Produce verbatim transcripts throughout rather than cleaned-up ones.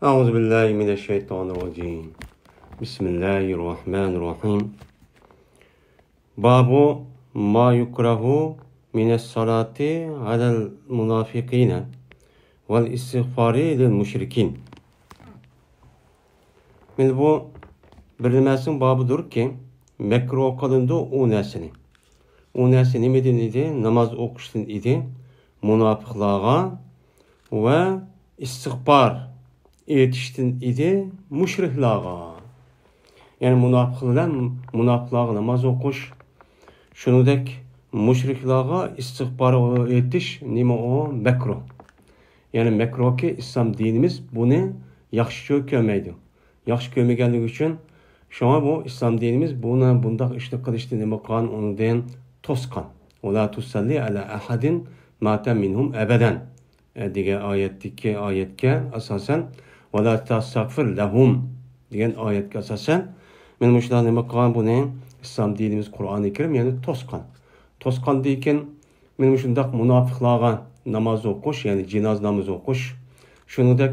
أعوذ بالله من الشيطان الرجيم. بسم الله الرحمن الرحيم. باب ما يكره من الصلاة على المنافقين والاستغفار للمشركين. مانا بۇ بىر نېمىسىنىڭ بابىدۇركى، مەكرۇھ قىلىنىدۇ ئۇ نەرسىنى. ئۇ نەرسە نېمىدىن ئىدى؟ ناماز ئوقۇشتىن ئىدى. مۇناپىقلارغا ۋە ئىستىغپار ئېيتىشتىن ئىدى مۇشرىكلارغا. يەنى مۇناپىقلار، مۇناپىقلارغا ناماز ئوقۇش، شۇنىڭدەك مۇشرىكلارغا ئىستىغپار ئېيتىش نېمە ئۇ؟ مەكرۇھ. يەنى مەكرۇھكى، ئىسلام دىنىمىز بۇنى ياخشى كۆرمەيدۇ. ياخشى كۆرمىگەنلىكى ئۈچۈن، شۇڭا بۇ ئىسلام دىنىمىز بۇنى، بۇنداق ئىشنى قىلىشنى نېمە قىلغان؟ ئۇنىڭدىن توسقان. «ولا تصل على أحد مات منهم أبدا» دېگەن ئايەتتىكى، ئايەتكە ئاساسەن، «ولا تستغفر لهم» دېگەن ئايەتكە ئاساسەن، مانا مۇشۇنداق نېمە قىلغان؟ بۇنى ئىسلام دىنىمىز، قۇرئانى كەرىم، يەنى توسقان. توسقاندىن كېيىن مانا مۇشۇنداق مۇناپىقلارغا ناماز ئوقۇش، يەنى جىنازا نامىزى ئوقۇش، شۇنىڭدەك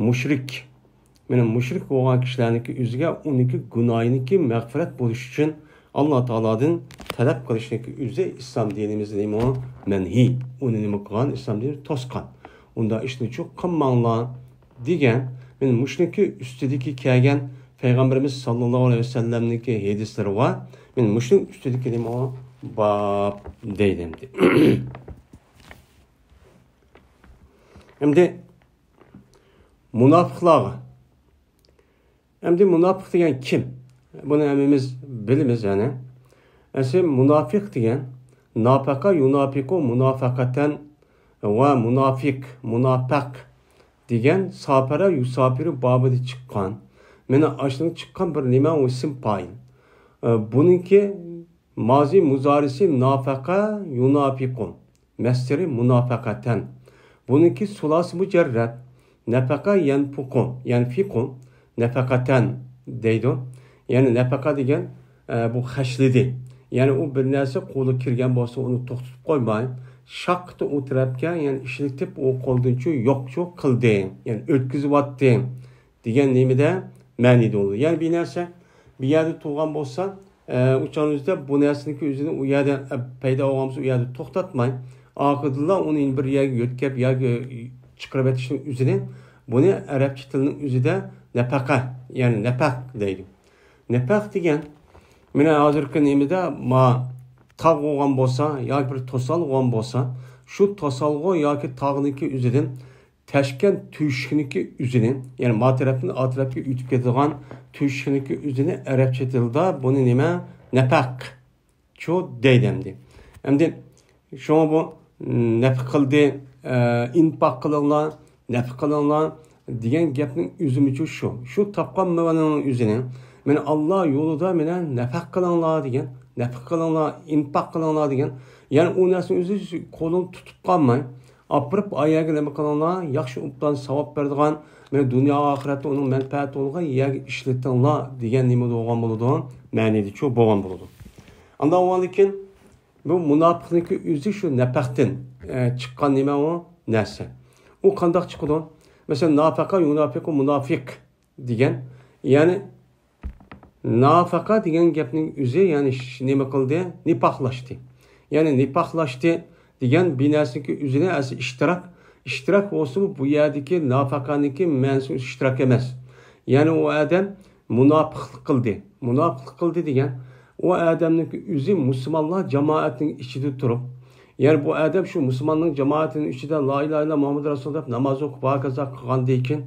مۇشرىك، مانا مۇشرىك بولغان كىشىلەرنىڭكى ئۆزىگە ئۇنىڭكى گۇناھىنىڭكى مەغپىرەت بولۇشى ئۈچۈن ئاللا تائالادىن تەلەپ قىلىشنىڭكى ئۆزى ئىسلام دىنىمىزدا نېمە؟ مەنھىي. ئۇنى نېمە قىلغان؟ ئىسلام دىنى توسقان. ئۇنداق ئىشنىچۇ قىلماڭلار دېگەن، مانا مۇشۇنىڭكى ئۈستىدىكى كەلگەن پەيغەمبىرىمىز ساللاللاھۇ ئەلەيھى ۋەسەللەمنىڭكى ھەدىسلىرى بار. مانا مۇشۇنىڭ ئۈستىدىكى نېمە ئۇ؟ باب دەيدۇ ئەمدى. ئەمدى مۇناپىقلارغا. ئەمدى مۇناپىق دېگەن كىم؟ بۇنى ھەممىمىز بىلىمىز، يەنى. ئەسلى مۇناپىق دېگەن نافەقە يۇنافىقۇ مۇنافەقەتەن ۋە مۇنافىق، مۇناپەق دېگەن ساپەرە يۇساپىرۇ بابىدا چىققان، مانا ئاشۇنىڭ چىققان بىر نېمە، ئۇ ئىسىم پائىل. ئە، بۇنىڭكى مازى مۇزارىسى نافەقە يۇنافىقۇ، مەسدىرى مۇنافەقەتەن. بۇنىڭكى سۇلاسى مۇجەررەد، نەپەقە يەنپۇقۇ، يەنفىقۇ نەپەقەتەن دەيدۇ. يەنى نەپەقە دېگەن، ئە، بۇ خەجلىدى. يەنى ئۇ بىر نەرسە قولىغا كىرگەن بولسا، ئۇنى توختىتىپ قويماي، شاققىتى ئۇ تەرەپكە، يەنى ئىشلىتىپ، ئۇ قولدىنچۇ يوقچۇ قىلدى، يەنى ئۆتكۈزۈۋەتتى دېگەن نېمىدە؟ مەنىدە بولىدۇ. يەنى بىر نەرسە بىر يەردە تۇرغان بولسا، ئە، ئۇ چاغنىڭ ئۆزىدە بۇ نەرسىنىڭكى ئۆزىنى ئۇ يەردە، ئە، پەيدا بولغان بولسا، ئۇ يەردە توختاتماي، ئارقىدىنلا ئۇنى بىر يەرگە يۆتكەپ ياكى چىقىرىۋېتىشنىڭ ئۆزىنى، بۇنى ئەرەبچە تىلنىڭ ئۆزىدە نەپەقە، يەنى نەپەق دەيدۇ. نەپەق دېگەن، مانا ھازىرقى نېمىدە، ما تاغ بولغان بولسا ياكى بىر توسالغۇ بولغان بولسا، شۇ توسالغۇ ياكى تاغنىڭكى ئۆزىدىن تەشكەن تۆشۈكنىڭكى ئۆزىنى، يەنى ما تەرەپتىن ئا تەرەپكە ئۆتۈپ كېتىدىغان تۆشۈكنىڭكى ئۆزىنى ئەرەبچە تىلدا بۇنى نېمە؟ نەپەق چۇ دەيدۇ ئەمدى. ئەمدى شۇڭا بۇ نەپەق قىلدى، ئە، ئىنپاق قىلىڭلار، نەپەق قىلىڭلار دېگەن گەپنىڭ ئۆزىمۇچۇ شۇ. شۇ تاپقان مالىنىڭ ئۆزىنى، مانا ئاللا يولىدا مانا نەپەق قىلىڭلار دېگەن، نەپەق قىلىڭلار، ئىنپاق قىلىڭلار دېگەن. يەنى ئۇ نەرسىنىڭ ئۆزى قولىنى تۇتۇپ قالماي، ئاپىرىپ ئايەگە نېمە قىلىڭلار، ياخشى ئوبدان ساۋاب بېرىدىغان، مانا دۇنيا ئاخىرەتتە ئۇنىڭ مەنپەئەتى بولىدىغان يەرگە ئىشلىتىڭلار دېگەن نېمە بولغان بولىدۇ؟ مەنىدىچۇ بولغان بولىدۇ. ئاندىن ئاۋۋالدىكىن بۇ مۇناپىقنىڭكى ئۆزى شۇ نەپەقتىن، ئە، چىققان نېمە ئۇ؟ نەرسە. ئۇ قانداق چىقىدۇ؟ مەسىلەن، نافەقە يۇنافىقۇ مۇنافىق دېگەن، يەنى نافەقە دېگەن گەپنىڭ ئۆزى، يەنى ش-، نېمە قىلدى؟ نىپاقلاشتى. يەنى نىپاقلاشتى دېگەن بىر نەرسىنىڭكى ئۆزىنى ئەسلى ئىشتىراك، ئىشتىراك بولسىمۇ بۇ يەردىكى نافەقەنىڭكى مەنىسى ئىشتىراك ئەمەس. يەنى ئۇ ئادەم مۇناپىقلىق قىلدى. مۇناپىقلىق قىلدى دېگەن، ئۇ ئادەمنىڭكى ئۆزى مۇسۇلمانلار جامائەتنىڭ ئىچىدە تۇرۇپ، يەنى بۇ ئادەم شۇ مۇسۇلماننىڭ جامائىتىنىڭ ئىچىدە لا ئىلاھە ئىللا مۇھەممەد رەسۇل دەپ ناماز ئوقۇپ، ھاكازا قىلغاندىن كېيىن،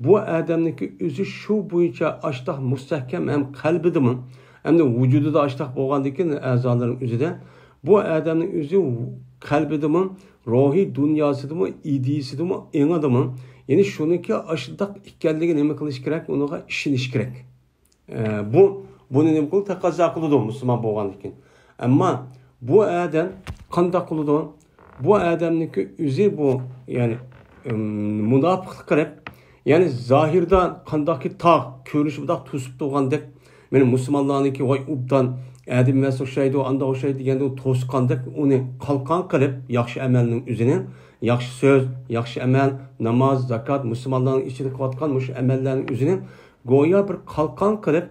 بۇ ئادەمنىڭكى ئۆزى شۇ بويىچە ئاشتاق مۇستەھكەم ھەم قەلبىدىمۇ، ھەمدە ۋۇجۇدىدا ئاشتاق بولغاندىن كېيىن ئەزالىرىنىڭ ئۆزىدە، بۇ ئادەمنىڭ ئۆزى قەلبىدىمۇ، روھىي دۇنياسىدىمۇ، ئىدىيىسىدىمۇ، ئېڭىدىمۇ، يەنى شۇنىڭكى ئاشۇنداق ئىكەنلىكىگە نېمە قىلىش كېرەك؟ ئۇنىڭغا ئىشىنىش كېرەك. ئە، بۇ، بۇنى نېمە قىلىدۇ؟ تەقەززا قىلىدۇ مۇسۇلمان بولغاندىن كېيىن. ئەمما بۇ ئادەم قانداق قىلىدۇ؟ بۇ ئادەمنىڭكى ئۆزى بۇ، يەنى، ئىم، مۇناپىقلىق قىلىپ، يەنى زاھىردا قانداقكى تاغ كۆرۈنۈشى بۇنداق توسۇپ تۇرغاندەك، مانا مۇسۇلمانلارنىڭكى ۋاي ئوبدان ئەدىم ئەمەس ئوخشايدۇ، ئانداق ئوخشايدۇ دېگەندە، ئۇ توسقاندەك ئۇنى قالقان قىلىپ، ياخشى ئەمەلنىڭ ئۆزىنى، ياخشى سۆز، ياخشى ئەمەل، ناماز، زاكات، مۇسۇلمانلارنىڭ ئىچىدە قىلىۋاتقان مۇشۇ ئەمەللەرنىڭ ئۆزىنى گويا بىر قالقان قىلىپ،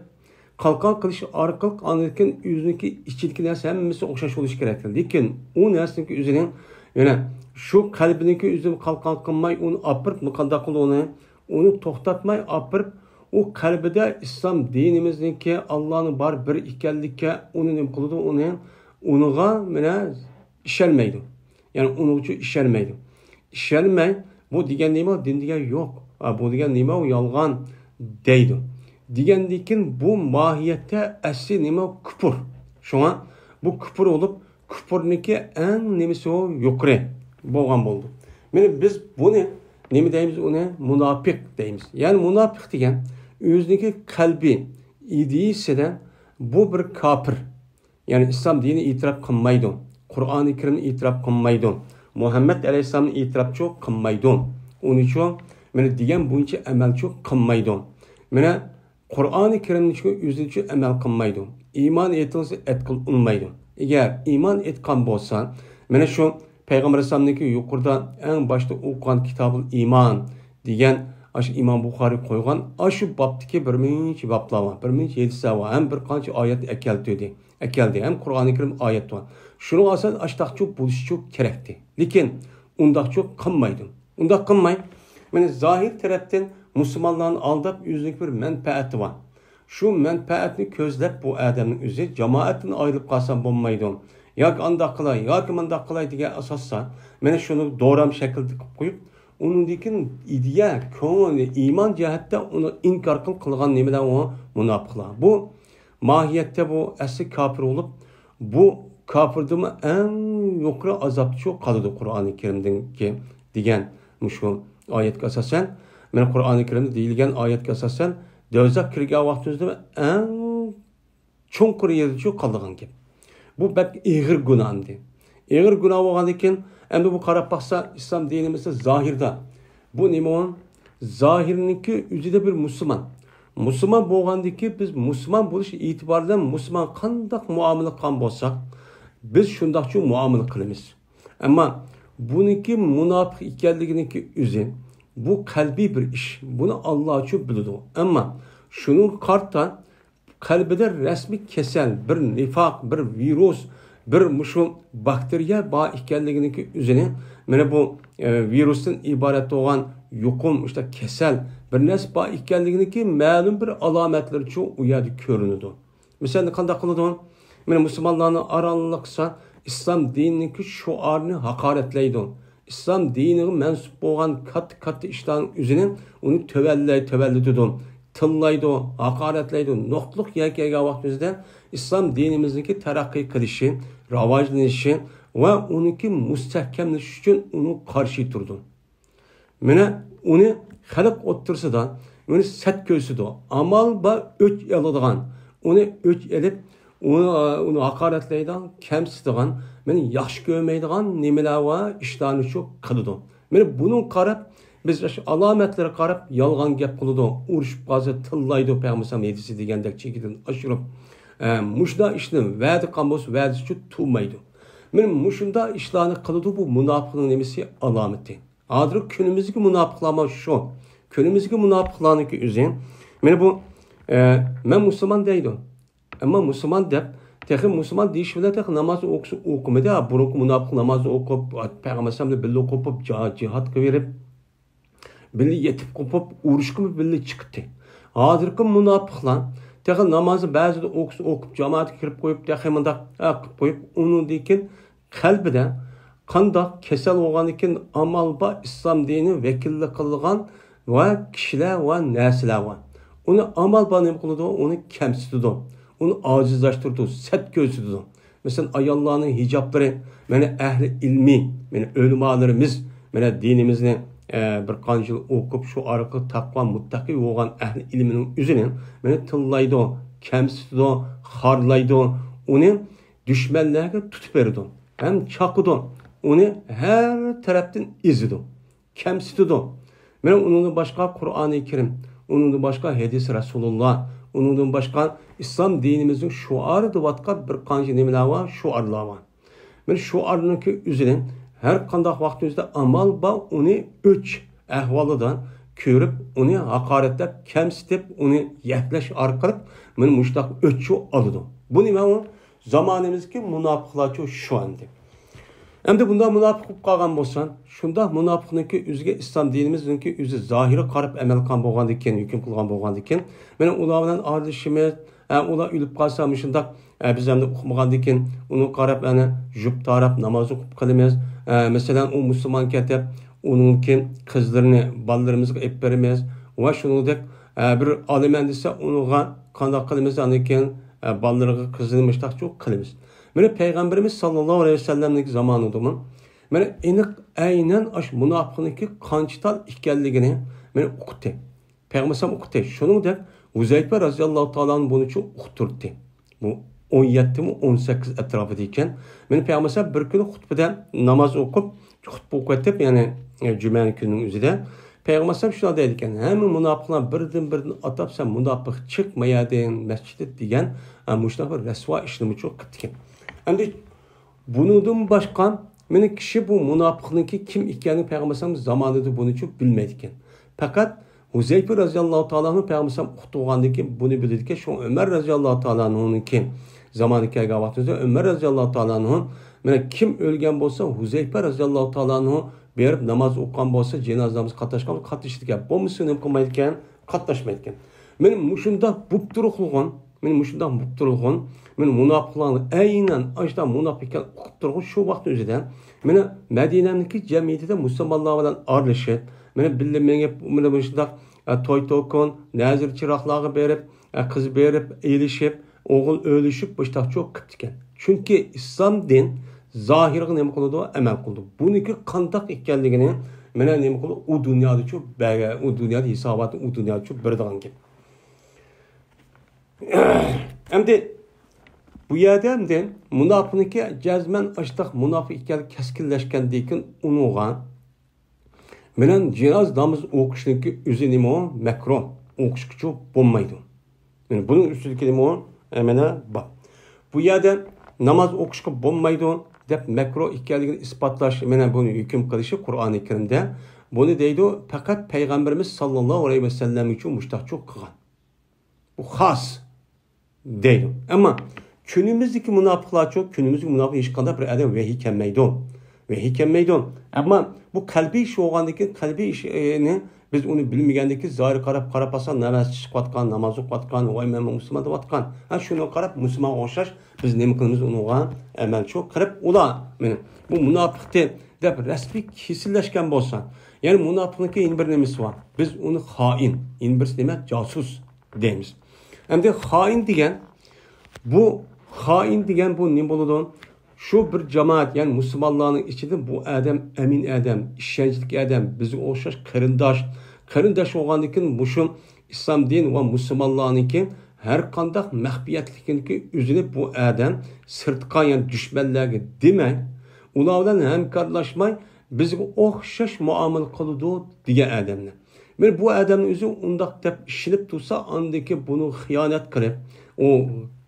قالقان قىلىش ئارقىلىق ئاندىن كېيىن ئۆزىنىڭكى ئىچىدىكى نەرسە ھەممىسى ئوخشاش بولۇشى كېرەك. لېكىن ئۇ نەرسىنىڭكى ئۆزىنىڭ يەنە شۇ قەلبىنىڭكى ئۆزىنى قالقان قىلماي، ئۇنى ئاپىرىپ، مۇقانداق قىلدى ئۇنى، ئۇنى توختاتماي ئاپىرىپ، ئۇ قەلبىدە ئىسلام دىنىمىزنىڭكى، ئاللانىڭ بار بىر ئىكەنلىككە ئۇنى نېمە قىلىدۇ؟ ئۇنى، ئۇنىڭغا مانا ئىشەنمەيدۇ. يەنى ئۇنىڭ ئۈچۈن ئىشەنمەيدۇ. ئىشەنمەي، بۇ دېگەن نېمە؟ دىن دېگەن يوق. ئا، بۇ دېگەن نېمە؟ ئۇ يالغان دەيدۇ. دېگەندىن كېيىن بۇ ماھىيەتتە ئەسلى نېمە؟ كۇپۇر. شۇڭا بۇ كۇپۇر بولۇپ، كۇپۇرنىڭكى ئەڭ نېمىسى ئۇ؟ يۇقىرى بولغان بولىدۇ. مانا بىز بۇنى نېمە دەيمىز؟ ئۇنى مۇناپىق دەيمىز. يەنى مۇناپىق دېگەن ئۆزىنىڭكى قەلبى ئىدىيىسىدە بۇ بىر كاپىر. يەنى ئىسلام دىنىنى ئېتىراپ قىلمايدۇ. قۇرئانى كەرىمنى ئېتىراپ قىلمايدۇ. مۇھەممەد ئەلەيھىسسالامنى ئېتىراپچۇ قىلمايدۇ. ئۇنىچۇ مانا دېگەن بويىچە ئەمەلچۇ قىلمايدۇ. مانا قۇرئانى كەرىمنىچۇ ئۆزىچۇ ئەمەل قىلمايدۇ. ئىمان ئېيتىڭ دېسە ئېيتقىلى ئۇنىمايدۇ. ئەگەر ئىمان ئېيتقان بولسا، مانا شۇ پەيغەمبەر ئەلەيھىسسالامنىڭكى يۇقىرىدا ئەڭ باشتا ئوقۇغان كىتابۇل ئىمان دېگەن، ئاشۇ ئىمام بۇخارىي قويغان، ئاشۇ بابتىكى بىر مۇنچە بابلار بار، بىر مۇنچە ھەدىسلەر بار، ھەم بىر قانچە ئايەت ئەكەلتۈردى، ئەكەلدى، ھەم قۇرئانى كەرىم ئايەت بار. شۇنىڭغا ئاساسەن ئاشتاقچۇ بولۇشچۇ كېرەكتى. لېكىن ئۇنداقچۇ قىلمايدۇ. ئۇنداق قىلماي، مانا زاھىر تەرەپتىن مۇسۇلمانلارنى ئالداپ، ئۆزىنىڭكى بىر مەنپەئەتى بار. شۇ مەنپەئەتنى كۆزلەپ بۇ ئادەمنىڭ ئۆزى جامائەتتىن ئايرىلىپ قالسام بولمايدۇ. ياكى ئانداق قىلاي، ياكى مۇنداق قىلاي دېگەن ئاساستا، مانا شۇنى دورام شەكلىدە قىلىپ قويۇپ، ئۇنىڭدىن كېيىن ئىدىيە، كۆڭۈل، ئىمان جەھەتتە ئۇنى ئىنكار قىل-، قىلغان نېمىلەر ئۇ مۇناپىقلار. بۇ ماھىيەتتە بۇ ئەسلى كاپىر بولۇپ، بۇ كاپىردىمۇ ئەڭ يۇقىرى ئازابتىچۇ قالىدۇ قۇرئانى كەرىمدىكى دېگەن مۇشۇ ئايەتكە ئاساسەن، مانا قۇرئانى كەرىمدە دېيىلگەن ئايەتكە ئاساسەن، دوزاخ كىرگەن ۋاقتىمىزدا ئەڭ چوڭقۇر يېرىچۇ قالىدىغان گەپ. بۇ بەك ئېغىر گۇناھ ئەمدى. ئېغىر گۇناھ بولغاندىن كېيىن، ئەمدى بۇ قاراپ باقسا، ئىسلام دىنىمىزدا زاھىردا بۇ نېمە ئۇ؟ زاھىرنىڭكى ئۆزىدە بىر مۇسۇلمان. مۇسۇلمان بولغاندىكى بىز مۇسۇلمان بولۇش ئېتىبارى بىلەن مۇسۇلمان قانداق مۇئامىلە قىلغان بولساق، بىز شۇنداقچۇ مۇئامىلە قىلىمىز. ئەمما بۇنىڭكى مۇناپىق ئىكەنلىكىنىڭكى ئۆزى، بۇ قەلبىي بىر ئىش. بۇنى ئاللاچۇ بىلىدۇ. ئەمما شۇنىڭغا قارىتا قەلبىدە رەسمىي كېسەل، بىر نىفاق، بىر ۋىرۇس، بىر مۇشۇ باكتېرىيە بار ئىكەنلىكىنىڭكى ئۆزىنى، مانا بۇ، ئە، ۋىرۇستىن ئىبارەت بولغان يۇقۇم، ئىشتە كېسەل، بىر نەرسە بار ئىكەنلىكىنىڭكى مەلۇم بىر ئالامەتلىرىچۇ ئۇ يەردە كۆرۈنىدۇ. مىسالنى قانداق قىلىدۇ؟ مانا مۇسۇلمانلارنى ئارانلىقسا ئىسلام دىنىنىڭكى شوئارىنى ھاقارەتلەيدۇ. ئىسلام دىنىغا مەنسۇپ بولغان كاتتا-كاتتا ئىشلارنىڭ ئۆزىنى ئۇنى تۆۋەنلەي-، تۆۋەنلىتىدۇ، تىللايدۇ، ھاقارەتلەيدۇ. نۇقتىلىق يەرگە كەلگەن ۋاقتىمىزدا ئىسلام دىنىمىزنىڭكى تەرەققىي قىلىشى، راۋاجلىنىشى ۋە ئۇنىڭكى مۇستەھكەملىشىشى ئۈچۈن ئۇنىڭغا قارشى تۇرىدۇ. مانا ئۇنى خەلق ئوتتۇرىسىدا ئۇنى سەت كۆرسىتىدۇ. ئامال بار ئۆچ ئالىدىغان، ئۇنى ئۆچ ئېلىپ، ئۇنى، ئۇنى ھاقارەتلەيدىغان، كەمسىتىدىغان، مانا ياخشى كۆرمەيدىغان نېمىلەر بار، ئىشلارنى شۇ قىلىدۇ. مانا بۇنىڭغا قاراپ، بىز ئاشۇ ئالامەتلەرگە قاراپ يالغان گەپ قىلىدۇ، ئۇرۇشۇپ قالسا تىللايدۇ، پەيغەمبەر ھەدىسى دېگەندەك چېكىدىن ئاشۇرۇپ، ئە، مۇشۇنداق ئىشنى ۋەدە قىلغان بولسا ۋەدىسىچۇ تۇرمايدۇ. مانا مۇشۇنداق ئىشلارنى قىلىدۇ، بۇ مۇناپىقنىڭ نېمىسى؟ ئالامىتى. ھازىرقى كۈنىمىزدىكى مۇناپىقلارمۇ شۇ. كۈنىمىزدىكى مۇناپىقلارنىڭكى ئۆزى، مانا بۇ، ئە، مەن مۇسۇلمان دەيدۇ. ئەمما مۇسۇلمان دەپ، تېخى مۇسۇلمان دېيىش بىلەن تېخى نامازنى ئوقۇسا ئوقۇمىدى. ھا، بۇرۇنقى مۇناپىق نامازنى ئوقۇپ، پەيغەمبەر ئەلەيھىسسالام بىلەن بىللە ئوقۇپ، جا-، جىھادقا بېرىپ، بىللە يېتىپ قوپۇپ، ئۇرۇشقىمۇ بىللە چىقتى. ھازىرقى مۇناپىقلار تېخى نامازنى بەزىدە ئوقۇسا ئوقۇپ، جامائەتكە كىرىپ قويۇپ، تېخى مۇنداق، ھە، قىلىپ قويۇپ، ئۇنىڭدىن كېيىن قەلبىدە قانداق كېسەل بولغاندىكىن ئامال بار ئىسلام دىنى ۋەكىللىك قىلىدىغان ۋە كىشىلەر ۋە نەرسىلەر بار. ئۇنى ئامال بار نېمە قىلىدۇ؟ ئۇنى كەمسىتىدۇ. ئۇنى ئاجىزلاشتۇرىدۇ، سەت كۆرسىتىدۇ. مەسىلەن، ئاياللارنىڭ ھىجابلىرى، مانا ئەھلى ئىلمى، مانا ئۆلىمالىرىمىز، مانا دىنىمىزنى، ئە، بىر قانچە يىل ئوقۇپ، شۇ ئارقىلىق تەقۋا، مۇتتەقى بولغان ئەھلى ئىلمىنىڭ ئۆزىنى، مانا تىللايدۇ، كەمسىتىدۇ، خارلايدۇ. ئۇنى دۈشمەنلەرگە تۇتۇپ بېرىدۇ ھەم چاقىدۇ. ئۇنى ھەر تەرەپتىن ئېزىدۇ، كەمسىتىدۇ. مانا ئۇنىڭدىن باشقا قۇرئانى كەرىم، ئۇنىڭدىن باشقا ھەدىس رەسۇلۇللا، ئۇنىڭدىن باشقا ئىسلام دىنىمىزنىڭ شوئارى دەۋاتقان بىر قانچە نېمىلەر بار، شوئارلار بار. مانا شوئارنىڭكى ئۆزىنى ھەر قانداق ۋاقىت ئۆزىدە ئامال بار، ئۇنى ئۆچ ئەھۋالىدا كۆرۈپ، ئۇنى ھاقارەتلەپ، كەمسىتىپ، ئۇنى يەكلەش ئارقىلىق مانا مۇشۇنداق ئۆچ ئالىدۇ. بۇ نېمە ئۇ؟ زامانىمىزدىكى مۇناپىقلارچۇ شۇ ئەمدى. ئەمدى بۇنداق مۇناپىق بولۇپ قالغان بولسا، شۇنداق مۇناپىقنىڭكى ئۆزىگە ئىسلام دىنىمىزنىڭكى ئۆزى زاھىرىغا قاراپ ئەمەل قىلغان بولغاندىكىن، ھۆكۈم قىلغان بولغاندىكىن، مانا ئۇلار بىلەن ئارىلىشىمىز، ئە، ئۇلار ئۆلۈپ قالسا مۇشۇنداق، ئە، بىز ئەمدى ئۇقمىغاندىكىن، ئۇنىڭغا قاراپ ئەنە جۈپ تاراپ ناماز ئوقۇپ قىلىمىز. ئە، مەسىلەن، ئۇ مۇسۇلمان كەتىپ، ئۇنىڭكى قىزلىرىنى بالىلىرىمىزغا ئېلىپ بېرىمىز ۋە شۇنىڭدەك، ئە، بىر ئالىمەن دېسە، ئۇنىڭغا قانداق قىلىمىز؟ ئاندىن كېيىن، ئە، بالىلىرىغا قىزىنى مۇشتاقچۇ قىلىمىز. مانا پەيغەمبىرىمىز ساللاللاھۇ ئەلەيھى ۋەسەللەمنىڭ زامانىدىمۇ مانا ئېنىق ئەينەن ئاشۇ مۇناپىقنىڭكى قانچە تال ئىكەنلىكىنى مانا ئۇقتى. پەيغەمبەر ئۇقتى. شۇنىڭدەك ھۇزەيپە رازىياللاھۇ تائالا ئانھۇ بۇنىچۇ ئۇقتۇردى. بۇ ئون يەتتىمۇ، ئون سەككىز ئەتراپىدا ئىكەن. مانا پەيغەمبەر بىر كۈنى خۇتبىدە ناماز ئوقۇپ، خۇتبە ئوقۇۋېتىپ، يەنى، ئە، جۈمەنىڭ كۈنىنىڭ ئۆزىدە پەيغەمبەر شۇنداق دەيدىكەن، ھەممە مۇناپىقلار بىردىن-بىردىن ئاتاپ، سەن مۇناپىق، چىق مەيەردىن مەسچىتتىن دېگەن، ئە، مۇشۇنداق بىر رەسۋا ئىشنىمۇچۇ قىپتىكەن. ئەمدى بۇنىڭدىن باشقا، مېنىڭ كىشى بۇ مۇناپىقنىڭكى كىم ئىكەنلىكىنى پەيغەمبەر ئەلەيھىسسالام زامانىدا بۇنىچۇ بىلمەيدىكەن. پەقەت ھۇزەيپە رازىياللاھۇ تائالا ئانھۇ پەيغەمبەر ئەلەيھىسسالام ئۇقتۇرغاندىن كېيىن بۇنى بىلىدىكەن. شۇڭا ئۆمەر رازىياللاھۇ تائالا ئانھۇنىڭكى زامانى كەلگەن ۋاقتىمىزدا ئۆمەر رازىياللاھۇ تائالا ئانھۇ، مانا كىم ئۆلگەن بولسا، ھۇزەيپە رازىياللاھۇ تائالا ئانھۇ بېرىپ ناماز ئوقۇغان بولسا، جىنازىمىزغا قاتناشقان بولسا، قاتنىشىدىكەن. بولمىسا نېمە قىلمايدىكەن؟ قاتناشمايدىكەن. مانا مۇشۇنداق بوپتۇرۇقلىغان، مانا مۇشۇنداق بوپتۇرۇلغان، مانا مۇناپىقلارنى ئەينەن ئاشۇنداق مۇناپىق ئىكەن ئۇقۇپ تۇرغان شۇ ۋاقىت ئۆزىدە، مانا مەدىنەنىڭكى جەمئىيىتىدە مۇسۇلمانلار بىلەن ئارىلىشىپ، مانا بىللە مېڭىپ، مانا مۇشۇنداق، ئە، توي توكۇن، نەزىر چىراغلارغا بېرىپ، ئە، قىز بېرىپ، ئېلىشىپ، ئوغۇل ئۆلۈشۈپ، مۇشۇنداق چوق قىپتىكەن. چۈنكى ئىسلام دىن زاھىرغا نېمە قىلىدۇ؟ ئەمەل قىلىدۇ. بۇنىڭكى قانداق ئىكەنلىكىنى مانا نېمە قىلىدۇ؟ ئۇ دۇنيادىچۇ بەرگە-، ئۇ دۇنيادا ھېساباتنى ئۇ دۇنيادىچۇ بېرىدىغان گەپ. ئەمدى بۇ يەردە ئەمدى مۇناپىقنىڭكى جەزمەن ئاشتاق مۇناپىق ئىكەنلىكى كەسكىنلەشكەندىن كېيىن ئۇنىڭغا مېنىڭ جىناز نامىزى ئوقۇشنىڭكى ئۆزى نېمە ئۇ؟ مەكرۇھ. ئوقۇشقىچۇ بولمايدۇ. يەنى بۇنىڭ ئۈستىدىكى نېمە ئۇ؟ ئە، مانا بار. بۇ يەردە ناماز ئوقۇشقا بولمايدۇ دەپ مەكرۇھ ئىكەنلىكىنى ئىسپاتلاش، مانا بۇنى ھۆكۈم قىلىشى قۇرئانى كەرىمدە. بۇنى دەيدۇ، پەقەت پەيغەمبىرىمىز ساللاللاھۇ ئەلەيھى ۋەسەللەم ئۈچۈن مۇشتاقچۇ قىلغان. بۇ خاس دەيدۇ. ئەمما كۈنىمىزدىكى مۇناپىقلارچۇ، كۈنىمىزدىكى مۇناپىق ھېچقانداق بىر ئادەم ۋەھىي كەلمەيدۇ. ۋەھىي كەلمەيدۇ. ئەمما بۇ قەلبىي ئىش بولغاندىن كېيىن، قەلبىي ئىشنى بىز ئۇنى بىلمىگەندىن كېيىن، زاھىرغا قاراپ، قاراپ قالساق، ناماز چىقىۋاتقان، ناماز ئوقۇۋاتقان، ۋاي، مەن مۇسۇلمان دەۋاتقان. ھە، شۇنىڭغا قاراپ مۇسۇلمانغا ئوخشاش بىز نېمە قىلىمىز ئۇنىڭغا؟ ئەمەلچۇ قىلىپ، ئۇلار مېنى بۇ مۇناپىقتى دەپ رەسمىي كېسىللەشكەن بولسا، يەنى مۇناپىقنىڭكى يەنە بىر نېمىسى بار. بىز ئۇنى خائىن، يەنە بىرسى نېمە؟ جاسۇس دەيمىز. ئەمدى خائىن دېگەن، بۇ خائىن دېگەن بۇ نېمە بولىدۇ؟ شۇ بىر جامائەت، يەنى مۇسۇلمانلارنىڭ ئىچىدە بۇ ئادەم ئەمىن ئادەم، ئىشەنچلىك ئادەم، بىزگە ئوخشاش قېرىنداش، قېرىنداش بولغاندىن كېيىن مۇشۇ ئىسلام دىن ۋە مۇسۇلمانلارنىڭكى ھەر قانداق مەخپىيەتلىكىنىڭكى ئۆزىنى بۇ ئادەم سىرتقا، يەنى دۈشمەنلەرگە دېمەي، ئۇلار بىلەن ھەمكارلاشماي، بىزگە ئوخشاش مۇئامىلە قىلىدۇ دېگەن ئادەمنى. مانا بۇ ئادەمنىڭ ئۆزى ئۇنداق دەپ ئىشىنىپ تۇرسا، ئاندىن كېيىن بۇنى خىيانەت قىلىپ، ئۇ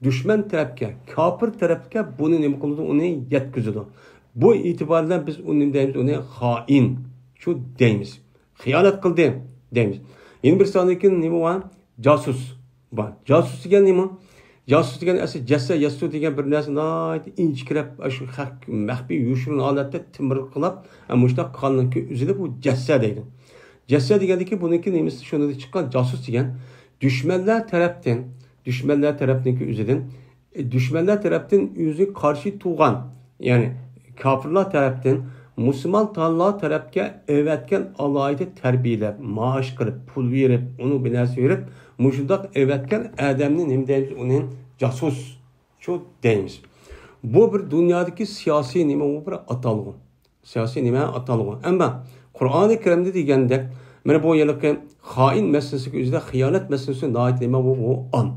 دۈشمەن تەرەپكە، كاپىر تەرەپكە بۇنى نېمە قىلىدۇ؟ ئۇنى يەتكۈزىدۇ. بۇ ئېتىبار بىلەن بىز ئۇنى نېمە دەيمىز؟ ئۇنى خائىن شۇ دەيمىز. خىيانەت قىلدى دەيمىز. يەنە بىر ساندىن كېيىن نېمە بار؟ جاسۇس بار. جاسۇس دېگەن نېمە؟ جاسۇس دېگەن ئەسلى جەسسە، يەسسۇ دېگەن بىر نەرسە ناھايىتى ئىنچىكىرەپ، شۇ خەق مەخپىي يوشۇرۇن ھالەتتە تىمىرلىقلاپ، مۇشۇنداق قىلغاننىڭكى ئۆزىنى بۇ جەسسە دەيدۇ. جەسسە دېگەندىكى بۇنىڭكى نېمىسى شۇنىڭدىن چىققان جاسۇس دېگەن دۈشمەنلەر تەرەپتىن، دۈشمەنلەر تەرەپنىڭكى ئۆزىدىن، ئە، دۈشمەنلەر تەرەپتىن ئۆزىگە قارشى تۇرغان، يەنى كاپىرلار تەرەپتىن مۇسۇلمانلار تەرەپكە ئەۋەتكەن ئالاھىدە تەربىيەلەپ، مائاش قىلىپ، پۇل بېرىپ، ئۇنىڭ بىر نەرسە بېرىپ، مۇشۇنداق ئەۋەتكەن ئادەمنى نېمە دەيمىز؟ ئۇنى جاسۇس شۇ دەيمىز. بۇ بىر دۇنيادىكى سىياسىي نېمە، ئۇ بىر ئاتالغۇ. سىياسىي نېمە؟ ئاتالغۇ. ئەمما قۇرئانى كەرىمدە دېگەندەك، مانا بۇ ھېلىقى خائىن مەسىلىسىگە ئۆزىدە خىيانەت مەسىلىسى ناھايىتى نېمە، بۇ، بۇ ئام.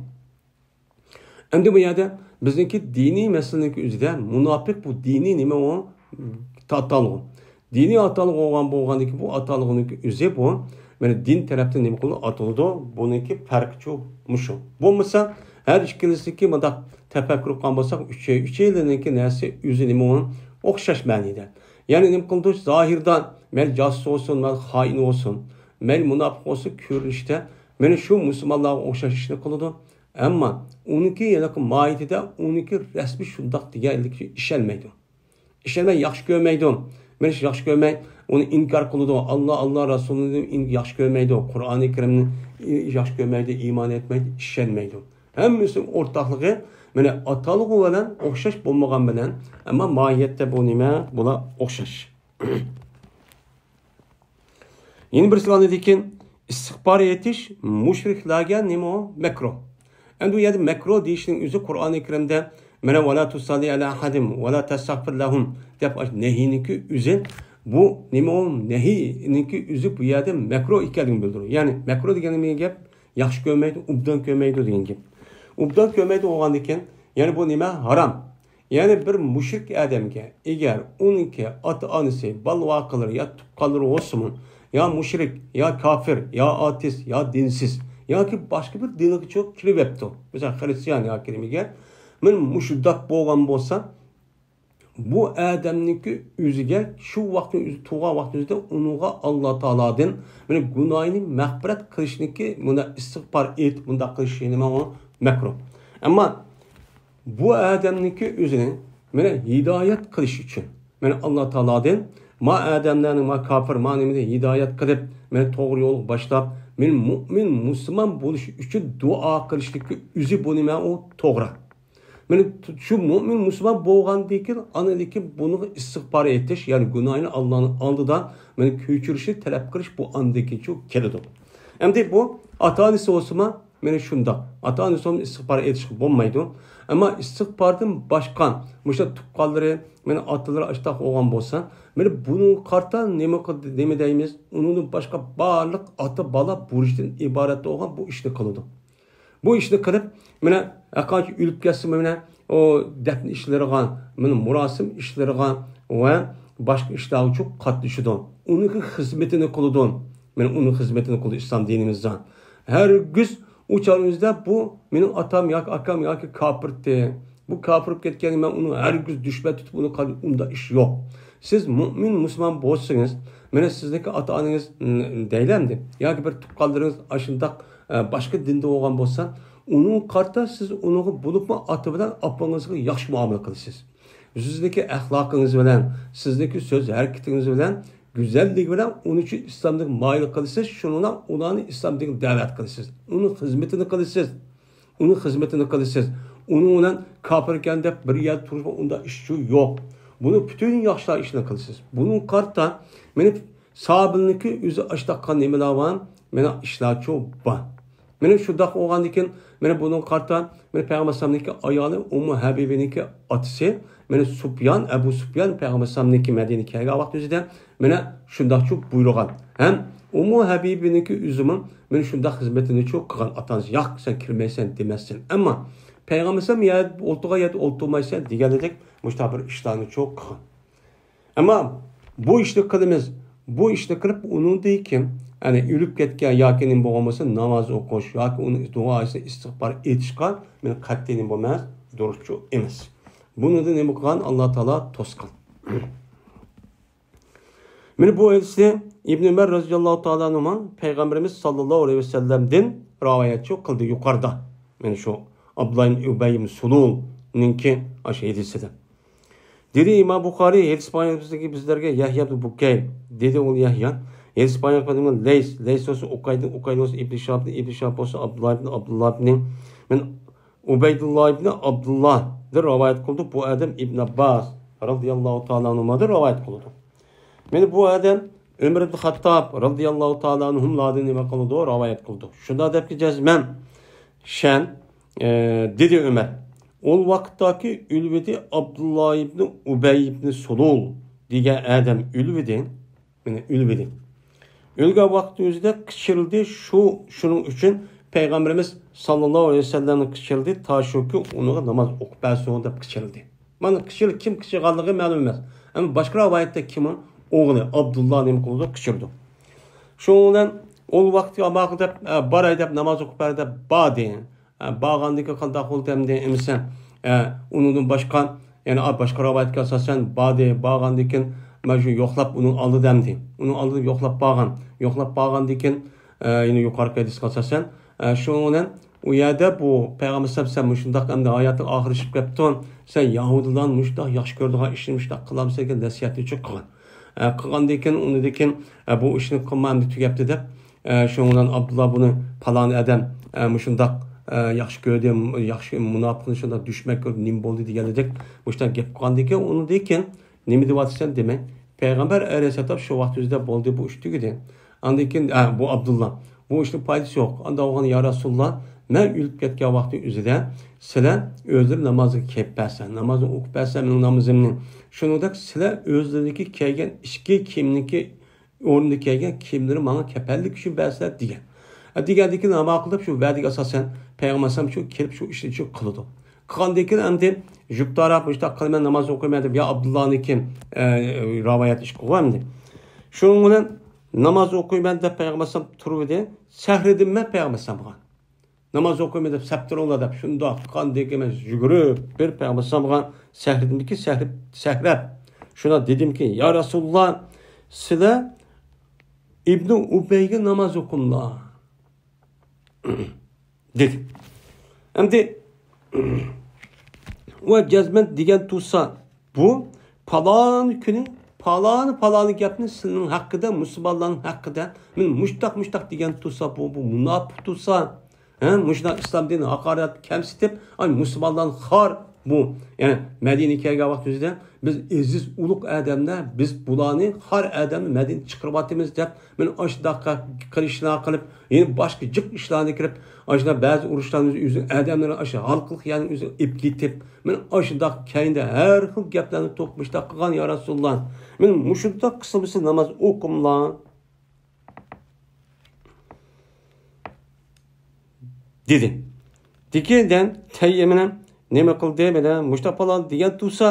ئەمدى بۇ يەردە بىزنىڭكى دىنىي مەسىلىنىڭكى ئۆزىدە مۇناپىق بۇ دىنىي نېمە ئۇ؟ ئاتالغۇ. دىنىي ئاتالغۇ بولغان، بولغاندىكىن بۇ ئاتالغۇنىڭكى ئۆزى بۇ، مانا دىن تەرەپتىن نېمە قىلىدۇ، ئاتىلىدۇ. بۇنىڭكى پەرقىچۇ مۇشۇ. بولمىسا ھەر ئىككىلىسىدىكى مۇنداق تەپەككۇر قىلغان بولساق، ئۈچەي-، ئۈچەيلىنىڭكى نەرسە ئۆزى نېمە ئۇ؟ ئوخشاش مەنىدە. يەنى نېمە قىلىدۇ؟ زاھىردا مەيلى جاسۇس بولسۇن، مەيلى خائىن بولسۇن، مەيلى مۇناپىق بولسۇن، كۆرۈنۈشتە مانا شۇ مۇسۇلمانلارغا ئوخشاش ئىشنى قىلىدۇ. ئەمما ئۇنىڭكى ھېلىقى ماھىيىتىدە ئۇنىڭكى رەسمىي شۇنداق دېگەنلىكىگە ئىشەنمەيدۇ. ئىشەنمەي ياخشى كۆرمەيدۇ. مانا شۇ ياخشى كۆرمەي، ئۇنى ئىنكار قىلىدۇ. ئاللا، ئاللا رەسۇلىنى ئىن-، ياخشى كۆرمەيدۇ. قۇرئانى كەرىمنى ئى-، ياخشى كۆرمەيدۇ، ئىمان ئەتمەيدۇ، ئىشەنمەيدۇ. ھەممىسىنىڭ ئورتاقلىقى، مانا ئاتالغۇ بىلەن ئوخشاش بولمىغان بىلەن، ئەمما ماھىيەتتە بۇ نېمە؟ بۇلار ئوخشاش. يەنە بىرسى ئاندىن كېيىن ئىستىغپار ئېيتىش مۇشرىكلارغا نېمە ئۇ؟ مەكرۇھ. ئەمدى بۇ يەردە مەكرۇھ دېيىشنىڭ ئۆزى قۇرئانى كەرىمدە مانا ۋەلا تۇسەللى ئەلا ئەھەدىم ۋەلا تەستەغفىر لەھۇم دەپ نەھىينىڭكى ئۆزى، بۇ نېمە ئۇ؟ نەھىينىڭكى ئۆزى بۇ يەردە مەكرۇھ ئىكەنلىكىنى بىلدۈرىدۇ. يەنى مەكرۇھ دېگەن نېمە گەپ؟ ياخشى كۆرمەيدۇ، ئوبدان كۆرمەيدۇ دېگەن گەپ. ئوبدان كۆرمەيدۇ بولغاندىكىن، يەنى بۇ نېمە؟ ھارام. يەنى بىر مۇشرىك ئادەمگە، ئەگەر ئۇنىڭكى ئاتا-ئانىسى، بالا-ۋاقىلىرى يا تۇغقانلىرى بولسىمۇ، يا مۇشرىك، يا كاپىر، يا ئاتېئىست، يا دىنسىز، ياكى باشقا بىر دىنغىچۇ كىرىۋەپتۇ، مەسىلەن، خرىستىيان ياكى نېمىگە، مانا مۇشۇنداق بولغان بولسا، بۇ ئادەمنىڭكى ئۆزىگە شۇ ۋاقىتنىڭ ئۆزى، تۇغان ۋاقىتنىڭ ئۆزىدە ئۇنىڭغا ئاللا تائالادىن مانا گۇناھىنى مەغپىرەت قىلىشنىڭكى، مۇنداق ئىستىغپار ئېيتىپ، مۇنداق قىلىش نېمە ئۇ؟ مەكرۇھ. ئەمما بۇ ئادەمنىڭكى ئۆزىنى مانا ھىدايەت قىلىش ئۈچۈن، مانا ئاللا تائالادىن ما ئادەملەرنى، ما كاپىر، ما نېمىنى ھىدايەت قىلىپ، مانا توغرا يولغا باشلاپ، مانا مۇئمىن، مۇسۇلمان بولۇش ئۈچۈن دۇئا قىلىشلىكى ئۆزى بۇ نېمە ئۇ؟ توغرا. مانا شۇ مۇئمىن، مۇسۇلمان بولغاندىن كېيىن، ئاندىن كېيىن بۇنىڭغا ئىستىغپار ئېيتىش، يەنى گۇناھىنى ئاللانىڭ ئالدىدا مانا كۆچۈرۈشنى تەلەپ قىلىش، بۇ ئاندىن كېيىن شۇ كېلىدۇ. ئەمدى بۇ ئاتا-ئانىسى بولسىمۇ، مانا شۇنداق. ئاتا-ئانىسى بولسىمۇ ئىستىغپار ئېيتىشقا بولمايدۇ. ئەمما ئىستىغپاردىن باشقا مۇشۇ تۇغقانلىرى، مانا ئاتىلىرى ئاشتاق بولغان بولسا، مانا بۇنىڭغا قارىتا نېمە قىل-، نېمە دەيمىز؟ ئۇنىڭدىن باشقا بارلىق ئاتا-بالا بۇرچتىن ئىبارەت بولغان بۇ ئىشنى قىلىدۇ. بۇ ئىشنى قىلىپ، مانا ھەرقانچە ئۆلۈپ كەتسىمۇ، مانا ئۇ دەپنە ئىشلىرىغا، مانا مۇراسىم ئىشلىرىغا ۋە باشقا ئىشلارغىچۇ قاتنىشىدۇ. ئۇنىڭكى خىزمىتىنى قىلىدۇ. مانا ئۇنىڭ خىزمىتىنى قىلىدۇ ئىسلام دىنىمىزدا. ھەرگىز ئۇ چاغىمىزدا بۇ مېنىڭ ئاتام ياكى ئاكام ياكى كاپىرتى، بۇ كاپىر بولۇپ كەتكەن، مەن ئۇنى ھەرگىز دۈشمەن تۇتۇپ ئۇنى قىلىمەن، ئۇنداق ئىش يوق. سىز مۇئمىن مۇسۇلمان بولسىڭىز، مانا سىزنىڭكى ئاتا-ئانىڭىز، م، دەيلى ئەمدى، ياكى بىر تۇغقانلىرىڭىز ئاشۇنداق ئە، باشقا دىندا بولغان بولسا، ئۇنىڭغا قارىتا سىز ئۇنىڭغا بولۇپمۇ ئاتا بىلەن ئاپىڭىزغا ياخشى مۇئامىلە قىلىسىز. سىزنىڭكى ئەخلاقىڭىز بىلەن، سىزنىڭكى سۆز ھەرىكىتىڭىز بىلەن، گۈزەللىكى بىلەن ئۇنى شۇ ئىسلام دىنىگە مايىل قىلىسىز، شۇنىڭ بىلەن ئۇلارنى ئىسلام دىنىگە دەۋەت قىلىسىز. ئۇنىڭ خىزمىتىنى قىلىسىز. ئۇنىڭ خىزمىتىنى قىلىسىز. ئۇنىڭ بىلەن كاپىر ئىكەن دەپ بىر يەردە تۇرۇشماڭ، ئۇنداق ئىشچۇ يوق. بۇنى پۈتۈن ياخشىلار ئىشىنى قىلىسىز. بۇنىڭغا قارىتا مېنى سابىلنىڭكى ئۆزى ئاشتاققان نېمىلەر بار؟ مانا ئىشلارچۇ بار. مانا شۇنداق بولغاندىكىن، مانا بۇنىڭغا قارىتا، مانا پەيغەمبەر ئەلەيھىسسالامنىڭكى ئايالى ئۇممۇ ھەبىبىنىڭكى ئاتىسى، مانا سۇپيان، ئەبۇ سۇپيان پەيغەمبەر ئەلەيھىسسالامنىڭكى مەدىنىگە كەلگەن ۋاقتى ئۆزىدە، مانا شۇنداقچۇ بۇيرۇغان. ھەم ئۇممۇ ھەبىبىنىڭكى ئۆزىمۇ مانا شۇنداق خىزمىتىنىچۇ قىلغان ئاتا-ئانىسى، ياق، سەن كىرمەيسەن دېمەستىن. ئەمما پەيغەمبەر ئەلەيھىسسالام يەر ئولتۇرغان يەردە ئولتۇرمايسەن دېگەندەك مۇشۇنداق بىر ئىشلارنىچۇ قىلغان. ئەمما بۇ ئىشنى قىلىمىز، بۇ ئىشنى قىلىپ، ئۇنىڭدىن كېيىن، يەنى ئۆلۈپ كەتكەن ياكى نېمە بولغان بولسا، ناماز ئوقۇش ياكى ئۇنى دۇئاسى ئىستىغپار ئېيتىشقا مېنى قەتئىي نېمە بولماس، دۇرۇسچۇ ئەمەس. بۇنىڭدا نېمە قىلغان؟ ئاللا تائالا توسقان. مانا بۇ ھەدىسنى ئىبن ئۆمەر رەزىياللاھۇ تائالا ئەنھۇما پەيغەمبىرىمىز ساللاللاھۇ ئەلەيھى ۋەسەللەمدىن رىۋايەتچۇ قىلدى يۇقىرىدا. مانا شۇ ئابدۇللا ئىبن ئۇبەي ئىبن سۇلۇلنىڭكى ئاشۇ ھەدىسىدە. دېدى ئىمام بۇخارىي، ھەدىس بايان قىلغۇچى بىزلەرگە يەھيا ئىبن بۇكەير. دېدى ئۇ يەھيا، ھەدىس بايان قىلغۇچى لەيس، لەيس بولسا ئۇقايدىن، ئۇقايدىن بولسا ئىبن شىھابتىن، ئىبن شىھاب بولسا ئابدۇللا ئىبن ئابدۇللا ئىبن، مەن ئۇبەيدۇللا ئىبن ئابدۇللادىن رىۋايەت قىلدى. بۇ ئادەم ئىبن ئابباس رەزىياللاھۇ تائالا ئەنھۇمادىن رىۋايەت قىلىدۇ. مانا بۇ ئادەم ئۆمەر ئىبن خەتتاب رەزىياللاھۇ تائالا ئەنھۇملاردىن نېمە قىلىدۇ؟ رىۋايەت قىلىدۇ. شۇنداق دەپكى جەزمەن شەن، ئە، دېدى ئۆمەر. ئۇ ۋاقىتتاكى ئۆلۈۋىدى ئابدۇللا ئىبن ئۇبەي ئىبن سۇلۇل دېگەن ئادەم ئۆلۈۋىدى. مانا ئۆلۈۋىدى. ئۆلگەن ۋاقتى ئۆزىدە قىچىرىدى. شۇ، شۇنىڭ ئۈچۈن پەيغەمبىرىمىز ساللاللاھۇ ئەلەيھى ۋەسەللەمنى قىچىرىدى، تا شۇكى ئۇنىڭغا ناماز ئوقۇپ بەرسۇن دەپ قىچىرىدى. مانا قىچىر-، كىم قىچىرغانلىقى مەلۇم ئەمەس. ئەمما باشقا رىۋايەتتە كىم ئۇ؟ ئوغلى ئابدۇللا نېمە قىلىدۇ؟ قېچىرىدۇ. شۇنىڭ بىلەن ئۇ ۋاقىتتا ئاماقى دەپ، ئە، باراي دەپ، ناماز ئوقۇپ بەر دەپ باردى. ئە، بارغاندىن كېيىن قانداق بولدى ئەمدى ئەمىسە؟ ئە، ئۇنىڭدىن باشقا، يەنە باشقا رىۋايەتكە ئاساسەن باردى. بارغاندىن كېيىن مانا شۇ يوقلاپ ئۇنىڭ ئالدىدا ئەمدى. ئۇنىڭ ئالدىدا يوقلاپ بارغان. يوقلاپ بارغاندىن كېيىن، ئە، يەنە يۇقىرىقى ھەدىسكە ئاساسەن، ئە، شۇنىڭ بىلەن ئۇ يەردە بۇ پەيغەمبەر ئەلەيھىسسالام، سەن مۇشۇنداق ئەمدى ھاياتىڭ ئاخىرلىشىپ كەپتۇ. سەن يەھۇدىيلارنى مۇشۇنداق ياخشى كۆرىدىغان ئىشنى مۇشۇنداق قىلامسەن دېگەن نەسىھەتنى چوق قىلغان. ئە، قىلغاندىن كېيىن، ئۇنىڭدىن كېيىن، ئە، بۇ ئىشنى قىلما ئەمدى تۈگەپتۇ دەپ، ئە، شۇنىڭ بىلەن ئابدۇللا بۇنى پالان ئادەم، ئە، مۇشۇنداق، ئە، ياخشى كۆردى، ياخشى مۇناپىقنى شۇنداق دۈشمەن كۆردى، نېمە بولدى دېگەندەك مۇشۇنداق گەپ قىلغاندىن كېيىن، ئۇنىڭدىن كېيىن نېمە دەۋاتىسەن دېمەي. پەيغەمبەر ئەلەيھىسسالام شۇ ۋاقىت ئۆزىدە بولدى، بۇ ئىش تۈگىدى. ئاندىن كېيىن، ھە، بۇ ئابدۇللا، بۇ ئىشنىڭ پايدىسى يوق. ئانداق بولغان، يا رەسۇلۇللا، مەن ئۆلۈپ كەتكەن ۋاقتى ئۆزىدە سىلەر ئۆزلىرى نامازغا كېلىپ بەرسە، نامازنى ئوقۇپ بەرسە مېنىڭ نامىزىمنى. شۇنىڭدەك سىلەر ئۆزلىرىدىكى كىيگەن ئىچكى كىيىمنىڭكى ئورنىدا كىيگەن كىيىملىرى ماڭا كەپەنلىك ئۈچۈن بەرسىلەر دېگەن. ھە، دېگەندىن كېيىن ناماز قىلىپ شۇ ۋەدىگە ئاساسەن پەيغەمبەر ئەلەيھىسسالام شۇ كېلىپ شۇ ئىشنى شۇ قىلىدۇ. قىلغاندىن كېيىن ئەمدى جۈپ تاراپ مۇشۇنداق قىلىمەن، ناماز ئوقۇيمەن دەپ، يا ئابدۇللانىڭكى، ئە، رىۋايەت ئىشقىغۇ ئەمدى. شۇنىڭ بىلەن ناماز ئوقۇيمەن دەپ پەيغەمبەر ئەلەيھىسسالام تۇرۇۋىدى. سەھرىدىم مەن پەيغەمبەر ئەلەيھىسسالامغا. ناماز ئوقۇيمەن دەپ سەپ تۇرۇڭلار دەپ شۇنداق قىلغاندىن كېيىن مەن يۈگۈرۈپ بېرىپ پەيغەمبەر ئەلەيھىسسالامغا سەھرىدىمكى سەھرىپ، سەھرەپ شۇنداق دېدىمكى، يا رەسۇلۇللا، سىلەر ئىبنى ئۇبەيگە ناماز ئوقۇڭلار. دېدى. ئەمدى ۋە جەزمەن دېگەن تۇرسا، بۇ پالان كۈنى پالان پالان گەپنى سىلىنىڭ ھەققىدە، مۇسۇلمانلارنىڭ ھەققىدە مەن مۇشتاق مۇشتاق دېگەن تۇرسا، بۇ، بۇ مۇناپىق تۇرسا، ھە، مۇشۇنداق ئىسلام دىنىنى ھاقارەت كەمسىتىپ، ئاي مۇسۇلمانلارنىڭ خار بۇ، يەنى مەدىنىگە كەلگەن ۋاقتىمىزدا بىز ئەزىز ئۇلۇغ ئادەملەر، بىز بۇلارنى خار ئادەمنى مەدىنىدىن چىقىرىۋاتىمىز دەپ، مەن ئاشۇنداق قىلىشلار قىلىپ، يەنە باشقا جىق ئىشلارنى كىرىپ، ئاشۇنداق بەزى ئۇرۇشلارنى ئۆزى ئادەملەرنى ئاشۇ ھالقىلىق يەرنى ئۆزى ئېلىپ كېتىپ، مەن ئاشۇنداق كەينىدە ھەر خىل گەپلەرنى توقۇمۇشتاق قىلغان، يا رەسۇلۇللا. مەن مۇشۇنداق قىلسا بولسا ناماز ئوقۇڭلار. دېدى. دېگەندىن تەييىمىنى نېمە قىلدى؟ مانا مۇشتاق پالان دېگەن تۇرسا،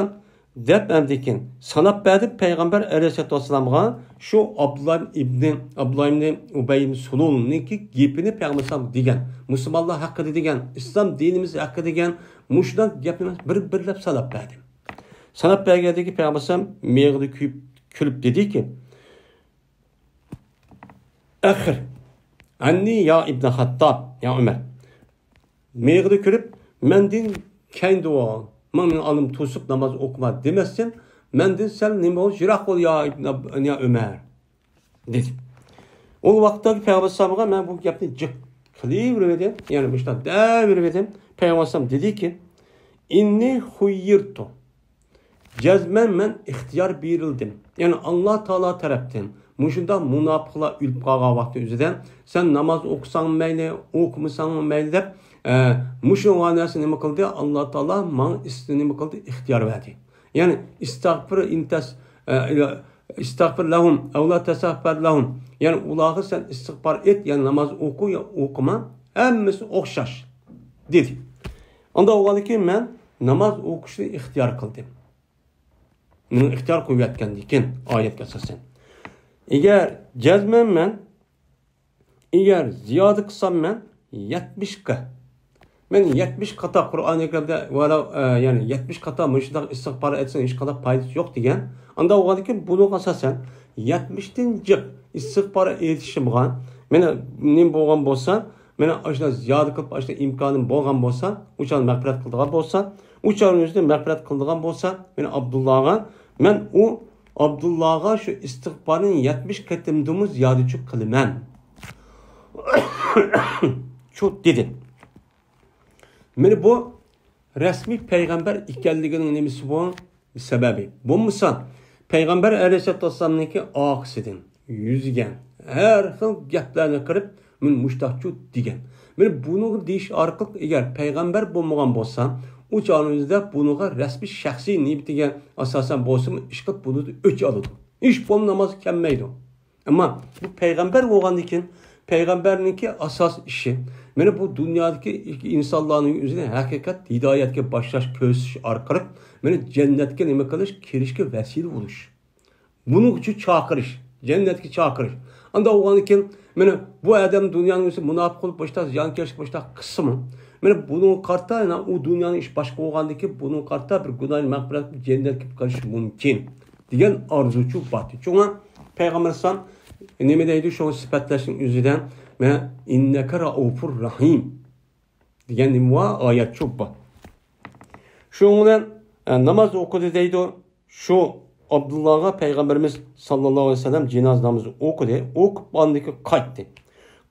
دەپ ئەمدىكىن ساناپ بەردى پەيغەمبەر ئەلەيھىسسالاتۇ ۋەسسالامغا شۇ ئابدۇللا ئىبنى، ئابدۇللا ئىبنى ئۇبەي ئىبنى سۇلۇلنىڭكى گېپىنى پەيغەمبەر ئەلەيھىسسالام دېگەن، مۇسۇلمانلار ھەققىدە دېگەن، ئىسلام دىنىمىز ھەققىدە دېگەن مۇشۇنداق گەپنى بىر-بىرلەپ ساناپ بەردى. ساناپ بەرگەندىكى پەيغەمبەر ئەلەيھىسسالام مىيىقىدا كۈلۈپ، كۈلۈپ دېدىكى، ئەخىر ئەننى يا ئىبنە خەتتاب، يا ئۆمەر. مىيىقىدا كۈلۈپ، مەندىن كەينىدە بول، ماڭا مېنىڭ ئالدىمدا توسۇپ ناماز ئوقۇما دېمەستىن، مەندىن سەل نېمە بول، يىراق بول، يا ئىبنە، يا ئۆمەر، دېدى. ئۇ ۋاقىتتا پەيغەمبەر ئەلەيھىسسالامغا مەن بۇ گەپنى جىق قىلىۋېرىۋىدىم، يەنى مۇشۇنداق دەۋېرىۋىدىم. پەيغەمبەر ئەلەيھىسسالام دېدىكى، ئىننى خۇييىرتۇ. جەزمەن مەن ئىختىيار بېرىلدىم. يەنى ئاللا تائالا تەرەپتىن مۇشۇنداق مۇناپىقلار ئۆلۈپ قالغان ۋاقتى ئۆزىدە سەن ناماز ئوقۇساڭمۇ مەيلى، ئوقۇمىساڭمۇ مەيلى دەپ، ئە، مۇشۇ نەرسە نېمە قىلدى؟ ئاللا تائالا ماڭا ئىس-، نېمە قىلدى؟ ئىختىيار بەردى. يەنى ئىستەغپىر ئىنتەس-، ئە، ئىستەغپىر لەھۇم، ئەۋلا تەستەغپىر لەھۇم. يەنى ئۇلارغا سەن ئىستىغپار ئېيت، يەنى ناماز ئوقۇ يا ئوقۇما، ھەممىسى ئوخشاش، دېدى. ئانداق بولغاندىكىن مەن ناماز ئوقۇشنى ئىختىيار قىلدىم. مېنىڭ ئىختىيار قويۇۋەتكەندىكىن ئايەتكە ئاساسەن. ئەگەر جەزمەن مەن، ئەگەر زىيادە قىلسام مەن يەتمىشكە، مەن يەتمىش قاتا قۇرئانى كەرىمدە ۋەلەۋ، ئە، يەنى يەتمىش قاتا مۇشۇنداق ئىستىغپار ئېيتساڭ ھېچقانداق پايدىسى يوق دېگەن. ئانداق بولغاندىكىن بۇنىڭغا ئاساسەن يەتمىشتىن جىق ئىستىغپار ئېيتىشىمغا مانا نېمە بولغان بولسا، مانا ئاشۇنداق زىيادە قىلىپ، ئاشۇنداق ئىمكانىم بولغان بولسا، ئۇ چاغدا مەغپىرەت قىلىدىغان بولسا، ئۇ چاغنىڭ ئۆزىدە مەغپىرەت قىلىدىغان بولسا، مانا ئابدۇللاغا، مەن ئۇ ئابدۇللاغا شۇ ئىستىغپارنى يەتمىش قېتىمدىنمۇ زىيادىچۇ قىلىمەن. شۇ دېدى. مانا بۇ رەسمىي پەيغەمبەر ئىكەنلىكىنىڭ نېمىسى بۇ؟ سەۋەبى. بولمىسا، پەيغەمبەر ئەلەيھىسسالاتۇ ۋەسسالامنىڭكى ئارقىسىدىن يۈزگەن ھەر خىل گەپلەرنى قىلىپ، مەن مۇشتاقچۇ دېگەن. مانا بۇنىڭغا دېيىش ئارقىلىق، ئەگەر پەيغەمبەر بولمىغان بولسا، ئۇ چاغنىڭ ئۆزىدە بۇنىڭغا رەسمىي شەخسىي نىيىتىگە ئاساسەن بولسىمۇ، ئىشقىلىپ بۇنى ئۆچ ئالىدۇ. ھېچ بولمىسا نامازغا كەلمەيدۇ. ئەمما بۇ پەيغەمبەر بولغاندىن كېيىن، پەيغەمبەرنىڭكى ئاساس ئىشى، مانا بۇ دۇنيادىكى ئىنسانلارنىڭ ئۆزىنى ھەقىقەت ھىدايەتكە باشلاش، كۆرسىتىش ئارقىلىق، مانا جەننەتكە نېمە قىلىش، كىرىشكە ۋەسىلە بولۇش. بۇنىڭ ئۈچۈن چاقىرىش، جەننەتكە چاقىرىش. ئاندا بولغاندىن كېيىن، مانا بۇ ئادەم دۇنيانىڭ ئۆزى مۇناپىق بولۇپ، باشتا زىيانكەشلىك باشتا قىلسىمۇ، مانا بۇنىڭغا قارىتا، يەنە ئۇ دۇنيانىڭ ئىشى باشقا بولغاندىن كېيىن، بۇنىڭغا قارىتا بىر گۇناھنى مەغپىرەت قىلىپ، جەننەتكە كىرىپ قېلىشى مۇمكىن، دېگەن ئارزۇچۇ بار. شۇڭا پەيغەمبەر ئەلەيھىسسالام نېمە دەيدۇ؟ شۇ سۈپەتلەشنىڭ ئۆزىدە، مانا، «ئىننەكە رەئۇفۇر رەھىم» دېگەن نېمە بار؟ ئايەت شۇ بار. شۇنىڭ بىلەن، ئە، ناماز ئوقۇدى دەيدۇ. شۇ ئابدۇللاغا پەيغەمبىرىمىز ساللاللاھۇ ئەلەيھى ۋەسەللەم جىنازا نامىزى ئوقۇدى. ئوقۇپ، ئاندىن كېيىن قايتتى.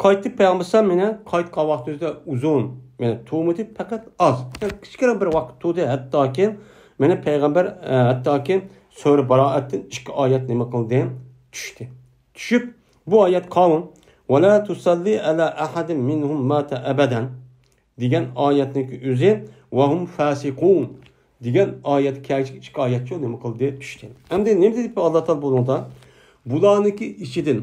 قايتىپ، پەيغەمبەر ئەلەيھىسسالام يەنە قايتقان ۋاقتىمىزدا ئۇزۇن، يەنى تۇرمىدى، پەقەت ئاز. يەنى كىچىككىنە بىر ۋاقىت تۇردى. ھەتتاكى، مانا پەيغەمبەر، ئە، ھەتتاكى سۈرە بارائەتتىن ئىككى ئايەت نېمە قىلدى؟ چۈشتى. چۈشۈپ، بۇ ئايەت قالغان. «ۋە لا تۇسەللى ئەلا ئەھەدىن مىنھۇم ماتە ئەبەدەن» دېگەن ئايەتنىڭكى ئۆزى «ۋەھۇم فاسىقۇن» دېگەن ئايەت، كەچ-، ئىككى ئايەتچۇ نېمە قىلدى؟ چۈشتى. ئەمدى نېمە دېدى ئاللا تائالا بۇنىڭدا؟ بۇلارنىڭكى ئىچىدىن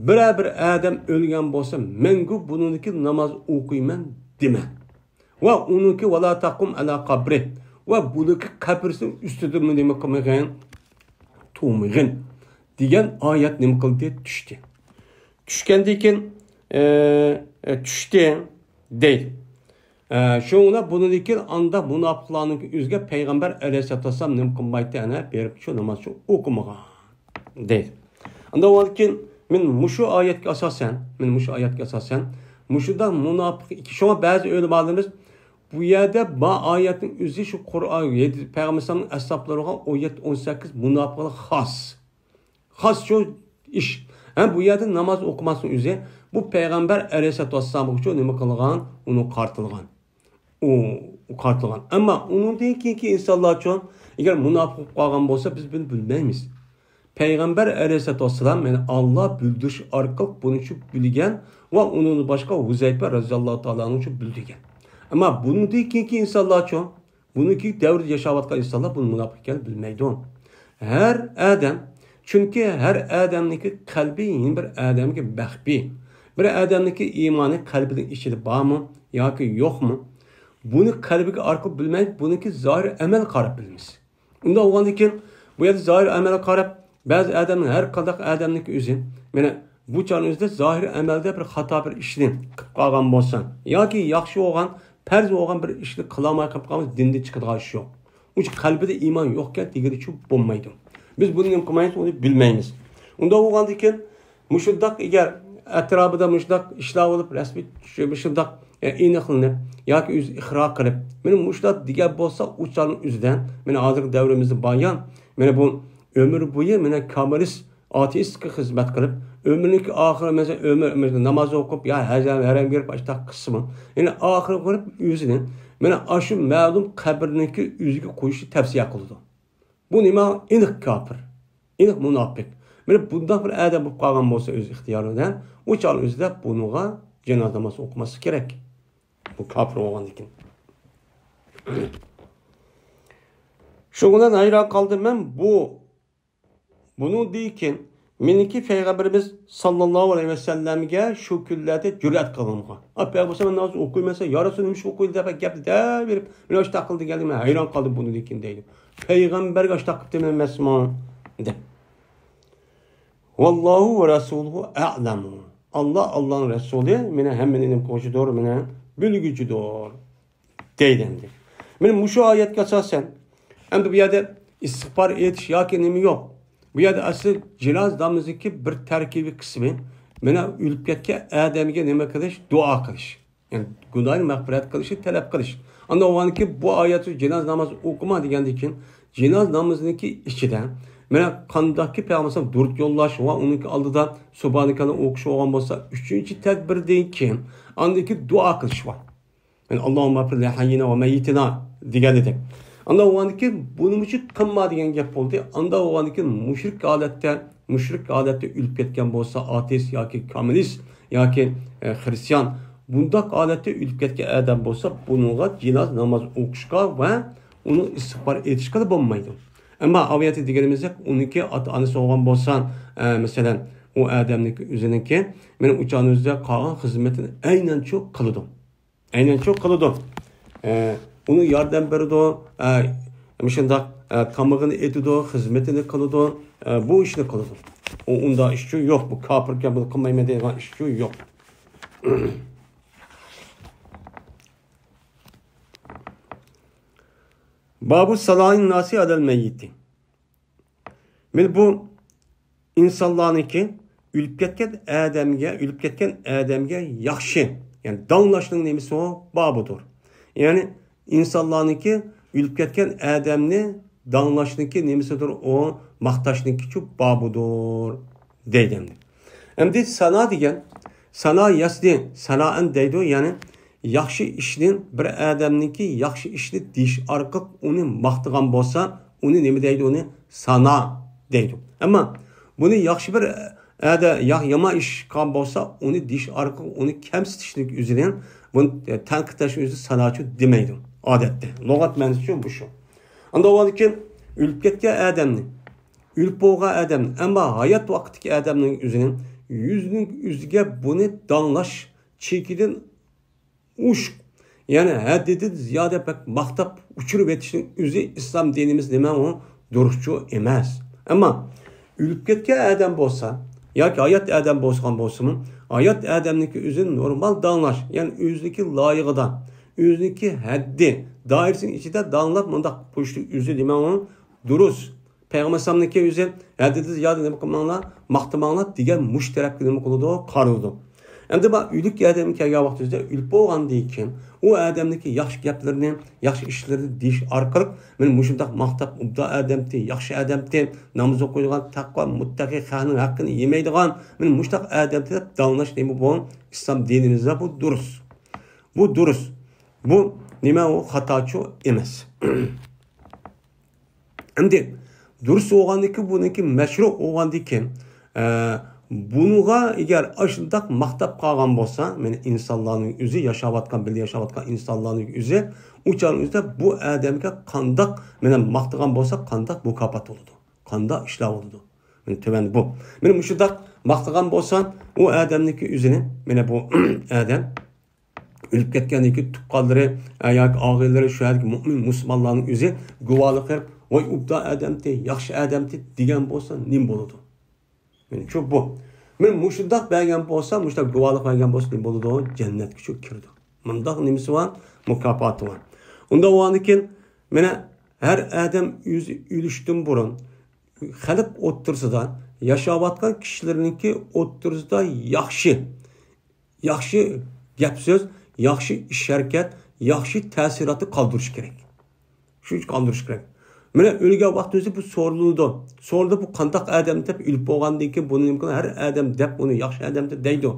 بىرەر بىر ئادەم ئۆلگەن بولسا، مەڭگۈ بۇنىڭدىكى ناماز ئوقۇيمەن دېمە. ۋە ئۇنىڭكى «ۋە لا تەقۇم ئەلا قەبرى» ۋە بۇنىڭكى قەبرىسىنىڭ ئۈستىدىمۇ نېمە قىلمىغىن؟ تۇرمىغىن دېگەن ئايەت نېمە قىلدى؟ چۈشتى. چۈشكەندىن كېيىن، ئە، ئە، چۈشتى دەيدۇ. ئە، شۇڭا بۇنىڭدىن كېيىن ئاندا مۇناپىقلارنىڭ ئۆزىگە پەيغەمبەر ئەلەيھىسسالاتۇ ۋەسسالام نېمە قىلمايتتى؟ ئەنە بېرىپ شۇ نامازنى ئوقۇمىغان دەيدۇ. ئاندا ئۇنىڭدىن كېيىن مەن مۇشۇ ئايەتكە ئاساسەن، مەن مۇشۇ ئايەتكە ئاساسەن، مۇشۇنداق مۇناپىق، شۇڭا بەزى ئۆلىمالىرىمىز بۇ يەردە بار ئايەتنىڭ ئۆزى شۇ قۇرئان، پەيغەمبەر ئەلەيھىسسالامنىڭ ئەسھابلىرىغا ئون يەتتە، ئون سەككىز مۇناپىقلار خاس. خاس شۇ ئىش. ھە، بۇ يەردە ناماز ئوقۇماسنىڭ ئۆزى، بۇ پەيغەمبەر ئەلەيھىسسالاتۇ ۋەسسالامغىچۇ نېمە قىلغان؟ ئۇنى قارىتىلغان. ئۇ، ئۇ قارىتىلغان. ئەمما ئۇنىڭدىن كېيىنكى ئىنسانلارچۇ، ئەگەر مۇناپىق بولۇپ قالغان بولسا، بىز بۇنى بىلمەيمىز. پەيغەمبەر ئەلەيھىسسالاتۇ ۋەسسالام، يەنى ئاللا بىلدۈرۈش ئارقىلىق بۇنىچۇ بىلگەن ۋە ئۇنىڭدىن باشقا ھۇزەيپە رەزىياللاھۇ تائالا ئەنھۇچۇ بىلدۈرگەن. ئەمما بۇنىڭدىن كېيىنكى ئىنسانلارچۇ، بۇنىڭكى دەۋردە ياشاۋاتقان ئىنسانلار بۇنى مۇناپىق ئىكەنلىكىنى بىلمەيدۇ. ھەر ئادەم، چۈنكى ھەر ئادەمنىڭكى قەلبى يەنە بىر ئادەمگە مەخپىي. بىر ئادەمنىڭكى ئىمانى قەلبىنىڭ ئىچىدە بارمۇ ياكى يوقمۇ؟ بۇنى قەلبىگە ئارقىلىق بىلمەي، بۇنىڭكى زاھىر ئەمەلگە قاراپ بىلىمىز. ئۇنداق بولغاندىن كېيىن، بۇ يەردە زاھىر ئەمەلگە قاراپ، بەزى ئادەمنىڭ، ھەر قانداق ئادەمنىڭكى ئۆزى، مانا بۇ چاغنىڭ ئۆزىدە زاھىر ئەمەلدە بىر خاتا بىر ئىشنى قىلىپ قالغان بولسا ياكى ياخشى بولغان، پەرز بولغان بىر ئىشنى قىلالماي قېلىپ قالمىسا، دىندىن چىقىدىغان ئىش يوق. ئۇنچە قەلبىدە ئىمان يوقكەن دېگىنىچۇ بولمايدۇ. بىز بۇنى نېمە قىلمايمىز، ئۇنى بىلمەيمىز. ئۇنداق بولغاندىن كېيىن، مۇشۇنداق ئەگەر ئەتراپىدا مۇشۇنداق ئىشلار بولۇپ، رەسمىي چۈشۈرۈپ، مۇشۇنداق، ئە، ئېنىقلىنىپ ياكى ئۆزى ئىقرار قىلىپ، مانا مۇشۇنداق دېگەن بولسا، ئۇ چاغنىڭ ئۆزىدە، مانا ھازىرقى دەۋرىمىزدە بار يا، مانا بۇ ئۆمۈر بويى، مانا كامېرىست، ئاتېئىستقا خىزمەت قىلىپ، ئۆمرىنىڭكى ئاخىرى، مەسىلەن، ئۆمۈر، ئۆمرىدە ناماز ئوقۇپ، يا ھەج، ھەرەمگە بېرىپ، ئاشۇنداق قىلسىمۇ، يەنى ئاخىرى قىلىپ ئۆزىنى، مانا ئاشۇ مەلۇم قەبرىنىڭكى ئۆزىگە قويۇشنى تەۋسىيە قىلىدۇ. بۇ نېمە؟ ئېنىق كاپىر، ئېنىق مۇناپىق. مانا بۇنداق بىر ئادەم بولۇپ قالغان بولسا ئۆز ئىختىيارى بىلەن، ئۇ چاغنىڭ ئۆزىدە بۇنىڭغا جانازا ناماز ئوقۇماسلىق كېرەك. بۇ كاپىر بولغاندىكىن. شۇنىڭ بىلەن ھەيران قالدىم مەن بۇ، بۇنىڭدىن كېيىن مېنىڭكى پەيغەمبىرىمىز ساللاللاھۇ ئەلەيھى ۋەسەللەمگە شۇ كۈنلەردە جۈرئەت قىلغانغا. ئا، پەيغەمبەر مەن ناماز ئوقۇيمەن دېسە، يا رەسۇل، نېمىشقا ئوقۇيدۇ دەپ گەپنى دەۋېرىپ، مانا ئاشۇنداق قىلدى دېگەندە مەن ھەيران قالدىم بۇنىڭدىن كېيىن دەيدۇ. پەيغەمبەرگە ئاشۇنداق قىپتىمەن ئەمەسمۇ؟ دەپ. ۋاللاھۇ ۋە رەسۇلۇھۇ ئەئلەمۇ. ئاللا، ئاللانىڭ رەسۇلى مانا ھەممىنى نېمە قىلغۇچىدۇر، مانا بىلگۈچىدۇر. دەيدۇ ئەمدى. مانا مۇشۇ ئايەتكە ئاساسەن، ئەمدى بۇ يەردە ئىستىغپار ئېيتىش ياكى نېمە يوق. بۇ يەردە ئەسلى جىناز نامىزىدىكى بىر تەركىبىي قىسمى، مانا ئۆلۈپ كەتكەن ئادەمگە نېمە قىلىش؟ دۇئا قىلىش. يەنى گۇناھنى مەغپىرەت قىلىشنى تەلەپ قىلىش. ئاندىن ئۇنىڭدىن كېيىن بۇ ئايەتتە جىناز نامازى ئوقۇما دېگەندىن كېيىن، جىناز نامىزىنىڭكى ئىچىدە، مانا قانداقكى پەيغەمبەر دۇرۇت يوللاش ۋە ئۇنىڭكى ئالدىدا سۇبھانەكەللا ئوقۇش بولغان بولسا، ئۈچىنچى تەكبىردىن كېيىن ئاندىن كېيىن دۇئا قىلىش بار. يەنى، «ئاللاھۇممە ئىغفىر لىھەييىنا ۋە مەييىتىنا» دېگەن ئىدى. ئاندا بولغاندىن كېيىن بۇنىمۇچۇ قىلما دېگەن گەپ بولدى. ئاندا بولغاندىن كېيىن مۇشرىك ھالەتتە، مۇشرىك ھالەتتە ئۆلۈپ كەتكەن بولسا، ئاتېئىست ياكى كوممۇنىست ياكى، ئە، خرىستىيان، بۇنداق ھالەتتە ئۆلۈپ كەتكەن ئادەم بولسا، بۇنىڭغا جىناز ناماز ئوقۇشقا ۋە ئۇنىڭ ئىستىغپار ئېيتىشقا بولمايدۇ. ئەمما ئاۋۇ يەردە دېگىنىمىزدەك، ئۇنىڭكى ئاتا-ئانىسى بولغان بولسا، ئە، مەسىلەن، ئۇ ئادەمنىڭكى ئۆزىنىڭكى، مانا ئۇ چاغنىڭ ئۆزىدە قالغان خىزمىتىنى ئەينەن شۇ قىلىدۇ. ئەينەن شۇ قىلىدۇ. ئە، ئۇنىڭ ياردەم بېرىدۇ، ئە، مۇشۇنداق، ئە، تامىقىنى ئېتىدۇ، خىزمىتىنى قىلىدۇ، ئە، بۇ ئىشنى قىلىدۇ. ئۇ ئۇنداق ئىشچۇ يوق، بۇ كاپىركەن، بۇنى قىلمايمەن دەيدىغان ئىشچۇ يوق. بابۇ سالائىن ناسى ئەلەل مەييىتى. مانا بۇ ئىنسانلارنىڭكى ئۆلۈپ كەتكەن ئادەمگە، ئۆلۈپ كەتكەن ئادەمگە ياخشى، يەنى داڭلاشنىڭ نېمىسى ئۇ؟ بابىدۇر. يەنى ئىنسانلارنىڭكى ئۆلۈپ كەتكەن ئادەمنى داڭلاشنىڭكى نېمىسىدۇر ئۇ؟ ماختاشنىڭكىچۇ بابىدۇر دەيدۇ ئەمدى. ئەمدى سانا دېگەن، سانا ياسنى سانائەن دەيدۇ، يەنى ياخشى ئىشنى، بىر ئادەمنىڭكى ياخشى ئىشنى دېيىش ئارقىلىق ئۇنى ماختىغان بولسا، ئۇنى نېمە دەيدۇ؟ ئۇنى سانا دەيدۇ. ئەمما بۇنى ياخشى بىر ئەدە يا-، يامان ئىش قىلغان بولسا، ئۇنى دېيىش ئارقىلىق ئۇنى كەمسىتىشلىك ئۆزىنى، بۇنى تەنقىدلەش ئۆزى ساناچۇ دېمەيدۇ ئادەتتە. لۇغەت مەنىسىچۇ بۇ شۇ. ئاندىن ئۇنىڭدىن كېيىن ئۆلۈپ كەتكەن ئادەمنى، ئۆلۈپ بولغان ئادەمنى، ئەمما ھايات ۋاقىتتىكى ئادەمنىڭ ئۆزىنى، يۈزنىڭ يۈزىگە بۇنى داڭلاش چېكىدىن ئوشۇق، يەنى ھەددىدىن زىيادە بەك ماختاپ ئۇچۇرۇۋېتىشنىڭ ئۆزى ئىسلام دىنىمىز نېمە ئۇ؟ دۇرۇسچۇ ئەمەس. ئەمما ئۆلۈپ كەتكەن ئادەم بولسا ياكى ھايات ئادەم بولسىغان بولسىمۇ، ھايات ئادەمنىڭكى ئۆزىنى نورمال داڭلاش، يەنى ئۆزىنىڭكى لايىقىدا، ئۆزىنىڭكى ھەددى، دائىرىسىنىڭ ئىچىدە داڭلاپ مۇنداق قويۇشنىڭ ئۆزى نېمە ئۇ؟ دۇرۇس. پەيغەمبەر ئەلەيھىسسالامنىڭكى ئۆزى ھەددىدىن زىيادە نېمە قىلماڭلار، ماختىماڭلار دېگەن مۇشۇ تەرەپكە نېمە قىلىدۇ؟ قارىلىدۇ. ئەمدى ما ئۆلۈك ئادەم كەلگەن ۋاقتىمىزدا ئۆلۈپ بولغاندىن كېيىن ئۇ ئادەمنىڭكى ياخشى گەپلىرىنى، ياخشى ئىشلىرىنى دېيىش ئارقىلىق مانا مۇشۇنداق ماختاپ، ئوبدان ئادەمتى، ياخشى ئادەمتى، ناماز ئوقۇيدىغان، تەقۋا، مۇتتەقى، خەقنىڭ ھەققىنى يېمەيدىغان، مانا مۇشۇنداق ئادەمتى دەپ داڭلاش نېمە بۇ؟ ئىسلام دىنىمىزدا بۇ دۇرۇس. بۇ دۇرۇس. بۇ نېمە ئۇ؟ خاتاچۇ ئەمەس. ئەمدى دۇرۇس بولغاندىكىن، بۇنىڭكى مەشرۇ بولغاندىكىن، ئە، بۇنىڭغا ئەگەر ئاشۇنداق ماختاپ قالغان بولسا، مانا ئىنسانلارنىڭ ئۆزى، ياشاۋاتقان، بىللە ياشاۋاتقان ئىنسانلارنىڭ ئۆزى، ئۇ چاغنىڭ ئۆزىدە بۇ ئادەمگە قانداق، مانا ماختىغان بولسا، قانداق مۇكاپات بولىدۇ؟ قانداق ئىشلار بولىدۇ؟ مانا تۆۋەن بۇ. مانا مۇشۇنداق ماختىغان بولسا، ئۇ ئادەمنىڭكى ئۆزىنى، مانا بۇ ئادەم ئۆلۈپ كەتكەندىن كېيىن تۇغقانلىرى، ئە، ياكى ئاغىنىلىرى، شۇ يەردىكى مۆمىن مۇسۇلمانلارنىڭ ئۆزى گۇۋاھلىق بېرىپ، ۋاي، ئوبدان ئادەمتى، ياخشى ئادەمتى دېگەن بولسا نېمە بولىدۇ؟ مانا شۇ بۇ. مانا مۇشۇنداق بەرگەن بولسا، مۇشۇنداق گۇۋاھلىق بەرگەن بولسا نېمە بولىدۇ؟ جەننەتكىچۇ كىرىدۇ. مۇنداق نېمىسى بار؟ مۇكاپاتى بار. ئۇنداق بولغاندىن كېيىن، مانا ھەر ئادەم ئۆزى ئۆلۈشتىن بۇرۇن خەلق ئوتتۇرىسىدا، ياشاۋاتقان كىشىلەرنىڭكى ئوتتۇرىسىدا ياخشى ياخشى گەپ سۆز، ياخشى ئىش ھەرىكەت، ياخشى تەسىراتنى قالدۇرۇش كېرەك. شۇنچە قالدۇرۇش كېرەك. مانا ئۆلگەن ۋاقتىمىزدا بۇ سورىلىدۇ. سورىلىدۇ، بۇ قانداق ئادەم دەپ، ئۆلۈپ بولغاندىن كېيىن بۇنى نېمە قىلىدۇ؟ ھەر ئادەم دەپ، ئۇنى ياخشى ئادەم دەپ دەيدۇ.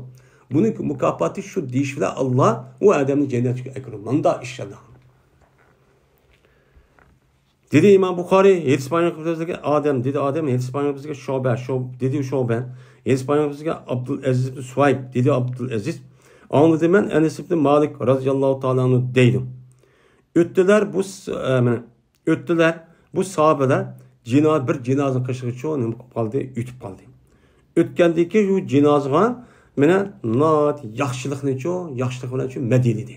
بۇنى مۇكاپاتى شۇ دېيىش بىلەن ئاللا ئۇ ئادەمنى جەننەتكە ئەكىرىدۇ. مانداق ئىشلار. دېدى ئىمام بۇخارى، ھەدىس بايان قىلىپ بىزگە ئادەم، دېدى ئادەم، ھەدىس بايان قىلىپ بىزگە شۇبە، شۇ-، دېدى شۇبە، ھەدىس بايان قىلىپ بىزگە ئابدۇلئەزىز ئىبن سۇھەيب، دېدى ئابدۇلئەزىز، ئاڭلىدىم مەن ئەنەس ئىبن مالىك رازىياللاھۇ تائالا ئەنھۇ دەيدۇ. ئۆتتىلەر بۇ س-، ئە، مانا، ئۆتتىلەر بۇ ساھابىلەر جىنا-، بىر جىنازىنى قىلىشقىچۇ نېمە قىلىپ قالدى؟ ئۆتۈپ قالدى. ئۆتكەندىن كېيىن شۇ جىنازىغا مانا ناھايىتى ياخشىلىقنىچۇ، ياخشىلىق بىلەنچۇ مەدھىيەلىدى.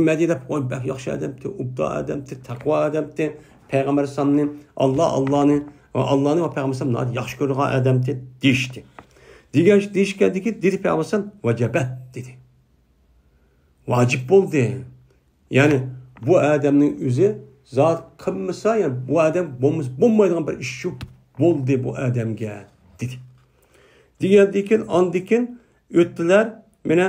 مەدھىيەلەپ، ۋاي، بەك ياخشى ئادەمتى، ئوبدان ئادەمتى، تەقۋا ئادەمتى، پەيغەمبەر ئەلەيھىسسالامنى، ئاللا، ئاللانى ۋە ئاللانى ۋە پەيغەمبەر ئەلەيھىسسالامنى ناھايىتى ياخشى كۆرىدىغان ئادەمتى دېيىشتى. دېگەن، دېيىشكەندىكى دېدى پەيغەمبەر ئەلەيھىسسالام، ۋەجەبەت دېدى. ۋاجىپ بولدى. يەنى بۇ ئادەمنىڭ ئۆزى زات قىلمىسا، يەنى بۇ ئادەم بولمىسا بولمايدىغان بىر ئىش شۇ بولدى بۇ ئادەمگە، دېدى. دېگەندىن كېيىن، ئاندىن كېيىن ئۆتتىلەر، مانا،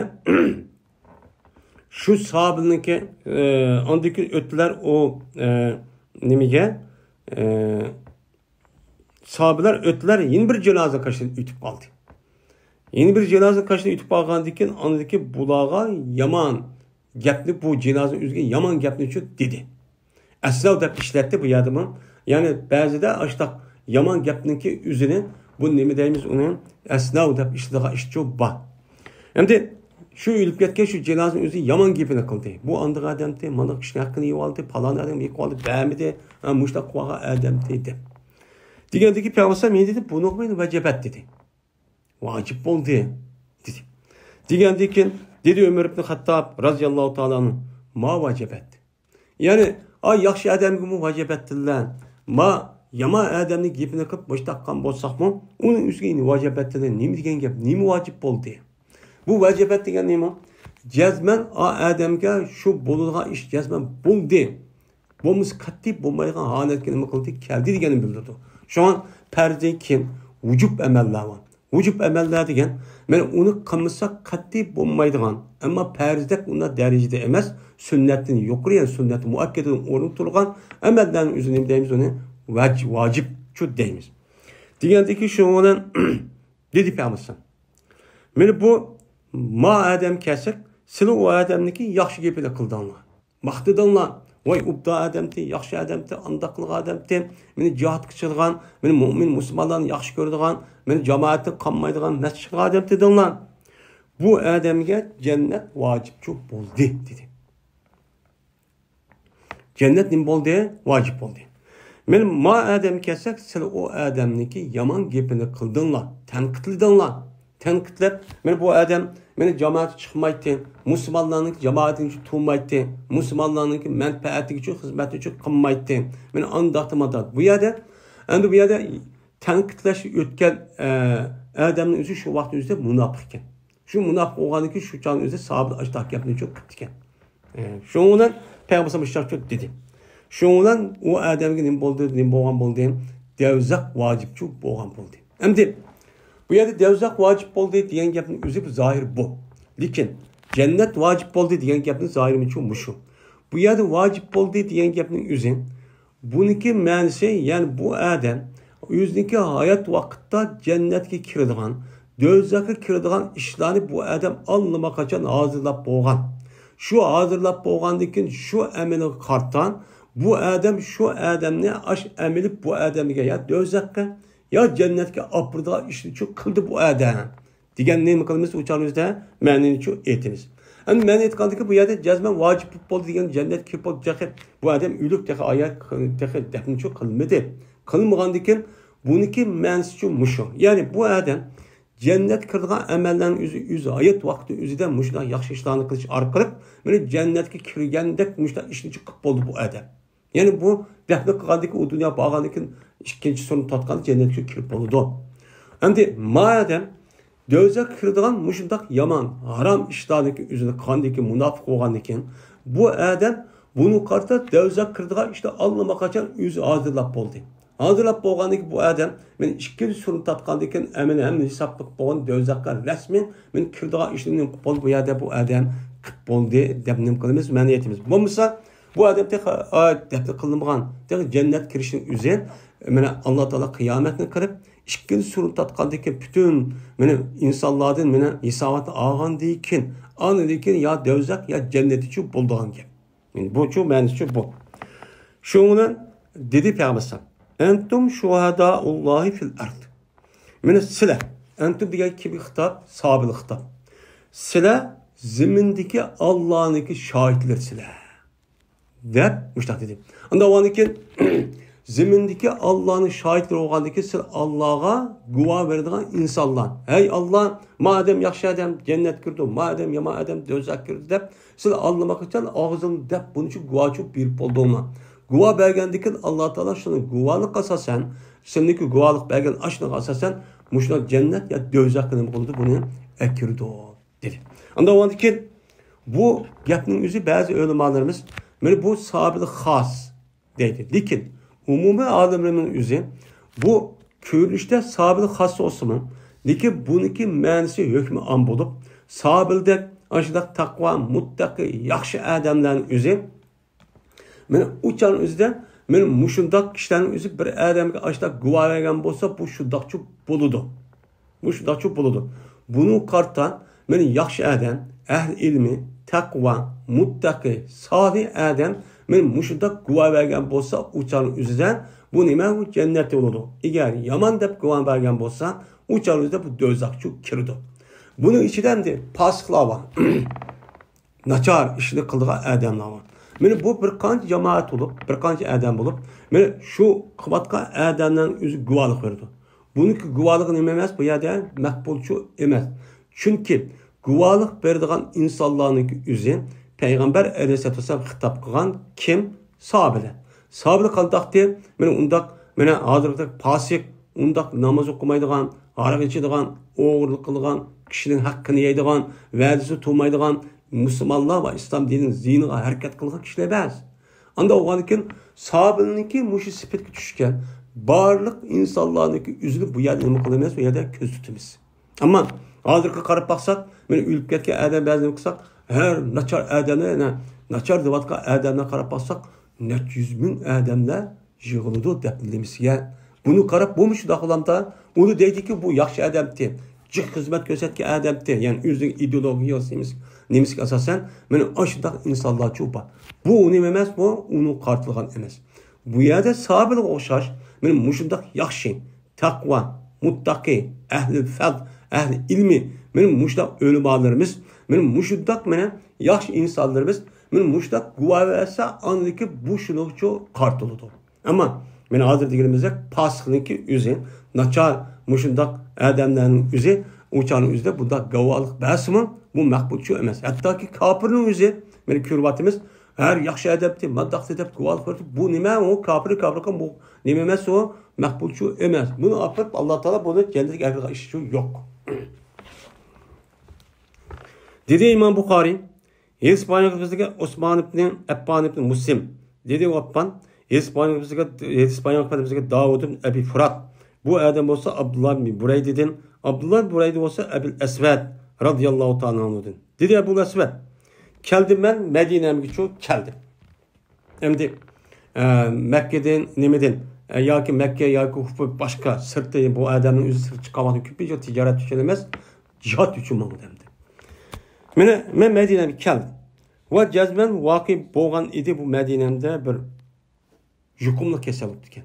شۇ ساھابىنىڭكى، ئە، ئاندىن كېيىن ئۆتتىلەر ئۇ، ئە، نېمىگە، ئە، ساھابىلەر ئۆتتىلەر، يەنە بىر جىنازا قېشىدىن ئۆتۈپ قالدى. يەنە بىر جىنازا قېشىدىن ئۆتۈپ قالغاندىن كېيىن، ئاندىن كېيىن بۇلارغا يامان گەپنى، بۇ جىنازا ئۆزىگە يامان گەپنى شۇ دېدى. ئەسنەۋ دەپ ئىشلەتتى بۇ يەردىمۇ. يەنى بەزىدە ئاشتاق يامان گەپنىڭكى ئۆزىنى، بۇ نېمە دەيمىز ئۇنى؟ ئەسنەۋ دەپ ئىشلىتىدىغان ئىشچۇ بار. ئەمدى شۇ ئۆلۈپ كەتكەن شۇ جىنازىنىڭ ئۆزى يامان گېپىنى قىلدى. بۇ ئاندىغان ئادەمتى، مانداق كىشىنىڭ ھەققىنى يېۋالدى، پالان ئادەم يېقىۋالدى، بەرمىدى، ھە، مۇشۇنداق قىلىۋالغان ئادەمتى دەپ. دېگەندىكى پەيغەمبەر ئەلەيھىسسالام دېدى، بۇنىڭغا مەن ۋەجەبەت دېدى. ۋاجىپ بولدى دېدى. دېگەندىن كېيىن دېدى ئۆمەر ئىبن خەتتاب رازىياللاھۇ تائالا ئەنھۇ، ما ۋەجەبەت. يەنى ئا ياخشى ئادەمگىمۇ ۋەجىبەتتىنلا، ما يامان ئادەمنىڭ گېپىنى قىلىپ بوش تاققان بولساقمۇ، ئۇنىڭ ئۈستىگە يەنە ۋەجىبەتتىنلا نېمە دېگەن گەپ، نېمە ۋاجىپ بولدى؟ بۇ ۋەجىبەت دېگەن نېمە؟ جەزمەن ئا ئادەمگە شۇ بولىدىغان ئىش جەزمەن بولدى. بولمىسا قەتئىي بولمايدىغان ھالەتكە نېمە قىلدى؟ كەلدى دېگەننى بىلدۈرىدۇ. شۇڭا پەرزدىن كېيىن ۋۇجۇب ئەمەللەر بار. ۋۇجۇب ئەمەللەر دېگەن، مانا ئۇنى قىلمىساق قەتئىي بولمايدىغان، ئەمما پەرزدەك ئۇنداق دەرىجىدە ئەمەس، سۈننەتتىن يۇقىرى، يەنى سۈننەت مۇئەككەدىدىن ئورۇن تۇرغان ئەمەللەرنىڭ ئۆزىنى نېمە دەيمىز؟ ئۇنى ۋەج-، ۋاجىپچۇ دەيمىز. دېگەندىكى شۇنىڭ بىلەن دېدى پەيغەمبەر. مانا بۇ ما ئادەم كەلسەك، سىلى ئۇ ئادەمنىڭكى ياخشى گېپىنى قىلدىڭلار. ماختىدىڭلار. ۋاي، ئوبدان ئادەمتى، ياخشى ئادەمتى، ئانداق قىلغان ئادەمتى، مېنى جىھادقا چىقىدىغان، مېنى مۆمىن مۇسۇلمانلارنى ياخشى كۆرىدىغان، مېنى جامائەتتىن قالمايدىغان، مەسچىتكە چىقىدىغان ئادەمتى دېدىڭلار. بۇ ئادەمگە جەننەت ۋاجىپچۇ بولدى، دېدى. جەننەت نېمە بولدى؟ ۋاجىپ بولدى. مانا ما ئادەم كەلسەك، سىلى ئۇ ئادەمنىڭكى يامان گېپىنى قىلدىڭلار، تەنقىدلىدىڭلار. تەنقىدلەپ، مانا بۇ ئادەم مېنى جامائەتكە چىقمايتتى، مۇسۇلمانلارنىڭ جامائىتىنى تۇتمايتتى، مۇسۇلمانلارنىڭ مەنپەئەتى ئۈچۈن، خىزمەتى ئۈچۈن قىلمايتتى. مانا ئانداقتا مانداق. بۇ يەردە، ئەمدى بۇ يەردە تەنقىدلەش ئۆتكەن، ئە، ئادەمنىڭ ئۆزى شۇ ۋاقىتنىڭ ئۆزىدە مۇناپىق ئىكەن. شۇ مۇناپىق بولغاندىن كېيىن شۇ چاغنىڭ ئۆزىدە ساھابىلەر ئاشۇنداق گەپنى چوق قىپتىكەن. ئە، شۇنىڭ بىلەن پەيغەمبەر ئاشۇنداق دېدى. شۇنىڭ بىلەن ئۇ ئادەمگە نېمە بولدى، نېمە بولغان بولدى؟ دوزاخ ۋاجىپچۇ بولغان بولدى. ئەمدى بۇ يەردە دوزاخ ۋاجىپ بولدى دېگەن گەپنىڭ ئۆزى بىر زاھىر بۇ. لېكىن جەننەت ۋاجىپ بولدى دېگەن گەپنىڭ زاھىرىمۇچۇ مۇشۇ. بۇ يەردە ۋاجىپ بولدى دېگەن گەپنىڭ ئۆزى، بۇنىڭكى مەنىسى، يەنى بۇ ئادەم ئۆزىنىڭكى ھايات ۋاقىتتا جەننەتكە كىرىدىغان، دوزاخقا كىرىدىغان ئىشلارنى بۇ ئادەم ئاللىماقاچان ھازىرلاپ بولغان. شۇ ھازىرلاپ بولغاندىن كېيىن شۇ ئەمىلىگە قارىتا، بۇ ئادەم شۇ ئادەمنى ئاش ئەمىلى بۇ ئادەمگە يا دوزاخقا، يا جەننەتكە ئاپىرىدىغان ئىشنى شۇ قىلدى بۇ ئادەم. دېگەن نېمە قىلىمىز؟ ئۇ چاغنىڭ ئۆزىدە مەنىنى شۇ ئېيتىمىز. ئەمدى مەن ئېيتقاندىكى بۇ يەردە جەزمەن ۋاجىپ بولدى دېگەن جەننەت كىرىپ بولدى تېخى. بۇ ئادەم ئۆلۈك تېخى ئايات تېخى دەپنىچۇ قىلمىدى. قىلمىغاندىكىن بۇنىڭكى مەنىسىچۇ مۇشۇ. يەنى بۇ ئادەم جەننەتكە كىرىدىغان ئەمەللەرنى ئۆزى، ئۆزى ھايات ۋاقتىدا ئۆزىدە مۇشۇنداق ياخشى ئىشلارنى قىلىش ئارقىلىق مانا جەننەتكە كىرگەندەك مۇشۇنداق ئىشنى قىلىپ بولدى بۇ ئادەم. يەنى بۇ دەپنە قىلغاندىكىن، ئۇ دۇنيا بارغاندىكىن ئىككىنچى سورۇن تارتقاندا جەننەتكە كىرىپ بولىدۇ. ئەمدى مادەم دوزاخقا كىرىدىغان مۇشۇنداق يامان، ھارام ئىشلارنىكى ئۆزىنى قىلغاندىكىن، مۇناپىق بولغاندىكىن، بۇ ئادەم بۇنى قارىتا دوزاخقا كىرىدىغان ئىشتا ئاللىماقاچان ئۆزى ھازىرلاپ بولدى. ھازىرلاپ بولغاندىكىن بۇ ئادەم مانا ئىككىنچى سورۇن تارتقاندىكىن ئەمىنى ھەممە ھېسابلىق بولغان دوزاخقا رەسمىي مانا كىرىدىغان ئىشنى نېمە قىلىپ بولدى؟ بۇ يەردە بۇ ئادەم قىلىپ بولدى دەپ نېمە قىلىمىز؟ مەنە ئېيتىمىز. بولمىسا بۇ ئادەم تېخى، ئا، دەپنە قىلىنمىغان، تېخى جەننەت كىرىشنىڭ ئۆزى، مانا، ئاللا تائالا قىيامەتنى قىلىپ، ئىككىنچى سورۇن تارتقاندىن كېيىن پۈتۈن، مانا، ئىنسانلاردىن، مانا، ھېساباتنى ئالغاندىن كېيىن، ئاندىن كېيىن يا دوزاخ، يا جەننەتچۇ بولىدىغان گەپ. مانا، بۇچۇ مەنىسىچۇ بۇ. شۇنىڭ بىلەن دېدى پەيغەمبەر ئەلەيھىسسالام، «ئەنتۇم شۇھەدائۇللاھى فىل ئەرد.» مانا سىلەر، ئەنتۇم دېگەن كىمگە خىتاب؟ ساھابىلەرگە خىتاب. سىلەر زېمىندىكى ئاللانىڭكى شاھىتلىرىسىلەر، دەپ مۇشۇنداق دېدى. ئاندىن ئاندىن كېيىن زېمىندىكى ئاللانىڭ شاھىتلىرى بولغاندىن كېيىن سىلەر ئاللاغا گۇۋاھ بېرىدىغان ئىنسانلار. ھەي ئاللا، ما ئادەم ياخشى ئادەم، جەننەتكە كىرىدۇ، ما ئادەم يامان ئادەم دوزاخقا كىرىدۇ دەپ سىلەر ئاللىماقاچان ئاغزىڭ دەپ بۇنچە گۇۋاھچۇ بېرىپ بولدۇڭلار. گۇۋاھ بەرگەندىن كېيىن ئاللا تائالا شۇنىڭ گۇۋاھلىقىغا ئاساسەن، سىلىنىڭكى گۇۋاھلىق بەرگەن ئاشۇنىڭغا ئاساسەن مۇشۇنداق جەننەت يا دوزاخقا نېمە قىلىدۇ؟ بۇنى ئەكىرىدۇ، دېدى. ئاندىن ئاندىن كېيىن بۇ گەپنىڭ ئۆزى بەزى ئۆلىمالىرىمىز مانا بۇ ساھابىلەر خاس دەيدۇ. لېكىن ئومۇمىي ئالىملارنىڭ ئۆزى بۇ كۆرۈنۈشتە ساھابىلەر خاس بولسىمۇ، لېكىن بۇنىڭكى مەنىسى ھۆكمى ئام بولۇپ، ساھابىلەردەك ئاشۇنداق تەقۋا، مۇتتەقى، ياخشى ئادەملەرنىڭ ئۆزى مانا ئۇ چاغنىڭ ئۆزىدە مانا مۇشۇنداق كىشىلەرنىڭ ئۆزى بىر ئادەمگە ئاشۇنداق گۇۋاھ بەرگەن بولسا، بۇ شۇنداقچۇ بولىدۇ. بۇ شۇنداقچۇ بولىدۇ. بۇنىڭغا قارىتا مانا ياخشى ئادەم، ئەھلى ئىلمى، تەقۋا، مۇتتەقى، سالىھ ئادەم مانا مۇشۇنداق گۇۋاھ بەرگەن بولسا، ئۇ چاغنىڭ ئۆزىدە بۇ نېمە؟ بۇ جەننەتتە بولىدۇ. ئەگەر يامان دەپ گۇۋاھ بەرگەن بولسا، ئۇ چاغنىڭ ئۆزىدە بۇ دوزاخچۇ كىرىدۇ. بۇنىڭ ئىچىدە ئەمدى پاسىقلار بار. ناچار ئىشنى قىلىدىغان ئادەملەر بار. مانا بۇ بىر قانچە جامائەت بولۇپ، بىر قانچە ئادەم بولۇپ، مانا شۇ قىلىۋاتقان ئادەملەرنىڭ ئۆزى گۇۋاھلىق بېرىدۇ. بۇنىڭكى گۇۋاھلىقى نېمە ئەمەس؟ بۇ يەردە مەقبۇلچۇ ئەمەس. چۈنكى گۇۋاھلىق بېرىدىغان ئىنسانلارنىڭكى ئۆزى پەيغەمبەر ئەلەيھىسسالاتۇ ۋەسسالام خىتاب قىلغان كىم؟ ساھابىلەر. ساھابىلەر قانداقتى؟ مانا ئۇنداق، مانا ھازىرقىدەك پاسىق، ئۇنداق ناماز ئوقۇمايدىغان، ھاراق ئىچىدىغان، ئوغرىلىق قىلىدىغان، كىشىنىڭ ھەققىنى يەيدىغان، ۋەدىسىنى تۇتمايدىغان، مۇسۇلمانلار ۋە ئىسلام دىنىنىڭ زىيىنىغا ھەرىكەت قىلغان كىشىلەر ئەمەس. ئانداق بولغاندىكىن، ساھابىلەرنىڭكى مۇشۇ سۈپەتكە چۈشكەن بارلىق ئىنسانلارنىڭكى ئۆزىنى بۇ يەردە نېمە قىلىمىز، بۇ يەردە كۆزىتىمىز. ئەمما ھازىرقى قاراپ باقساق، مانا ئۆلۈپ كەتكەن ئادەم بەزىدە نېمە قىلساق، ھەر ناچار ئادەمنى، يەنە ناچار دەۋاتقان ئادەمنى قاراپ باقساق، نەچچە يۈز مىڭ ئادەملەر يىغىلىدۇ دەپنە نېمىسىگە. بۇنى قاراپ، بۇمۇ شۇنداق بولامدا، ئۇنى دەيدىكى، بۇ ياخشى ئادەمتى، جىق خىزمەت كۆرسەتكەن ئادەمتى، يەنى ئۆزىنىڭ ئىدېئولوگىيەسى نېمىسى، نېمىسىگە ئاساسەن، مانا ئاشۇنداق ئىنسانلارچۇ بار. بۇ نېمە ئەمەس، بۇ ئۇنىڭ قارىتىلغان ئەمەس. بۇ يەردە ساھابىلەرگە ئوخشاش، مانا مۇشۇنداق ياخشى، تەقۋا، مۇتتەقى، ئەھلى فەقھ، ئەھلى ئىلمى، مانا مۇشۇنداق ئۆلىمالىرىمىز، مانا مۇشۇنداق مانا ياخشى ئىنسانلىرىمىز، مانا مۇشۇنداق گۇۋاھ بەرسە، ئاندىكى بۇ شۇنىڭچۇ قارىتىلىدۇ. ئەمما مانا ھازىر دېگىنىمىزدەك پاسىقنىڭكى ئۆزى، ناچار مۇشۇنداق ئادەملەرنىڭ ئۆزى، ئۇ چاغنىڭ ئۆزىدە بۇنداق گۇۋاھلىق بەرسىمۇ، بۇ مەقبۇلچۇ ئەمەس. ھەتتاكى كاپىرنىڭ ئۆزى، مانا كۆرۈۋاتىمىز، ھەر ياخشى ئادەمتى، مانداقتى دەپ گۇۋاھلىق بېرىدۇ. بۇ نېمە؟ ئۇ كاپىر، كاپىرقان، بۇ نېمە ئەمەس ئۇ؟ مەقبۇلچۇ ئەمەس. بۇنى ئاپىرىپ، ئاللا تائالا بۇنى جەننەتكە ئەكىرىدىغان ئىش ئۇچۇن يوق. دېدى ئىمام بۇخارىي، ھېدىس بايانىمىزدىكى ئوسمان ئىبنى ئەففان ئىبنى مۇسلىم. دېدى ئۇ ئەففان، ھېدىس بايانىمىزدىكى، ھېدىس بايان قىلغان داۋۇد ئىبنى ئەبى فۇرات. بۇ ئادەم بولسا ئابدۇللا ئىبنى بۇرەيدىدىن، ئابدۇللا ئىبنى بۇرەيدە بولسا ئەبىل ئەسۋەد رازىياللاھۇ تائالا ئەنھۇدىن. دېدى ئەبۇل ئەسۋەد، كەلدىم مەن مەدىنەمگىچۇ كەلدىم. ئەمدى، ئە، مەككىدىن، نېمىدىن، ئە، ياكى مەككە ياكى باشقا سىرتى، بۇ ئادەمنىڭ ئۆزى سىرت چىققان ۋاقتى كۆپىنچە تىجارەت ئۈچۈن ئەمەس، جىھاد ئۈچۈن ماڭىدۇ ئەمدى. مانا مەن مەدىنەمگە كەلدىم. ۋە جەزمەن ۋاقىئ بولغان ئىدى بۇ مەدىنەمدە بىر يۇقۇملۇق كېسەل بوپتىكەن.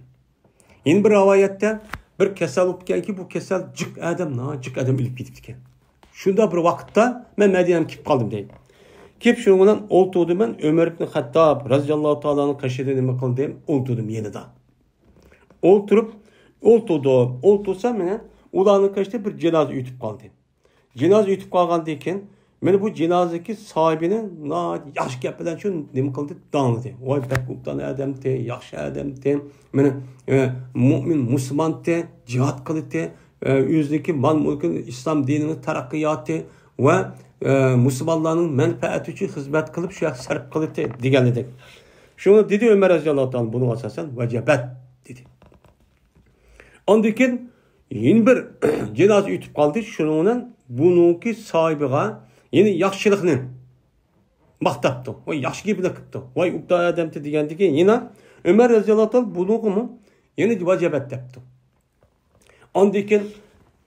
يەنە بىر رىۋايەتتە بىر كېسەل بوپتىكەنكى، بۇ كېسەل جىق ئادەم، ناھايىتى جىق ئادەم ئۆلۈپ كېتىپتىكەن. شۇنداق بىر ۋاقىتتا مەن مەدىنەگە كېلىپ قالدىم دەيدۇ. كېلىپ شۇنىڭ بىلەن ئولتۇردۇم مەن ئۆمەر ئىبن خەتتاب رازىياللاھۇ تائالا ئەنھۇنىڭ قېشىدا نېمە قىلدىم؟ ئولتۇردۇم يېنىدا. ئولتۇرۇپ، ئولتۇردۇم، ئولتۇرسام مانا ئۇلارنىڭ قېشىدا بىر جىنازا ئۆتۈپ قالدى. جىنازا ئۆتۈپ قالغاندىن كېيىن، مانا بۇ جىنازىدىكى ساھىبىنى ناھايىتى ياخشى گەپ بىلەن شۇ نېمە قىلدى، داڭلىدى. ۋاي، بەك ئوبدان ئادەمتى، ياخشى ئادەمتى. مانا، ئە، مۇئمىن، مۇسۇلمانتى، جىھاد قىلىتى، ئە، ئۆزىنىڭكى مال-مۈلكىنى ئىسلام دىنىنىڭ تەرەققىياتى ۋە، ئە، مۇسۇلمانلارنىڭ مەنپەئەتى ئۈچۈن خىزمەت قىلىپ، شۇ يەرگە سەرپ قىلىتى دېگەنلىدەك. شۇڭا دېدى ئۆمەر رەزىياللاھۇ تائالا، بۇنىڭغا ئاساسەن ۋەجەبەت دېدى. ئاندىن كېيىن يەنە بىر جىنازا ئۆتۈپ قالدى. شۇنىڭ بىلەن بۇنىڭكى ساھىبىغا يەنە ياخشىلىقنى ماختاپتۇ. ۋاي، ياخشى گېپىنى قىپتۇ. ۋاي، ئوبدان ئادەمتى دېگەندىكىن يەنە ئۆمەر رەزىياللاھۇ تائالا بۇنىڭغىمۇ يەنە ۋەجەبەت دەپتۇ. ئاندىن كېيىن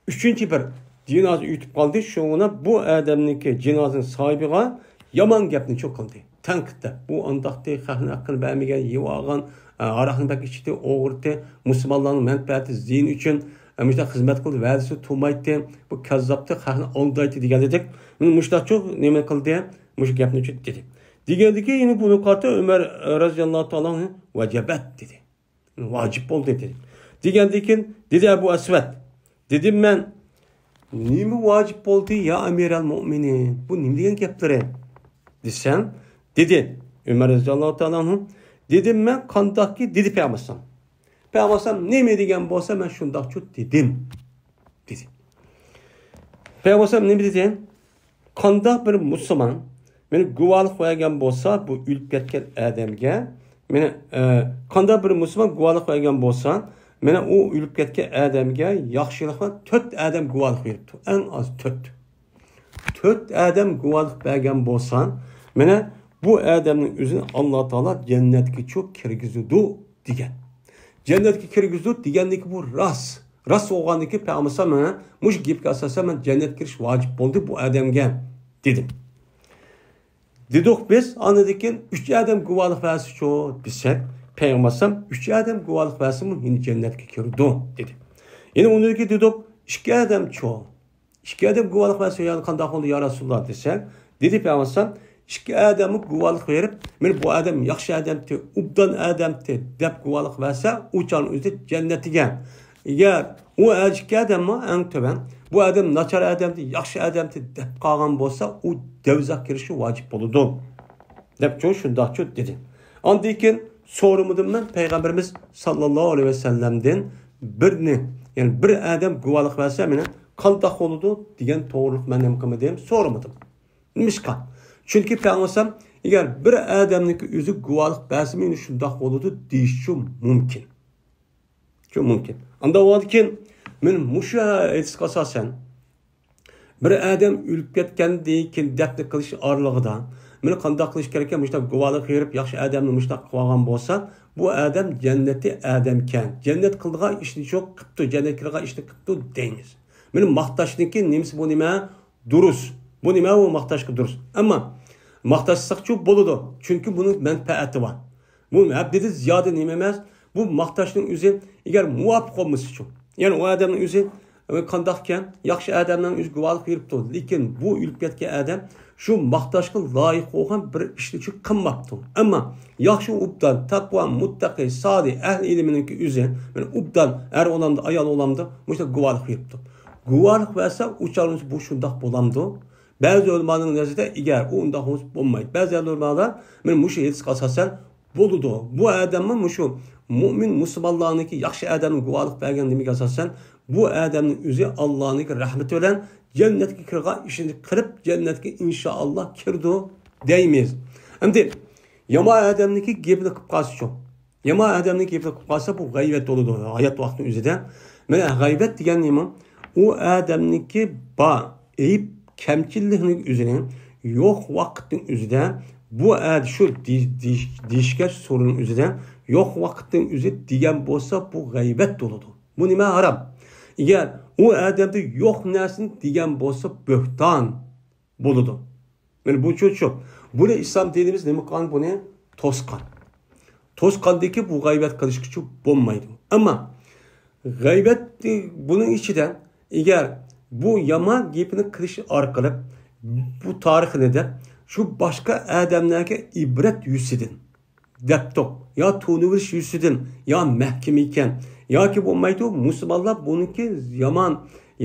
ئۈچىنچى بىر جىنازا ئۆتۈپ قالدى. شۇنىڭ بىلەن بۇ ئادەمنىڭكى جىنازىنىڭ ساھىبىغا يامان گەپنى چوق قىلدى. تەنقىدلەپ، بۇ ئانداقتى، خەقنىڭ ھەققىنى بەرمىگەن، يەۋالغان، ئە، ھاراقنى بەك ئىچتى، ئوغرىتى، مۇسۇلمانلارنىڭ مەنپەئەتى، زىيىنى ئۈچۈن، ئە، مۇشۇنداق خىزمەت قىلدى، ۋەدىسىنى تۇتمايتتى، بۇ كەززاپتى، خەقنى ئالدايتتى دېگەندەك، مۇشۇنداق چوق نېمە قىلدى، مۇشۇ گەپنى چوق دېدى. دېگەندىكىن يەنە بۇنى قارىتا ئۆمەر، ئە، رەزىياللاھۇ تائالا ئەنھۇ ۋەجەبەت دېدى. ۋاجىپ بولدى دېدى. دېگەندىن كېيىن دېدى ئەبۇ ئەسۋەد، دېدىم مەن، نېمە ۋاجىپ بولدى يا ئەمىرەل مۇئمىنىن؟ بۇ نېمە دېگەن گەپلىرى؟ دېسەم، دېدى ئۆمەر رەزىياللاھۇ تائالا ئەنھۇ، دېدىم مەن قانداقكى دېدى پەيغەمبەر ئەلەيھىسسالام. پەيغەمبەر ئەلەيھىسسالام نېمە دېگەن بولسا مەن شۇنداقچۇ دېدىم. دېدى. پەيغەمبەر ئەلەيھىسسالام نېمە دېدى؟ قانداق بىر مۇسۇلمان مانا گۇۋاھلىق بەرگەن بولسا بۇ ئۆلۈپ كەتكەن ئادەمگە، مانا، ئە، قانداق بىر مۇسۇلمان گۇۋاھلىق بەرگەن بولسا، مانا ئۇ ئۆلۈپ كەتكەن ئادەمگە ياخشىلىق بىلەن تۆت ئادەم گۇۋاھلىق بېرىپتۇ. ئەڭ ئاز تۆت. تۆت ئادەم گۇۋاھلىق بەرگەن بولسا، مانا بۇ ئادەمنىڭ ئۆزىنى ئاللا تائالا جەننەتكىچۇ كىرگۈزىدۇ دېگەن. جەننەتكە كىرگۈزىدۇ دېگەندىكى بۇ راست. راست بولغاندىكى پەيغەمبەر ئەلەيھىسسالام مانا مۇشۇ گەپكە ئاساسەن مەن جەننەتكە كىرىش ۋاجىپ بولدى بۇ ئادەمگە دېدىم. دېدۇق بىز، ئاندىن كېيىن ئۈچ ئادەم گۇۋاھلىق بەرسىچۇ دېسەك، پەيغەمبەر ئەلەيھىسسالام ئۈچ ئادەم گۇۋاھلىق بەرسىمۇ يەنە جەننەتكە كىرىدۇ دېدى. يەنە ئۇنىڭدىن كېيىن دېدۇق، ئىككى ئادەمچۇ؟ ئىككى ئادەم گۇۋاھلىق بەرسە يا قانداق بولدى يا رەسۇلاللا دېسە، دېدى پەيغەمبەر ئىككى ئادەممۇ گۇۋاھلىق بېرىپ، مانا بۇ ئادەم ياخشى ئادەمتى، ئوبدان ئادەمتى دەپ گۇۋاھلىق بەرسە، ئۇ چاغنىڭ ئۆزىدە جەننەتكە. ئەگەر ئۇ ئىككى ئادەممۇ ئەڭ تۆۋەن، بۇ ئادەم ناچار ئادەمتى، ياخشى ئادەمتى دەپ قالغان بولسا، ئۇ دوزاخقا كىرىشى ۋاجىپ بولىدۇ. دەپ شۇ شۇنداقچۇ دېدى. ئاندىن كېيىن سورىمىدىم مەن پەيغەمبىرىمىز ساللاللاھۇ ئەلەيھى ۋەسەللەمدىن بىرنى، يەنى بىر ئادەم گۇۋاھلىق بەرسە مېنى قانداق بولىدۇ دېگەن توغرىلىق مەن نېمە قىلمىدىم، سورىمىدىم. نېمىشقا؟ چۈنكى پەيغەمبەر ئەگەر بىر ئادەمنىڭكى ئۆزى گۇۋاھلىق بەرسە مېنى شۇنداق بولىدۇ دېيىشى مۇمكىن. شۇ مۇمكىن. ئانداق بولغاندىكىن مەن مۇشۇ ھەدىسكە ئاساسەن بىر ئادەم ئۆلۈپ كەتكەندىن كېيىن دەپنە قىلىش ئارىلىقىدا مېنى قانداق قىلىش كېرەككەن؟ مۇشۇنداق گۇۋاھلىق بېرىپ ياخشى ئادەمنى مۇشۇنداق قىلىۋالغان بولسا، بۇ ئادەم جەننەتتىكى ئادەمكەن، جەننەت قىلىدىغان ئىشنى شۇ قىپتۇ، جەننەتكە كىرىدىغان ئىشنى قىپتۇ دەيمىز. مېنى ماختاشنىڭكى نېمىسى بۇ نېمە؟ دۇرۇس. بۇ نېمە ئۇ ماختاشقا دۇرۇس؟ ئەمما ماختاشساقچۇ بولىدۇ، چۈنكى بۇنىڭ مەنپەئەتى بار. بۇ ھەددىدىن زىيادە نېمە ئەمەس. بۇ ماختاشنىڭ ئۆزى ئەگەر مۇۋاپىق بولمىسىچۇ، يەنى ئۇ ئادەمنىڭ ئۆزى قانداقكەن؟ ياخشى ئادەمنىڭ ئۆزى گۇۋاھلىق بېرىپتۇ، لېكىن بۇ ئۆلۈپ كەتكەن ئادەم شۇ ماختاشقا لايىق بولغان بىر ئىشنى شۇ قىلماپتۇ. ئەمما ياخشى ئوبدان، تەقۋا، مۇتتەقى، سالىھ، ئەھلى ئىلمىنىڭكى ئۆزى مانا ئوبدان ئەر بولامدۇ، ئايال بولامدۇ، مۇشۇنداق گۇۋاھلىق بېرىپتۇ. گۇۋاھلىق بەرسە ئۇ چاغنىڭ بۇ شۇنداق بولامدۇ؟ بەزى ئۆلىمانىڭ نەزىرىدە ئەگەر ئۇ ئۇنداق بولسا بولمايدۇ. بەزى ئۆلىمالار مانا مۇشۇ ھەدىسكە ئاساسەن بولىدۇ. بۇ ئادەممۇ مۇشۇ مۇئمىن مۇسۇلمانلارنىڭكى ياخشى ئادەمنى گۇۋاھلىق بەرگەن نېمىگە ئاساسەن بۇ ئادەمنىڭ ئۆزى ئاللانىڭكى رەھمىتى بىلەن جەننەتكە كىرىدىغان ئىشىنى قىلىپ جەننەتكە ئىنشائاللا كىرىدۇ دەيمىز. ئەمدى يامان ئادەمنىڭكى گېپىنى قىلىپ قالسىچۇ؟ يامان ئادەمنىڭ گېپىنى قىلىپ قالسا بۇ غەيۋەت بولىدۇ ھايات ۋاقتىنىڭ ئۆزىدە. مانا غەيۋەت دېگەن نېمە؟ ئۇ ئادەمنىڭكى بار ئەيىب كەمچىلىكنىڭ ئۆزىنى يوق ۋاقىتنىڭ ئۆزىدە بۇ ئەد شۇ دېيىشكەچ سورۇننىڭ ئۆزىدە يوق ۋاقىتنىڭ ئۆزى دېگەن بولسا بۇ غەيۋەت بولىدۇ. بۇ نېمە ھارام؟ ئەگەر ئۇ ئادەمدە يوق نەرسىنى دېگەن بولسا بۆھتان بولىدۇ. مانا بۇ چوچۇق. بۇنى ئىسلام دىنىمىز نېمە قىلغان؟ بۇنى توسقان. توسقاندىكى بۇ غەيۋەت قىلىشقىچۇ بولمايدۇ. ئەمما غەيۋەت بۇنىڭ ئىچىدە ئەگەر بۇ يامان گېپىنى قىلىش ئارقىلىق بۇ تارىخنى دەپ شۇ باشقا ئادەملەرگە ئىبرەت يۈزىدىن دەپتۇق. يا تونۇۋېلىش يۈزىدىن، يا مەھكىمە ئىكەن. ياكى بولمايدۇ، مۇسۇلمانلار بۇنىڭكى يامان،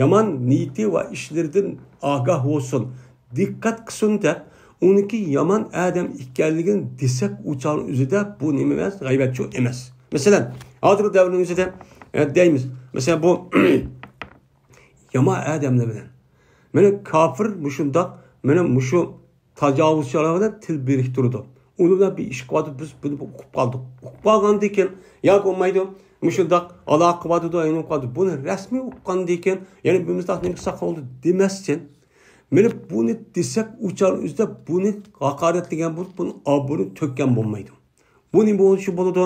يامان نىيىتى ۋە ئىشلىرىدىن ئاگاھ بولسۇن، دىققەت قىلسۇن دەپ، ئۇنىڭكى يامان ئادەم ئىكەنلىكىنى دېسەك، ئۇ چاغنىڭ ئۆزىدە بۇ نېمە ئەمەس، غەيۋەتچۇ ئەمەس. مەسىلەن، ھازىرقى دەۋرنىڭ ئۆزىدە، ئە، دەيمىز. مەسىلەن، بۇ يامان ئادەملەر بىلەن. مانا كاپىر مۇشۇنداق، مانا مۇشۇ تاجاۋۇزچىلار بىلەن تىل بىرىكتۈرىدۇ. ئۇلار بىر ئىش قىلىۋاتىدۇ، بىز بۇنى ئۇقۇپ قالدۇق. ئۇقۇپ قالغاندىن كېيىن، ياكى بولمايدۇ، مۇشۇنداق ئالاقە قىلىۋاتىدۇ، ئايلىنىپ قالدى. بۇنى رەسمىي ئۇققاندىن كېيىن، يەنە بىر مۇنداق نېمە قىلساق بولدى دېمەستىن، مانا بۇنى دېسەك، ئۇ چاغنىڭ ئۆزىدە بۇنى ھاقارەتلىگەن بولۇپ، بۇنى ئابۇرۇنى تۆككەن بولمايدۇ. بۇ نېمە بولۇشى بولىدۇ؟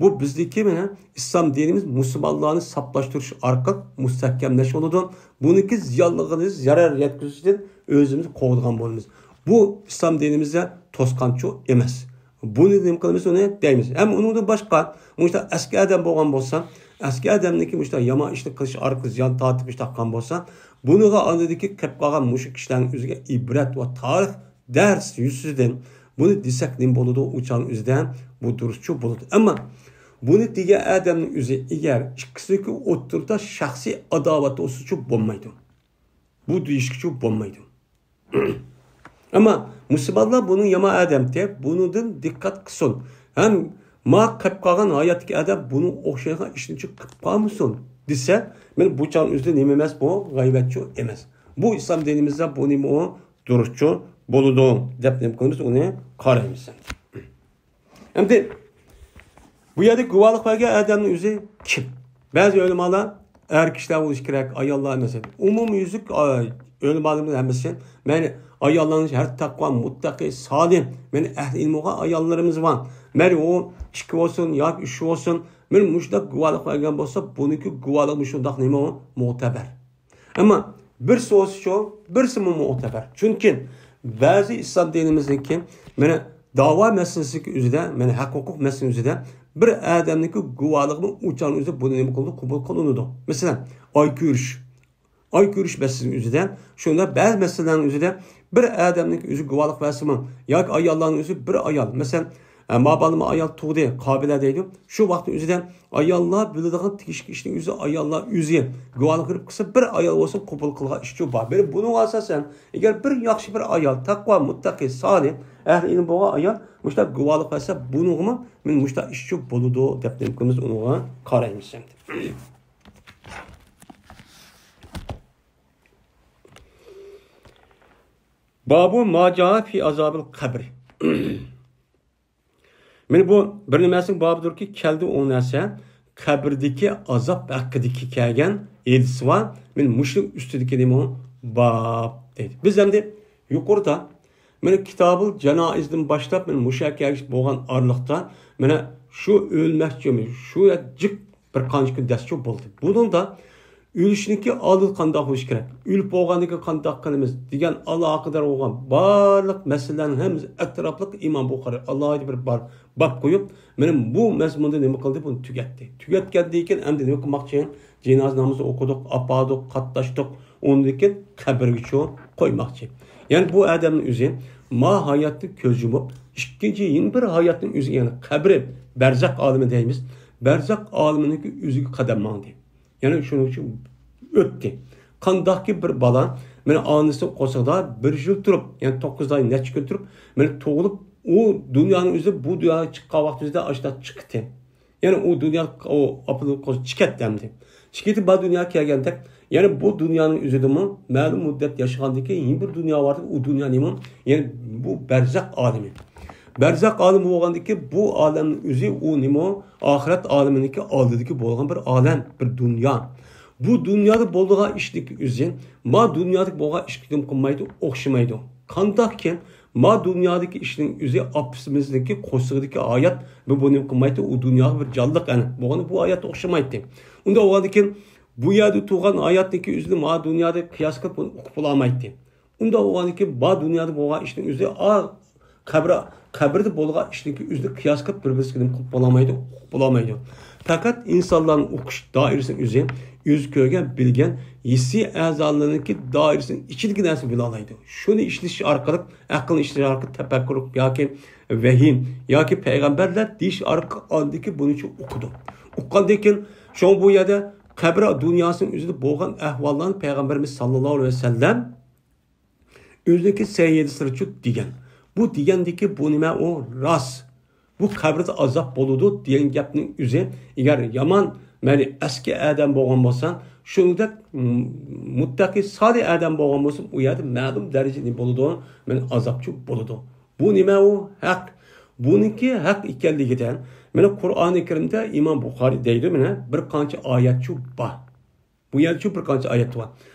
بۇ بىزدىكى مانا ئىسلام دىنىمىز مۇسۇلمانلارنى ساپلاشتۇرۇش ئارقىلىق مۇستەھكەملەش بولىدۇ. بۇنىڭكى زىيانلىقىنى زەرەر يەتكۈزۈشىدىن ئۆزىمىزنى قوغدىغان بولىمىز. بۇ ئىسلام دىنىمىزدە توسقانچۇ ئەمەس. بۇنى نېمە قىلىمىز؟ ئۇنى دەيمىز. ھەم ئۇنىڭدىن باشقا، مۇشۇنداق ئەسكى ئادەم بولغان بولسا، ئەسكى ئادەمنىڭكى مۇشۇنداق يامان ئىشنى قىلىش ئارقىلىق زىيان تارتىپ مۇشۇنداق قىلغان بولسا، بۇنىڭغا ئاندىكى كەپ قالغان مۇشۇ كىشىلەرنىڭ ئۆزىگە ئىبرەت ۋە تارىخ دەرس يۈزىسىدىن بۇنى دېسەك نېمە بولىدۇ؟ ئۇ چاغنىڭ ئۆزىدە بۇ دۇرۇسچۇ بولىدۇ. ئەمما بۇنى دېگەن ئادەمنىڭ ئۆزى ئەگەر ئىككىسىنىڭكى ئوتتۇرىدا شەخسىي ئاداۋەت بولسىچۇ بولمايدۇ. بۇ دېيىشكىچۇ بولمايدۇ. ئەمما مۇسۇلمانلار بۇنى يامان ئادەم دەپ، بۇنىڭدىن دىققەت قىلسۇن. ھەم ما قىلىپ قالغان ھاياتتىكى ئادەم بۇنىڭ ئوخشايدىغان ئىشنىچۇ قىلىپ قالمىسۇن دېسە، مانا بۇ چاغنىڭ ئۆزىدە نېمە ئەمەس؟ بۇ غەيۋەتچۇ ئەمەس. بۇ ئىسلام دىنىمىزدا بۇ نېمە ئۇ؟ دۇرۇسچۇ بولىدۇ دەپ نېمە قىلىمىز؟ ئۇنى قارايمىز. ئەمدى بۇ يەردە گۇۋاھلىق بەرگەن ئادەمنىڭ ئۆزى كىم؟ بەزى ئۆلىمالار ئەر كىشىلەر بولۇشى كېرەك، ئاياللار ئەمەس. ئومۇميۈزلۈك، ئا، ئۆلىمالىرىمىز ھەممىسى، مەيلى ئاياللارنىڭ ھەر تەقۋا، مۇتتەقى، سالىھ، مەيلى ئەھلى ئىلىم بولغان ئاياللىرىمىز بار. مەيلى ئۇ ئىككى بولسۇن ياكى ئۈچ بولسۇن، مەيلى مۇشۇنداق گۇۋاھلىق بەرگەن بولسا، بۇنىڭكى گۇۋاھلىقى مۇشۇنداق نېمە ئۇ؟ مۇتەبەر. ئەمما بىرسى بولسىچۇ، بىرسىمۇ مۇتەبەر. چۈنكى بەزى ئىسلام دىنىمىزنىڭكى، مانا داۋا مەسىلىسىدىكى ئۆزىدە، مانا ھەق ھوقۇق مەسىلىنىڭ ئۆزىدە بىر ئادەمنىڭكى گۇۋاھلىقىمۇ ئۇ چاغنىڭ ئۆزىدە بۇنى نېمە قىلىدۇ؟ قوبۇل قىلىنىدۇ. مەسىلەن، ئاي كۆرۈش. ئاي كۆرۈش مەسىلىنىڭ ئۆزىدە، شۇنداق بەزى مەسىلىلەرنىڭ ئۆزىدە بىر ئادەمنىڭكى ئۆزى گۇۋاھلىق بەرسىمۇ ياكى ئاياللارنىڭ ئۆزى بىر ئايال، مەسىلەن، ھە، ما بالىما ئايال تۇغدى، قابىلە دەيدۇ. شۇ ۋاقىتنىڭ ئۆزىدە ئاياللار بىلىدىغان تېگىشلىك ئىشنىڭ ئۆزى، ئاياللار ئۆزى گۇۋاھلىق بېرىپ قىلسا، بىر ئايال بولسۇن قوبۇل قىلغان ئىشچۇ بار. بىر بۇنىڭغا ئاساسەن، ئەگەر بىر ياخشى بىر ئايال، تەقۋا، مۇتتەقى، سالىھ، ئەھلى ئىلىم بولغان ئايال مۇشۇنداق گۇۋاھلىق بەرسە، بۇنىڭغىمۇ مەن مۇشۇنداق ئىشچۇ بولىدۇ دەپ نېمە قىلىمىز، ئۇنىڭغا قارايمىز ئەمدى. بابۇ ما جاء في عذاب القبر. مانا بۇ بىر نېمىسىنىڭ بابىدۇركى، كەلدى ئۇ نەرسە، قەبرىدىكى ئازاب ھەققىدىكى كەلگەن ھەدىس بار. مانا مۇشۇنىڭ ئۈستىدىكى نېمە ئۇ؟ باب دەيدۇ. بىز ئەمدى يۇقىرىدا مانا كىتابۇل جانائىزدىن باشلاپ مانا مۇشۇ يەرگە كەلگۈچە بولغان ئارىلىقتا مانا شۇ ئۆلمەكچى، شۇ يەر جىق بىر قانچە كۈن دەسچۇ بولدى. بۇنىڭدا ئۆلۈشنىڭكى ئالدىدا قانداق بولۇش كېرەك؟ ئۆلۈپ بولغاندىن كېيىن قانداق قىلىمىز؟ دېگەن ئالاقىدار بولغان بارلىق مەسىلىلەرنىڭ ھەممىسى ئەتراپلىق ئىمام بۇخارىي ئالاھىدە بىر بار باب قويۇپ، مانا بۇ مەزمۇندا نېمە قىلدى؟ بۇنى تۈگەتتى. تۈگەتكەندىن كېيىن ئەمدى نېمە قىلماقچى؟ جىنازا نامىزى ئوقۇدۇق، ئاپاردۇق، قاتناشتۇق. ئۇندىن كېيىن قەبرىگىچۇ قويماقچى. يەنى بۇ ئادەمنىڭ ئۆزى ما ھاياتتا كۆز يۇمۇپ، ئىككىنچى يېڭى بىر ھاياتنىڭ ئۆزىگە، يەنى قەبرە، بەرزەخ ئالىمى دەيمىز. بەرزەخ ئالىمىنىڭكى ئۆزىگە قەدەم ماڭدى. يەنى شۇنىڭ ئۈچۈن ئۆتتى. قانداقكى بىر بالا، مانا ئانىسى قورسىقىدا بىر يىل تۇرۇپ، يەنى توققۇز ئاي نەچچە كۈن تۇرۇپ، مانا تۇغۇلۇپ، ئۇ دۇنيانىڭ ئۆزى بۇ دۇنياغا چىققان ۋاقتىمىزدا ئاشۇنداق چىقتى. يەنى ئۇ دۇنيا، ئۇ ئاپىنىڭ قورسىقىدا چىقىپ كەتتى ئەمدى. چىقىپ بۇ دۇنياغا كەلگەندەك، يەنى بۇ دۇنيانىڭ ئۆزىدىمۇ مەلۇم مۇددەت ياشىغاندىن كېيىن يېڭى بىر دۇنيا بار، ئۇ دۇنيا نېمە؟ يەنى بۇ بەرزەخ ئالىمى. بەرزەخ ئالىمى بولغاندىن كېيىن بۇ ئالەمنىڭ ئۆزى ئۇ نېمە؟ ئاخىرەت ئالىمىنىڭكى ئالدىدىكى بولغان بىر ئالەم، بىر دۇنيا. بۇ دۇنيادا بولىدىغان ئىشنىڭكى ئۆزى ما دۇنيادا بولغان ئىشقا نېمە قىلمايدۇ، ئوخشىمايدۇ. قانداقكى ما دۇنيادىكى ئىشنىڭ ئۆزى ئاپىسىمىزنىڭكى قورسىقىدىكى ھايات، بۇ، بۇ نېمە قىلمايتتى، ئۇ دۇنياغا بىر جانلىق ئەنە بولغان، بۇ ھاياتتا ئوخشىمايتتى. ئۇنداق بولغاندىكىن بۇ يەردە تۇرغان ھاياتنىڭكى ئۆزىنى ما دۇنيادا قىياس قىلىپ بۇنى ئۇقۇپ بولالمايتتى. ئۇنداق بولغاندىكىن ما دۇنيادا بولغان ئىشنىڭ ئۆزى، ئا، قەبرە، قەبرىدە بولغان ئىشنىڭكى ئۆزىنى قىياس قىلىپ بىر-بىرسىگە نېمە قىلىپ بولالمايدۇ، ئۇقۇپ بولالمايدۇ. پەقەت ئىنسانلارنىڭ ئۇقۇش دائىرىسىنىڭ ئۆزى ئۆزى كۆرگەن، بىلگەن ھېسسىي ئەزالىرىنىڭكى دائىرىسىنىڭ ئىچىدىكى نەرسىنى بىلالايدۇ. شۇنى ئىشلىتىش ئارقىلىق، ئەقىلنى ئىشلىتىش ئارقىلىق تەپەككۇر ياكى ۋەھىي ياكى پەيغەمبەرلەر دېيىش ئارقىلىق ئاندىكى بۇنىچە ئۇقىدۇ. ئۇققاندىن كېيىن، شۇڭا بۇ يەردە قەبرە دۇنياسىنىڭ ئۆزىدە بولغان ئەھۋاللارنى پەيغەمبىرىمىز ساللاللاھۇ ئەلەيھى ۋەسەللەم ئۆزىنىڭكى سەھىھىدە سىرچۇت دېگەن. بۇ دېگەندىكى بۇ نېمە ئۇ؟ راست. بۇ قەبرىدە ئازاب بولىدۇ دېگەن گەپنىڭ ئۆزى، ئەگەر يامان، مەيلى ئەسكى ئادەم بولغان بولسا، شۇنىڭدەك، م-، مۇتتەقى سالىھ ئادەم بولغان بولسا، ئۇ يەردە مەلۇم دەرىجىدە نېمە بولىدۇ؟ مەيلى ئازابچۇ بولىدۇ. بۇ نېمە ئۇ؟ ھەق. بۇنىڭكى ھەق ئىكەنلىكىدە، مانا قۇرئانى كەرىمدە ئىمام بۇخارىي دەيدۇ، مانا بىر قانچە ئايەتچۇ بار. بۇ يەردىچۇ بىر قانچە ئايەت بار.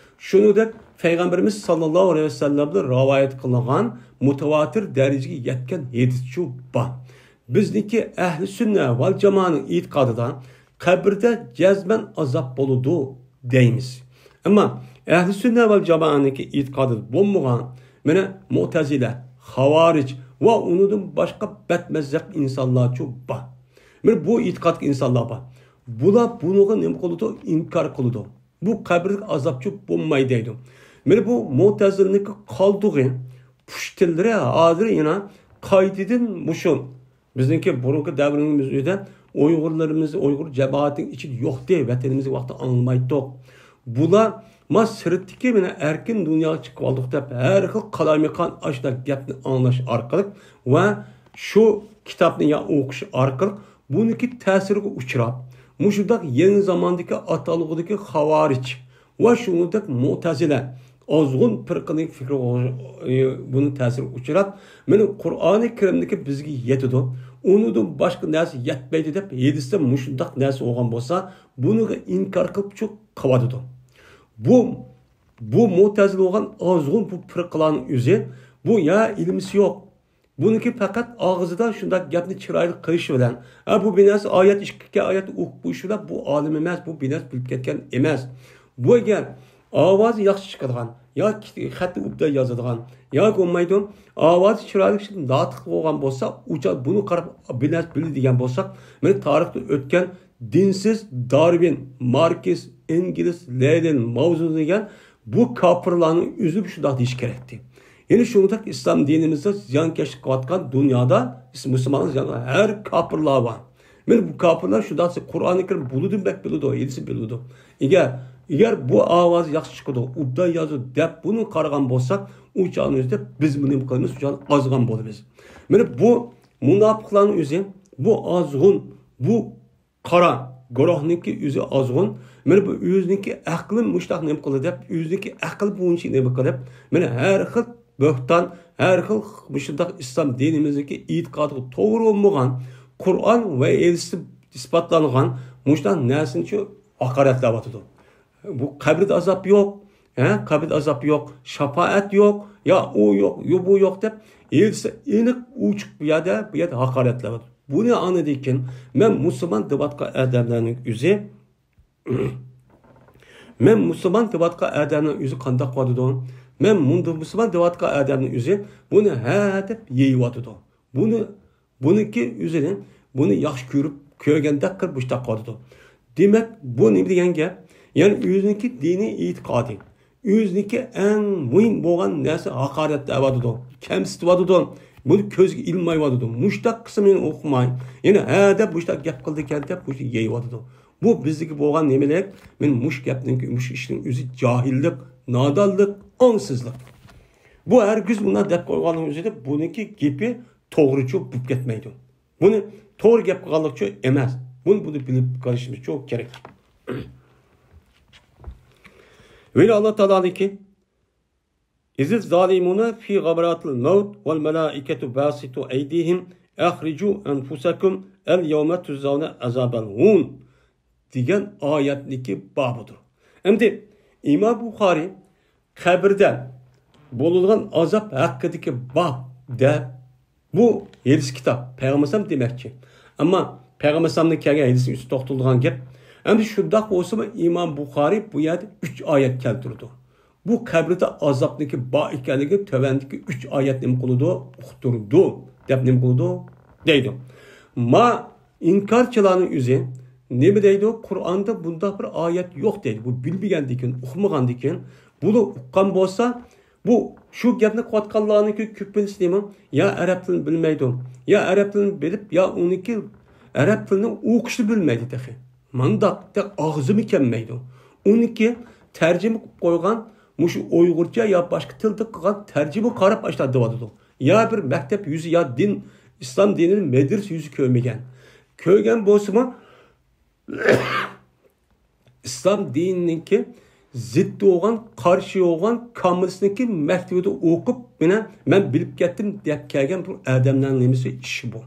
شۇنىڭدەك پەيغەمبىرىمىز ساللاللاھۇ ئەلەيھى ۋەسەللەمدىن رىۋايەت قىلىنغان مۇتەۋاتىر دەرىجىگە يەتكەن ھەدىسچۇ بار. بىزنىڭكى ئەھلى سۈننە ۋەل جامائەنىڭ ئېتىقادىدا قەبرىدە جەزمەن ئازاب بولىدۇ دەيمىز. ئەمما ئەھلى سۈننە ۋەل جامائەنىڭكى ئېتىقادىدا بولمىغان، مانا، مۇئتەزىلە، خاۋارىج ۋە ئۇنىڭدىن باشقا بەدمەزھەپ ئىنسانلارچۇ بار. مانا بۇ ئېتىقادتىكى ئىنسانلار بار. بۇلار بۇنىڭغا نېمە قىلىدۇ؟ ئىنكار قىلىدۇ. بۇ قەبرىدىكى ئازابچۇ بولماي دەيدۇ. مانا بۇ مۇئتەزىلىنىڭكى قالدۇقى، پۇشتىلىرى ھازىر يەنە قايتىدىن مۇشۇ بىزنىڭكى بۇرۇنقى دەۋرىمىز ئۆزىدە ئۇيغۇرلىرىمىز، ئۇيغۇر جامائىتىنىڭ ئىچىدە يوقتى، ۋەتىنىمىزدە ۋاقتى ئاڭلىمايتتۇق. بۇلار ما سىرتتىكى مانا ئەركىن دۇنياغا چىقىپ ئالدۇق دەپ ھەر خىل قالايمىقان ئاشۇنداق گەپنى ئاڭلاش ئارقىلىق ۋە شۇ كىتابنى يا ئوقۇش ئارقىلىق بۇنىڭكى تەسىرىگە ئۇچراپ، مۇشۇنداق يېڭى زاماندىكى ئاتالغۇدىكى خاۋارىج ۋە شۇنىڭدەك مۇئتەزىلە ئازغۇن پىرقىنىڭ پىكرى، بۇنىڭ تەسىرىگە ئۇچراپ، مانا قۇرئانى كەرىمدىكى بىزگە يېتىدۇ، ئۇنىڭدىن باشقا نەرسە يەتمەيدۇ دەپ ھەدىستە مۇشۇنداق نەرسە بولغان بولسا، بۇنىڭغا ئىنكار قىلىپ چۇ قىلىۋاتىدۇ. بۇ، بۇ مۇئتەزىلە بولغان ئازغۇن بۇ پىرقىلارنىڭ ئۆزى، بۇ يا ئىلمىسى يوق، بۇنىڭكى پەقەت ئاغزىدا شۇنداق گەپنى چىرايلىق قىلىشى بىلەن، ھە، بۇ بىر نەرسە ئايەت ئىككى ئايەت ئوقۇپ قويۇشى بىلەن بۇ ئالىم ئەمەس، بۇ بىر نەرسە بىلىپ كەتكەن ئەمەس. بۇ ئەگەر ئاۋازى ياخشى چىقىدىغان ياكى خەتنى ئوبدان يازىدىغان ياكى بولمايدۇ، ئاۋازى چىرايلىق ناتىق بولغان بولسا، ئۇ چاغ بۇنى قاراپ بىر نەرسە بىلدى دېگەن بولساق، مانا تارىختىن ئۆتكەن دىنسىز دارۋىن، ماركس، ئېنگلىس، لېنىن، ماۋزېدۇڭ دېگەن بۇ كاپىرلارنىڭ ئۆزى شۇنداق دېيىشى كېرەكتى. يەنە شۇنداق ئىسلام دىنىمىزدا زىيانكەشلىك قىلىۋاتقان دۇنيادا مۇسۇلمانلار زىيان، ھەر كاپىرلار بار. مانا بۇ كاپىرلار شۇنداق قۇرئانى كەرىم بىلىدۇ، بەك بىلىدۇ، ھەدىسى بىلىدۇ. ئەگەر، ئەگەر بۇ ئاۋازى ياخشى چىقىدۇ، ئوبدان يازىدۇ دەپ بۇنى قارىغان بولساق، ئۇ چاغنىڭ ئۆزىدە بىز نېمە قىلىمىز؟ ئۇ چاغدا ئازغان بولىمىز. مانا بۇ مۇناپىقلارنىڭ ئۆزى، بۇ ئازغۇن، بۇ قارا گۇرۇھنىڭكى ئۆزى ئازغۇن. مانا بۇ ئۆزىنىڭكى ئەقلى مۇشتاق نېمە قىلدى دەپ، ئۆزىنىڭكى ئەقلى بويىچە نېمە قىلىپ، مانا ھەر خىل بۆھتان، ھەر خىل مۇشۇنداق ئىسلام دىنىمىزدىكى ئېتىقادىغا توغرا بولمىغان، قۇرئان ۋە ھەدىستە ئىسپاتلانغان مۇشۇنداق نەرسىنى شۇ ھاقارەتلەۋاتىدۇ. بۇ قەبرىدە ئازاب يوق، ھە، قەبرىدە ئازاب يوق، شاپائەت يوق، يا ئۇ يوق، يا بۇ يوق دەپ، ھەدىسى ئېنىق ئوچۇق بۇ يەردە، بۇ يەردە ھاقارەتلەۋاتىدۇ. بۇنى ئاڭلىدىكىن، مەن مۇسۇلمان دەۋاتقان ئادەملەرنىڭ ئۆزى، مەن مۇسۇلمان دەۋاتقان ئادەمنىڭ ئۆزى قانداق قىلىۋاتىدۇ؟ مەن مۇنداق مۇسۇلمان دەۋاتقان ئادەمنىڭ ئۆزى بۇنى ھە دەپ يېيىۋاتىدۇ. بۇنى، بۇنىڭكى ئۆزىنى، بۇنى ياخشى كۆرۈپ، كۆرگەندەك قىلىپ مۇشتاق قىلىۋاتىدۇ. دېمەك، بۇ نېمە دېگەن گەپ؟ يەنى ئۆزىنىڭكى دىنىي ئېتىقادى، ئۆزىنىڭكى ئەڭ مۇھىم بولغان نەرسە ھاقارەتلەۋاتىدۇ، كەمسىتىۋاتىدۇ، بۇنى كۆزگە ئىلمايۋاتىدۇ. مۇشتاق قىسمىنى ئوقۇماي، يەنە ھە دەپ مۇشتاق گەپ قىلىدىكەن دەپ مۇشۇ يەيۋاتىدۇ. بۇ بىزدىكى بولغان نېمىلىك؟ مانا مۇشۇ گەپنىڭ، مۇشۇ ئىشنىڭ ئۆزى جاھىللىق، نادانلىق، ئاڭسىزلىق. بۇ ھەرگىز ئۇنداق دەپ قويغاننىڭ ئۆزىدە بۇنىڭكى گېپى توغرىچۇ بولۇپ كەتمەيدۇ. بۇنى توغرا گەپ قىلغانلىقچۇ ئەمەس. بۇنى، بۇنى بىلىپ قېلىشىمىزچۇ كېرەك. ۋەلى ئاللا تائالانىڭكى، إذ الظالمون في غمرات الموت والملائكة باسطو أيديهم أخرجوا أنفسكم اليوم تجزون عذاب الهون دېگەن ئايەتنىكى بابىدۇر. ئەمدى ئىمام بۇخارى قەبرىدە بولىدىغان ئازاب ھەققىدىكى باب دەپ، بۇ ھەدىس كىتاب، پەيغەمبەر ئەلەيھىسسالام دېمەكچى. ئەمما پەيغەمبەر ئەلەيھىسسالامدىن كەلگەن ھەدىسنىڭ ئۈستىدە توختىلىدىغان گەپ. ئەمدى شۇنداق بولسىمۇ، ئىمام بۇخارى بۇ يەردە ئۈچ ئايەت كەلتۈرىدۇ. بۇ قەبرىدە ئازابنىڭكى بار ئىكەنلىكىنى تۆۋەندىكى ئۈچ ئايەت نېمە قىلىدۇ؟ ئۇقتۇرىدۇ دەپ نېمە قىلىدۇ؟ دەيدۇ. ما ئىنكارچىلارنىڭ ئۆزى نېمە دەيدۇ؟ قۇرئاندا بۇنداق بىر ئايەت يوق دەيدۇ. بۇ بىلمىگەندىكىن، ئۇقمىغاندىكىن، بۇلار ئۇققان بولسا، بۇ شۇ گەپنى قىلىۋاتقانلارنىڭكى كۆپىنچىسى نېمە؟ يا ئەرەب تىلىنى بىلمەيدۇ، يا ئەرەب تىلىنى بىلىپ، يا ئۇنىڭكى ئەرەب تىلىنى ئوقۇشنى بىلمەيدۇ تېخى. مانداق تېخى ئاغزىمۇ كەلمەيدۇ. ئۇنىڭكى تەرجىمە قىلىپ قويغان مۇشۇ ئۇيغۇرچە يا باشقا تىلدا قىلغان تەرجىمىگە قاراپ ئاشۇنداق دەۋاتىدۇ. يا بىر مەكتەپ يۈزى، يا دىن، ئىسلام دىنىنى مەدرىسە يۈزى كۆرمىگەن. كۆرگەن بولسىمۇ، ئىسلام دىنىنىڭكى زىتى بولغان، قارشى بولغان، كاممۇنىستنىڭكى مەكتىۋىدە ئوقۇپ، مانا، مەن بىلىپ كەتتىم دەپ كەلگەن بىر ئادەملەرنىڭ نېمىسى، ئىشى بۇ.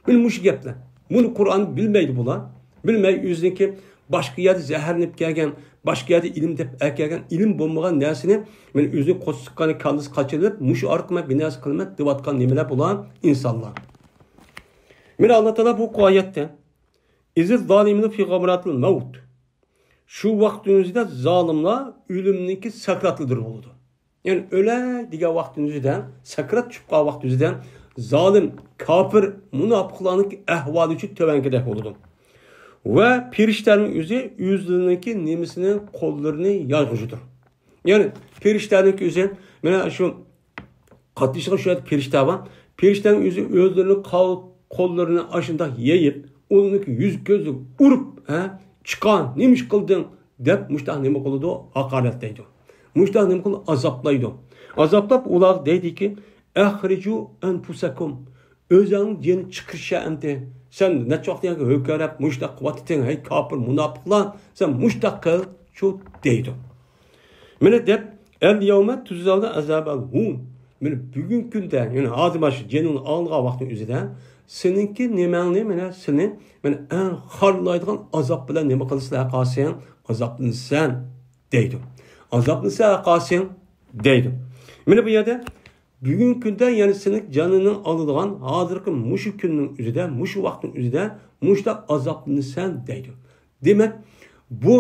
مانا مۇشۇ گەپلەر. بۇنى قۇرئان بىلمەيدۇ بۇلار. بىلمەي ئۆزىنىڭكى باشقا يەردە زەھەرلىنىپ كەلگەن، باشقا يەردە ئىلىم دەپ ئەكەلگەن، ئىلىم بولمىغان نەرسىنى، مانا ئۆزىنىڭ قورسىقىنى، كاللىسى قاچىلىنىپ، مۇشۇ ئارقىلىق مەن بىر نەرسە قىلىمەن دەۋاتقان نېمىلەر بۇلار؟ ئىنسانلار. مانا ئاللا تائالا بۇ ئايەتتە، إذ الظالمون في غمرات الموت. شۇ ۋاقىتنىڭ ئۆزىدە زالىملار ئۆلۈمنىڭكى سەكراتلىرىدا بولىدۇ. يەنى ئۆلەي دېگەن ۋاقىتنىڭ ئۆزىدە، سەكرات چۈشۈپ قالغان ۋاقىت ئۆزىدە زالىم، كاپىر، مۇناپىقلارنىڭكى ئەھۋالى ئۈچۈن تۆۋەنكىدەك بولىدۇ. ۋە پېرىشتەنىڭ ئۆزى ئۆزلىرىنىڭكى نېمىسىنى، قوللىرىنى يايغۇچىدۇر. يەنى پېرىشتەنىڭكى ئۆزى، مانا شۇ قاتنىشىدىغان شۇ يەردە پېرىشتە بار. پېرىشتەنىڭ ئۆزى ئۆزلىرىنىڭ قال-، قوللىرىنى ئاشۇنداق يېيىپ، ئۇنىڭ يۈز كۆزىگە ئۇرۇپ، ھە، چىقار، نېمە ئىش قىلدىڭ دەپ مۇشتاق نېمە قىلىدۇ؟ ھاقارەتلەيدۇ. مۇشتاق نېمە قىلىدۇ؟ ئازابلايدۇ. ئازابلاپ ئۇلار دەيدىكى، ئەخرىجۇ ئەنفۇسەكۇم. ئۆزۈڭ جېنى چىقىرىشە ئەمدى. سەن نەچچە ۋاقىت يەنە ھۆكۈرەپ، مۇشتاق قىلىۋاتىتىڭ، ھەي كاپىر، مۇناپىقلار، سەن مۇشتاق قىل، شۇ دەيدۇ. مانا دەپ، ئەل يەۋمە تۇجزاۋنە ئەزابەل ھۇن. مانا بۈگۈنكى كۈندە، يەنى ھازىر مانا شۇ جېنىڭنى ئالغان ۋاقتىنىڭ ئۆزىدە، سېنىڭكى نېمەڭنى، مانا سېنى، مانا ئەڭ خارلايدىغان ئازاب بىلەن نېمە قىلىسىلەر قالسىڭ، ئازابلىنىسەن دەيدۇ. ئازابلىنىسەن قالسىڭ دەيدۇ. مانا بۇ يەردە بۈگۈنكى كۈندە، يەنى سېنىڭ جېنىڭنى ئالىدىغان ھازىرقى مۇشۇ كۈننىڭ ئۆزىدە، مۇشۇ ۋاقىتنىڭ ئۆزىدە مۇشۇنداق ئازابلىنىسەن دەيدۇ. دېمەك، بۇ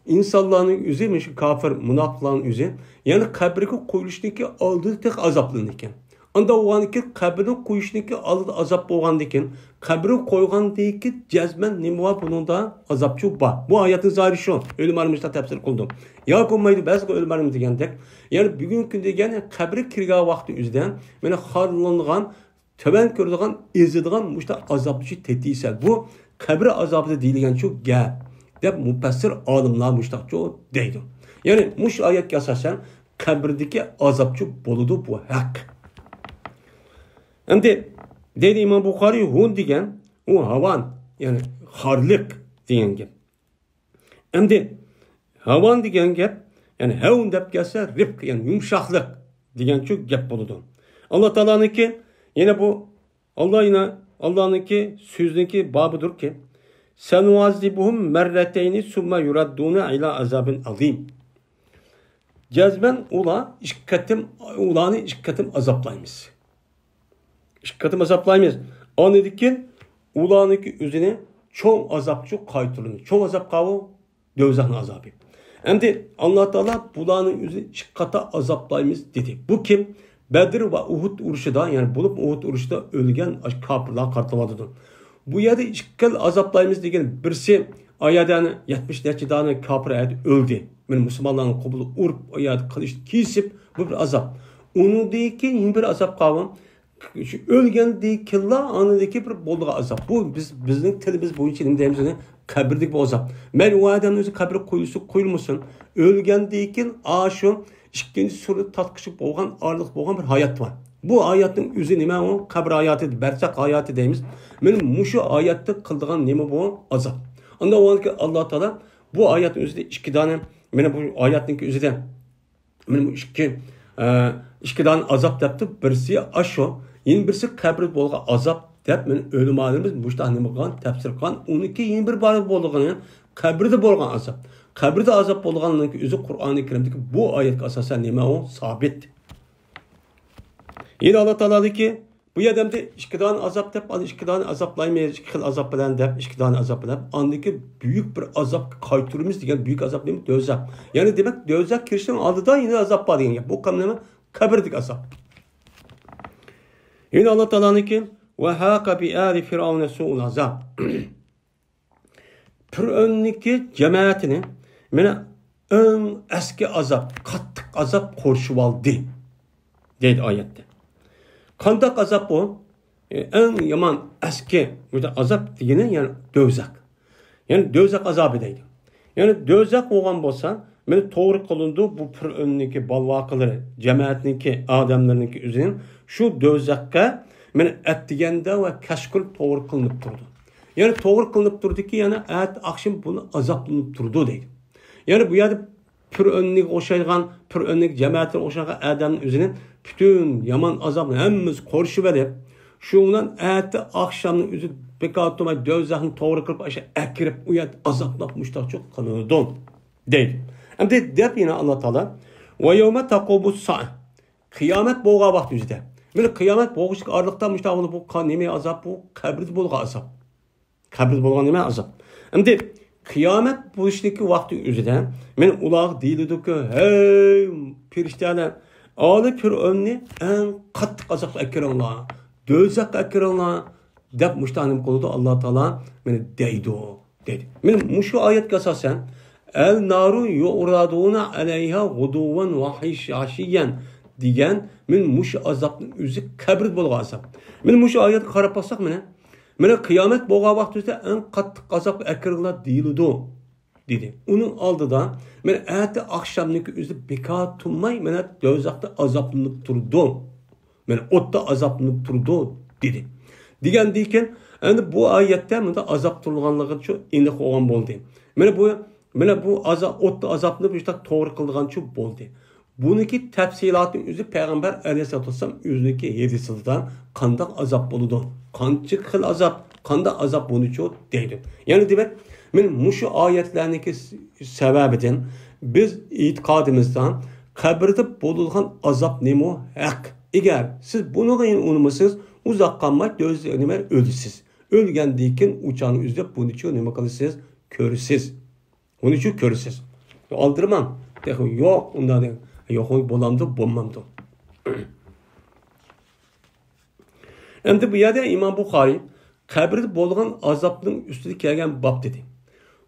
ئىنسانلارنىڭ ئۆزى، مۇشۇ كاپىر، مۇناپىقلارنىڭ ئۆزى، يەنى قەبرىگە قويۇلۇشتىكى ئالدىدا تېخى ئازابلىنىدىكەن. ئاندا بولغاندىكىن قەبرىنى قويۇشنىڭكى ئالدىدا ئازاب بولغاندىكىن، قەبرىنى قويغاندىكىن جەزمەن نېمە بار بۇنىڭدا؟ ئازابچۇ بار. بۇ ئايەتنىڭ زاھىرى شۇ. ئۆلىمالار مۇشۇنداق تەپسىر قىلىدۇ. ياكى بولمايدۇ، بەزى ئۆلىمالار دېگەندەك. يەنى بۈگۈنكى كۈندە، يەنى قەبرە كىرگەن ۋاقتى ئۆزىدە، مانا خارلانغان، تۆۋەن كۆرىدىغان، ئېزىدىغان مۇشۇنداق ئازابچۇ تېتىيسەن. بۇ قەبرە ئازابىدا دېيىلگەنچۇ گەپ، دەپ مۇپەسسىر ئالىملار مۇشۇنداقچۇ دەيدۇ. يەنى مۇشۇ ئايەتكە ئاساسەن، قەبرىدىكى ئازابچۇ بولىدۇ، بۇ ھەق. ئەمدى دەيدۇ ئىمام بۇخارىي، ھۇن دېگەن، ئۇ ھاۋان، يەنى خارلىق دېگەن گەپ. ئەمدى ھاۋان دېگەن گەپ، يەنى ھەۋن دەپ كەلسە، رىفق، يەنى يۇمشاقلىق دېگەنچۇ گەپ بولىدۇ. ئاللا تائالانىڭكى، يەنە بۇ، ئاللا يەنە، ئاللانىڭكى سۆزىنىڭكى بابىدۇركى، سەنۇئەززىبۇھۇم مەررەتەينى سۇممە يۇرەددۇنە ئىلا ئازابىن ئازىم. جەزمەن ئۇلار ئىككى قېتىم، ئۇلارنى ئىككى قېتىم ئازابلايمىز. ئىككى قېتىم ئازابلايمىز. ئاندىن كېيىن ئۇلارنىڭكى ئۆزىنى چوڭ ئازابچۇ قايتۇرىمىز. چوڭ ئازاب قاۋۇ؟ دوزاخنىڭ ئازابى. ئەمدى ئاللا تائالا بۇلارنىڭ ئۆزىنى ئىككى قاتا ئازابلايمىز دېدى. بۇ كىم؟ بەدر ۋە ئۇھۇد ئۇرۇشىدا، يەنى بولۇپ ئۇھۇد ئۇرۇشىدا ئۆلگەن ئاشۇ كاپىرلارغا قارىتىۋاتىدۇ. بۇ يەردە ئىككى خىل ئازابلايمىز دېگەن، بىرسى ئايادەنى يەتمىش نەچچە دانە كاپىر ئايادە ئۆلدى. مانا مۇسۇلمانلارنىڭ قولىدا ئۇرۇپ، ئايادە قىلىچ كېسىپ، بۇ بىر ئازاب. ئۇنىڭدىن كېيىن يەنە بىر ئازاب قالغان. شۇ ئۆلگەندىن كېيىنلا ئاندىن كېيىن بىر بولىدىغان ئازاب. بۇ بىز، بىزنىڭ تىلىمىز بويىچە نېمە دەيمىز ئۇنى؟ قەبرىدىكى بۇ ئازاب. مەيلى ئۇ ئادەمنىڭ ئۆزى قەبرىگە قويۇلسا قويۇلمىسۇن، ئۆلگەندىن كېيىن ئاشۇ ئىككىنچى سۈرەت تارتقۇچە بولغان، ئارىلىق بولغان بىر ھايات بار. بۇ ھاياتنىڭ ئۆزى نېمە ئۇ؟ قەبرە ھاياتى، بەرزەخ ھاياتى دەيمىز. مانا مۇشۇ ھاياتتا قىلىدىغان نېمە بۇ؟ ئازاب. ئاندا ئۇنىڭكى ئاللا تائالا بۇ ھاياتنىڭ ئۆزىدە ئىككى دانە، مانا بۇ ھاياتنىڭكى ئۆزىدە مانا بۇ ئىككى، ئە، ئىككى دانە ئازاب دەپتۇ. بىرسى ئاشۇ، يەنە بىرسى قەبرىدە بولغان ئازاب دەپ، مانا ئۆلىمالىرىمىز مۇشۇنداق نېمە قىلغان، تەپسىر قىلغان. ئۇنىڭكى يەنە بىر بار بولىدىغىنى قەبرىدە بولغان ئازاب. قەبرىدە ئازاب بولىدىغانلىقى ئۆزى قۇرئانى كەرىمدىكى بۇ ئايەتكە ئاساسەن نېمە ئۇ؟ سابىت. يەنە ئاللا تائالادىكى بۇ يەردە ئەمدى ئىككى دانە ئازاب دەپ، ئانا ئىككى دانە ئازابلايمىز، ئىككى خىل ئازاب بىلەن دەپ، ئىككى دانە ئازاب بىلەن، ئاندىكى بۈيۈك بىر ئازابقا قايتۇرىمىز دېگەن بۈيۈك ئازاب نېمە؟ دوزاخ. يەنى دېمەك، دوزاخ كىرىشنىڭ ئالدىدا يەنە ئازاب بار دېگەن گەپ. بۇ قەم نېمە؟ قەبرىدىكى ئازاب. يەنە ئاللا تائالانىڭكى، ۋە ھاقە بىئالى فىرئەۋنە سۇئۇل ئازاب. پىرئەۋننىڭكى جەمەتىنى مانا ئەڭ ئەسكى ئازاب، قاتتىق ئازاب قورشىۋالدى، دەيدۇ ئايەتتە. قانداق ئازاب بۇ؟ ئەڭ يامان، ئەسكى، بۇ ئازاب دېگىنى يەنى دوزاخ. يەنى دوزاخ ئازابى دەيدۇ. يەنى دوزاخ بولغان بولسا، مانا توغرا قىلىنىدۇ بۇ پىرئەۋننىڭكى بالۋاقىلىرى، جەمەتنىڭكى ئادەملىرىنىڭكى ئۆزىنىڭ شۇ دوزاخقا مانا ئەتىگەندە ۋە كەچقۇرۇن توغرا قىلىنىپ تۇرىدۇ. يەنى توغرا قىلىنىپ تۇرىدۇكى، يەنى ئەتە ئاخشام بۇنى ئازابلىنىپ تۇرىدۇ دەيدۇ. يەنى بۇ يەردە پىرئەۋنگە ئوخشايدىغان، پىرئەۋننىڭ جەمەتىگە ئوخشايدىغان ئادەمنىڭ ئۆزىنى پۈتۈن يامان ئازابنى ھەممىسى قورشىۋېلىپ، شۇ بىلەن ئەتە ئاخشامنىڭ ئۆزى بىكار تۇرماي دوزاخنى توغرا قىلىپ ئاشۇ ئەكىرىپ ئۇ يەردە ئازابلاپ مۇشتاقچۇ قىلىنىدۇ دەيدۇ. ئەمدى دەپ يەنە ئاللا تائالا، ۋە يەۋمە تەقۇمۇس سائە. قىيامەت بولغان ۋاقىت ئۆزىدە. مانا قىيامەت بولغۇچىلىك ئارىلىقتا مۇشۇنداق بولۇپ، بۇ قا-، نېمە ئازاب بۇ؟ قەبرىدە بولغان ئازاب. قەبرىدە بولغان نېمە ئازاب؟ ئەمدى قىيامەت بولۇشتىكى ۋاقتى ئۆزىدە مانا ئۇلارغا دېيىلىدۇكى، ھەي پىرىشتەلەر، ئالى پىرئەۋننى ئەڭ قاتتىق ئازابقا ئەكىرىڭلار، دوزاخقا ئەكىرىڭلار، دەپ مۇشۇنداق نېمە قىلىدۇ ئاللا تائالا، مانا دەيدۇ. دەيدۇ. مانا مۇشۇ ئايەتكە ئاساسەن، ئەل نارۇ يۇئرادۇنە ئەلەيھا غۇدۇۋۋەن ۋە ئەشىييەن دېگەن، مانا مۇشۇ ئازابنىڭ ئۆزى قەبرىدە بولغان ئازاب. مانا مۇشۇ ئايەتكە قاراپ باقساق، مانا، مانا قىيامەت بولغان ۋاقتىمىزدا ئەڭ قاتتىق ئازابقا ئەكىرىلىدۇ دېدى. ئۇنىڭ ئالدىدا، مانا ئەتە ئاخشامنىڭكى ئۆزى بىكار تۇرماي، مانا دوزاختا ئازابلىنىپ تۇرىدۇ. مانا ئوتتا ئازابلىنىپ تۇرىدۇ، دېدى. دېگەندىن كېيىن، ئەمدى بۇ ئايەتتە مۇنداق ئازاب تۇرۇلغانلىقى شۇ ئېنىق بولغان بولدى. مانا بۇ، مانا بۇ ئازا-، ئوتتا ئازابنى بۇ يەردە توغرا قىلىدىغان شۇ بولدى. بۇنىڭكى تەپسىلاتى ئۆزى پەيغەمبەر ئەلەيھىسسالاتۇ ۋەسسالام ئۆزىنىڭكى ھەدىسىدە قانداق ئازاب بولىدۇ، قانچە خىل ئازاب، قانداق ئازاب بۇنىچۇ دەيدۇ. يەنى دېمەك، مانا مۇشۇ ئايەتلەرنىڭكى س-، سەۋەبىدىن بىز ئېتىقادىمىزدا قەبرىدە بولىدىغان ئازاب نېمە ھەق. ئەگەر سىز بۇنىڭغا ئىنىنمىسىڭىز، ئۇزاق قالماي ئۆز-، نېمە، ئۆلىسىز. ئۆلگەندىن كېيىن ئۇ چاغنى ئۆزىدە بۇنىچۇ نېمە قىلىسىز؟ كۆرىسىز. بۇنىچۇ كۆرىسىز. ئالدىرىماڭ. تېخى يوق، ئۇنداق دەڭ. يوق، بولامدۇ، بولمامدۇ؟ ئەمدى بۇ يەردە ئىمام بۇخارىي قەبرىدە بولغان ئازابنىڭ ئۈستىدە كەلگەن باب دېدى.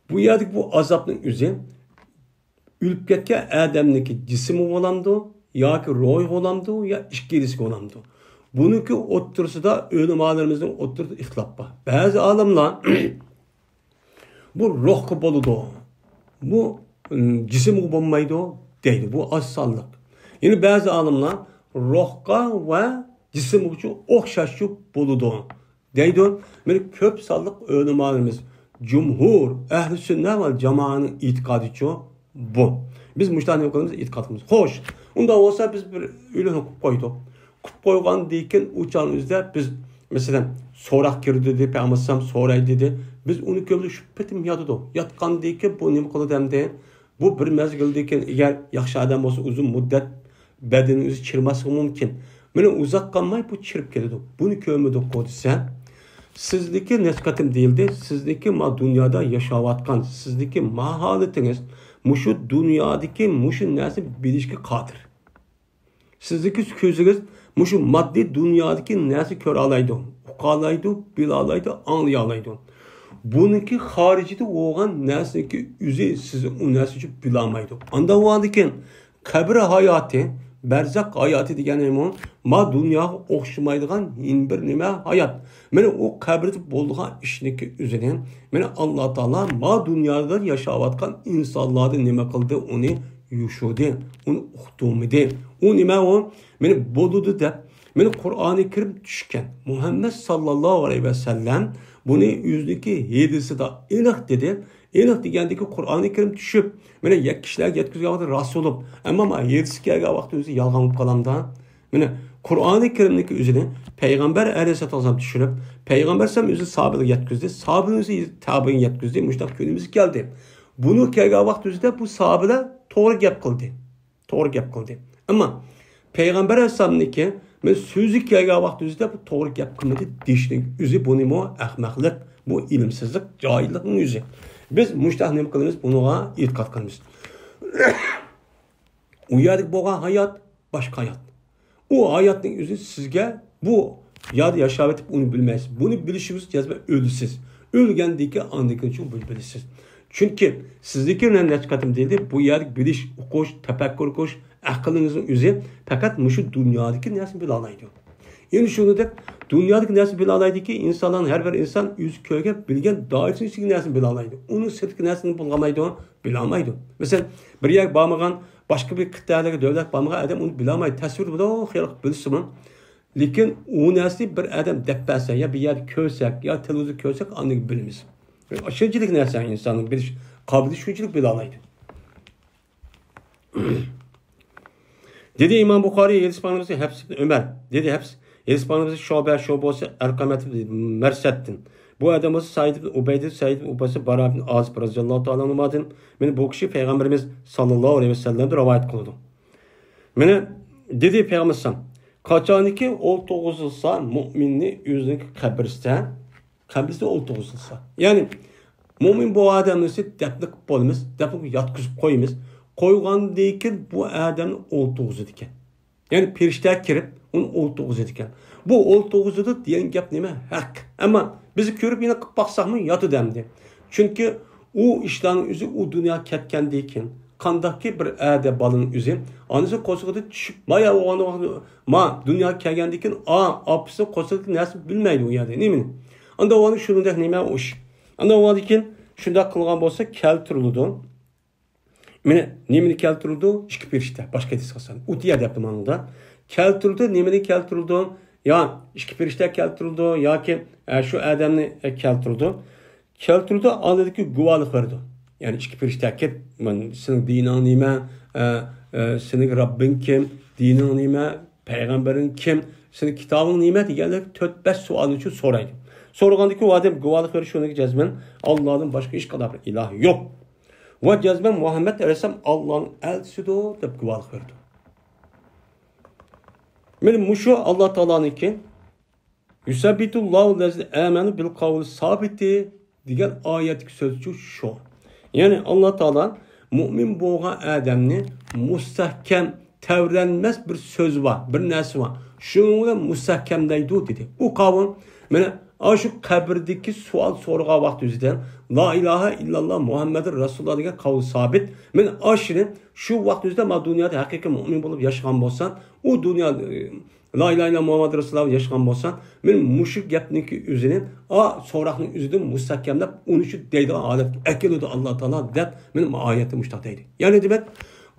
بۇ يەردىكى بۇ ئازابنىڭ ئۆزى ئۆلۈپ كەتكەن ئادەمنىڭكى جىسمىغا بولامدۇ ياكى روھىغا بولامدۇ يا ئىككىلىسىگە بولامدۇ؟ بۇنىڭكى ئوتتۇرىسىدا ئۆلىمالىرىمىزنىڭ ئوتتۇرىسىدا ئىختىلاپ بار. بەزى ئالىملار بۇ روھقا بولىدۇ، بۇ، ئىم، جىسىمغا بولمايدۇ دەيدۇ. بۇ ئاز سانلىق. يەنە بەزى ئالىملار روھقا ۋە جىسىمغىچۇ ئوخشاشچۇ بولىدۇ دەيدۇ. مانا كۆپ سانلىق ئۆلىمالىرىمىز، جۇمھۇر، ئەھلى سۈننە ۋە جامائەنىڭ ئېتىقادىچۇ بۇ. بىز مۇشۇنداق نېمە قىلىمىز؟ ئېتىقاد قىلىمىز. خوش، ئۇنداق بولسا بىز بىر ئۆلۈكنى قويۇپ قويدۇق. قويۇپ قويغاندىن كېيىن ئۇ چاغنىڭ ئۆزىدە بىز، مەسىلەن، سوراق كىردى دېدى، پەيغەمبەر ئەلەيھىسسالام سوراي دېدى. بىز ئۇنى كۆرۈپ شۇ پېتىم ياتىدۇ. ياتقاندىن كېيىن بۇ نېمە قىلىدۇ ئەمدى؟ بۇ بىر مەزگىلدىن كېيىن، ئەگەر ياخشى ئادەم بولسا، ئۇزۇن مۇددەت بەدىنى ئۆزى چىرماسلىقى مۇمكىن. مانا ئۇزاق قالماي بۇ چىرىپ كېتىدۇ. بۇنى كۆرمىدۇققۇ دېسە، سىزنىڭكى نەچچە قېتىم دېيىلدى، سىزنىڭكى ما دۇنيادا ياشاۋاتقان، سىزنىڭكى ما ھالىتىڭىز مۇشۇ دۇنيادىكى مۇشۇ نەرسىنى بىلىشكە قادىر. سىزنىڭكى كۆزىڭىز مۇشۇ ماددىي دۇنيادىكى نەرسە كۆرەلايدۇ، ئۇقالايدۇ، بىلالايدۇ، ئاڭلىيالايدۇ. بۇنىڭكى خارىجىدا بولغان نەرسىنىڭكى ئۆزى سىز ئۇ نەرسە ئۈچۈن بىلالمايدۇ. ئانداق بولغاندىكىن قەبرە ھاياتى، بەرزەخ ھاياتى دېگەنمۇ ما دۇنياغا ئوخشىمايدىغان يەنە بىر نېمە ھايات. مانا ئۇ قەبرىدە بولىدىغان ئىشنىڭكى ئۆزىنى، مانا ئاللا تائالا ما دۇنيادا ياشاۋاتقان ئىنسانلاردا نېمە قىلدى، ئۇنى يوشۇردى، ئۇنى ئۇقتۇرمىدى. ئۇ نېمە ئۇ؟ مانا بولىدۇ دەپ، مانا قۇرئانى كەرىم چۈشكەن. مۇھەممەد ساللاللاھۇ ئەلەيھى ۋەسەللەم بۇنى ئۆزىنىڭكى ھەدىسىدا ئېنىق دېدى. ئېنىق دېگەندىكى قۇرئانى كەرىم چۈشۈپ، مانا يەككە كىشىلەرگە يەتكۈزگەن ۋاقتىدا راست بولۇپ، ئەمما ما ھەدىسى كەلگەن ۋاقتى ئۆزى يالغان بولۇپ قالامدا؟ مانا قۇرئانى كەرىمنىڭكى ئۆزىنى پەيغەمبەر ئەلەيھىسسالام چۈشۈرۈپ، پەيغەمبەر ئەلەيھىسسالام ئۆزى ساھابىلەرگە يەتكۈزدى، ساھابىلەر ئۆزى تابىئىنگە يەتكۈزدى، مۇشۇنداق كۈنىمىزگە كەلدى. بۇنىڭ كەلگەن ۋاقتى ئۆزىدە بۇ ساھابىلەر توغرا گەپ قىلدى. توغرا گەپ قىلدى. ئەمما پەيغەمبەر ئەلەيھىسسالامنىڭكى مەن سۆزى كەلگەن ۋاقتى ئۆزىدە بۇ توغرا گەپ قىلمىدى دېيىشنىڭ ئۆزى بۇنىمۇ ئەخمەقلىق، بۇ ئىلىمسىزلىق، جاھىللىقنىڭ ئۆزى. بىز مۇشۇنداق نېمە قىلىمىز؟ بۇنىڭغا ئېتىقاد قىلىمىز. ئۇ يەردە بولغان ھايات باشقا ھايات. ئۇ ھاياتنىڭ ئۆزى سىزگە بۇ يەردە ياشاۋېتىپ ئۇنى بىلمەيسىز. بۇنى بىلىشىڭىز جەزمەن ئۆلىسىز. ئۆلگەندىن كېيىن ئاندىن كېيىن شۇ بىلىسىز. چۈنكى سىزنىڭكى بىلەن نەچچە قېتىم دېدى، بۇ يەردە بىلىش، ئوقۇش، تەپەككۇر قىلىش، ئەقلىڭىزنىڭ ئۆزى پەقەت مۇشۇ دۇنيادىكى نەرسىنى بىلالايدۇ. يەنە شۇنىڭدەك دۇنيادىكى نەرسىنى بىلالايدىكى، ئىنسانلارنىڭ ھەر بىر ئىنسان ئۆزى كۆرگەن، بىلگەن دائىرىسىنىڭ ئىچىدىكى نەرسىنى بىلالايدۇ. ئۇنىڭ سىرتىدىكى نەرسىنى بىلالمايدۇ، بىلالمايدۇ. مەسىلەن، بىر يەرگە بارمىغان، باشقا بىر قىتئەلەرگە، دۆلەتكە بارمىغان ئادەم ئۇنى بىلالمايدۇ. تەسۋىر بىلىدۇ، خىيال قىلىپ بىلسىمۇ. لېكىن ئۇ نەرسىنى بىر ئادەم دەپ بەرسە، يا بىر يەردە كۆرسەك، يا تېلېۋىزوردا كۆرسەك، ئاندىن بىلىمىز. شۇنچىلىك نەرسە ئىنساننىڭ بىلىش قابىلىيىتى شۇنچىلىك بىلالايدۇ. دېدى ئىمام بۇخارىي، ھەدىس ماڭىمىز ھەفس ئىبن ئۆمەر. دېدى ھەفس، ھەدىس ماڭىمىز شۇبە، شۇ بولسا ئەلقەمەت ئىبن مەرسەتتىن. بۇ ئادەم بولسا سەئىد ئىبن ئۇبەيدە، سەئىد ئىبن ئۇبەيسە بارا ئىبن ئازىب رەزىياللاھۇ تائالا ئەنھۇمادىن. مانا بۇ كىشى پەيغەمبىرىمىز ساللاللاھۇ ئەلەيھى ۋەسەللەمدىن رىۋايەت قىلىدۇ. مانا دېدى پەيغەمبەر ئەلەيھىسسالام، قاچانكى ئولتۇرغۇزۇلسا مۇئمىننى ئۆزىنىڭكى قەبرىسىدە، قەبرىسىدە ئولتۇرغۇزۇلسا. يەنى مۇئمىن بۇ ئادەمنى دەپنە قىلىپ بولىمىز، دەپنە قىلىپ ياتقۇزۇپ قويىمىز. قويغاندىن كېيىن بۇ ئادەمنى ئولتۇرغۇزىدىكەن. يەنى پەرىشتە كىرىپ ئۇنى ئولتۇرغۇزىدىكەن. بۇ ئولتۇرغۇزىدۇ دېگەن گەپ نېمە؟ ھەق. ئەمما بىز كۆرۈپ يەنە قىلىپ باقساقمۇ ياتىدۇ ئەمدى. چۈنكى ئۇ ئىشلارنىڭ ئۆزى ئۇ دۇنياغا كەتكەندىن كېيىن قانداقكى بىر ئەدە بالىنىڭ ئۆزى ئانىسى قورسىقىدا چۈشۈپ، ما يا ئوغلىنى ما دۇنياغا كەلگەندىن كېيىن ئا-، ئاپىسى قورسىقىدىكى نەرسىنى بىلمەيدۇ ئۇ يەردە نېمىنى. ئاندا ئۇ شۇنىڭدەك نېمە ئۇ ئىش. ئاندا ئۇ كېيىن شۇنداق قىلغان بولسا كەلتۈرۈلىدۇ. مانا نېمىنى كەلتۈرىدۇ؟ ئىككى پەرىشتە. باشقا ھەدىس قىلسام، ئۇتىيە دەپتۇ ماڭىدا. كەلتۈرىدۇ، نېمىنى كەلتۈرىدۇ؟ يا ئىككى پەرىشتە كەلتۈرىدۇ ياكى، ئە، شۇ ئادەمنى، ئە، كەلتۈرىدۇ. كەلتۈرىدۇ، ئاندىكى گۇۋاھلىق بېرىدۇ. يەنى ئىككى پەرىشتە كېلىپ، مانا سېنىڭ دىنىڭ نېمە؟ ئە، ئە، سېنىڭ رەببىڭ كىم؟ دىنىڭ نېمە؟ پەيغەمبىرىڭ كىم؟ سېنىڭ كىتابىڭ نېمە؟ دېگەندەك تۆت، بەش سوئالنى شۇ سورايدۇ. سورىغاندىكى ئۇ ئادەم گۇۋاھلىق بېرىدۇ، شۇنىڭكى جەزمەن ئاللادىن باشقا ھېچقانداق بىر ئىلاھ يوق. ۋە جەزمەن مۇھەممەد ئەلەيھىسسالام ئاللانىڭ ئەلچىسىدۇر دەپ گۇۋاھلىق بېرىدۇ. مانا مۇشۇ ئاللا تائالانىڭكى يۇسەببىتۇللاھۇ لەزىنە ئامەنۇ بىل قەۋلى سابىتى دېگەن ئايەتتىكى سۆزچۇ شۇ. يەنى ئاللا تائالا مۇئمىن بولغان ئادەمنى مۇستەھكەم، تەۋرەنمەس بىر سۆز بار، بىر نەرسە بار. شۇنىڭ بىلەن مۇستەھكەملەيدۇ، دېدى. ئۇ قاۋۇل، مانا، ئاشۇ قەبرىدىكى سوئال سورىغان ۋاقتى ئۆزىدە، لا ئىلاھە ئىللاللا مۇھەممەدۇر رەسۇلۇللا دېگەن قاۋۇل سابىت. مانا، ئاشۇنى شۇ ۋاقىت ئۆزىدە، ما دۇنيادا ھەقىقىي مۇئمىن بولۇپ ياشىغان بولسا، ئۇ دۇنيا، لا ئىلاھە ئىللاللا مۇھەممەد رەسۇلۇللا ياشىغان بولسا، مانا مۇشۇ گەپنىڭكى ئۆزىنى، ئا، سوراقنىڭ ئۆزىدىن مۇستەھكەملەپ، ئۇنى شۇ دەيدىغان ھالەتكە ئەكېلىدۇ ئاللا تائالا، دەپ، مانا، بۇ ئايەتتە مۇشۇنداق دەيدۇ. يەنى دېمەك،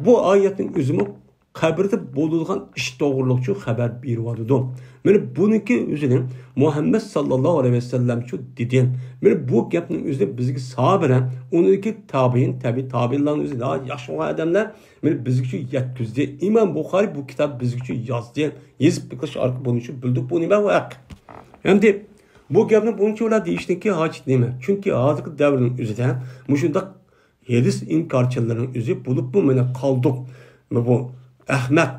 بۇ ئايەتنىڭ ئۆزىمۇ قەبرىدە بولىدىغان ئىش توغرۇلۇقچۇ خەۋەر بېرىۋاتىدۇ. مانا بۇنىڭكى ئۆزىنى مۇھەممەد ساللاللاھۇ ئەلەيھى ۋەسەللەمچۇ دېدى. مانا بۇ گەپنىڭ ئۆزىنى بىزگە سابىرە، ئۇنىڭدىكى تابىئىن، تەبىئىي تابىئىنلارنىڭ ئۆزى ناھايىتى ياخشى بولغان ئادەملەر مانا بىزگىچۇ يەتكۈزدى. ئىمام بۇخارىي بۇ كىتاب بىزگىچۇ يازدى. يېزىپ بېقىش ئارقىلىق بۇنىچۇ بىلدۇق، بۇ نېمە ۋاقىت. ئەمدى بۇ گەپنى بۇنچىۋالا دېيىشنىڭكى ھاجىتى نېمە؟ چۈنكى ھازىرقى دەۋرنىڭ ئۆزىدە مۇشۇنداق ھەدىس ئىنكارچىلىرىنىڭ ئۆزى بولۇپمۇ مانا قالدۇق. بۇ ئەخمەق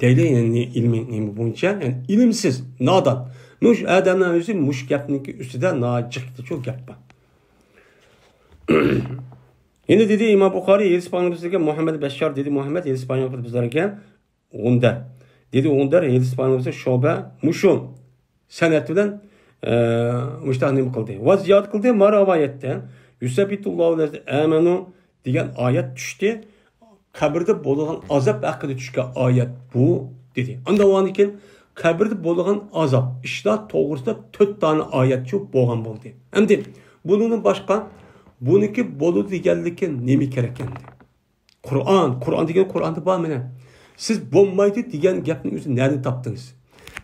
دەيلى، يەنى ئىلمىي نېمە بويىچە، يەنى ئىلىمسىز، نادان. مۇشۇ ئادەملەر ئۆزى مۇشۇ گەپنىڭكى ئۈستىدە ناجىقتىچۇ گەپ بار. يەنە دېدى ئىمام بۇخارىي، ھەدىس پايغەمبىرىمىزگە مۇھەممەد بەششار دېدى، مۇھەممەد ھەدىس پايغەمبىرىمىز بىزلەرگە غۇندەر دېدى، غۇندەر ھەدىس پايغەمبىرىمىزگە شۇبە مۇشۇ سەنەت بىلەن، ئە، مۇشتاق نېمە قىلدى؟ ۋە زىيادە قىلدى، ما رىۋايەتتە يۇسەببىتۇللاھۇ لەزىنە ئامەنۇ دېگەن ئايەت چۈشتى. قەبرىدە بولىدىغان ئازاب ھەققىدە چۈشكەن ئايەت بۇ، دېدى. ئاندىن ئاندىن كېيىن قەبرىدە بولىدىغان ئازاب ئىشلار توغرىسىدا تۆت دانە ئايەت چۈشۈپ بولغان بولدى. ئەمدى بۇنىڭدىن باشقا بۇنىڭكى بولىدۇ دېگەنلىكى نېمە كېرەك ئەمدى؟ قۇرئان، قۇرئان دېگەن قۇرئاندا بار مانا. سىز بولمايدۇ دېگەن گەپنى ئۆزى نەدىن تاپتىڭىز؟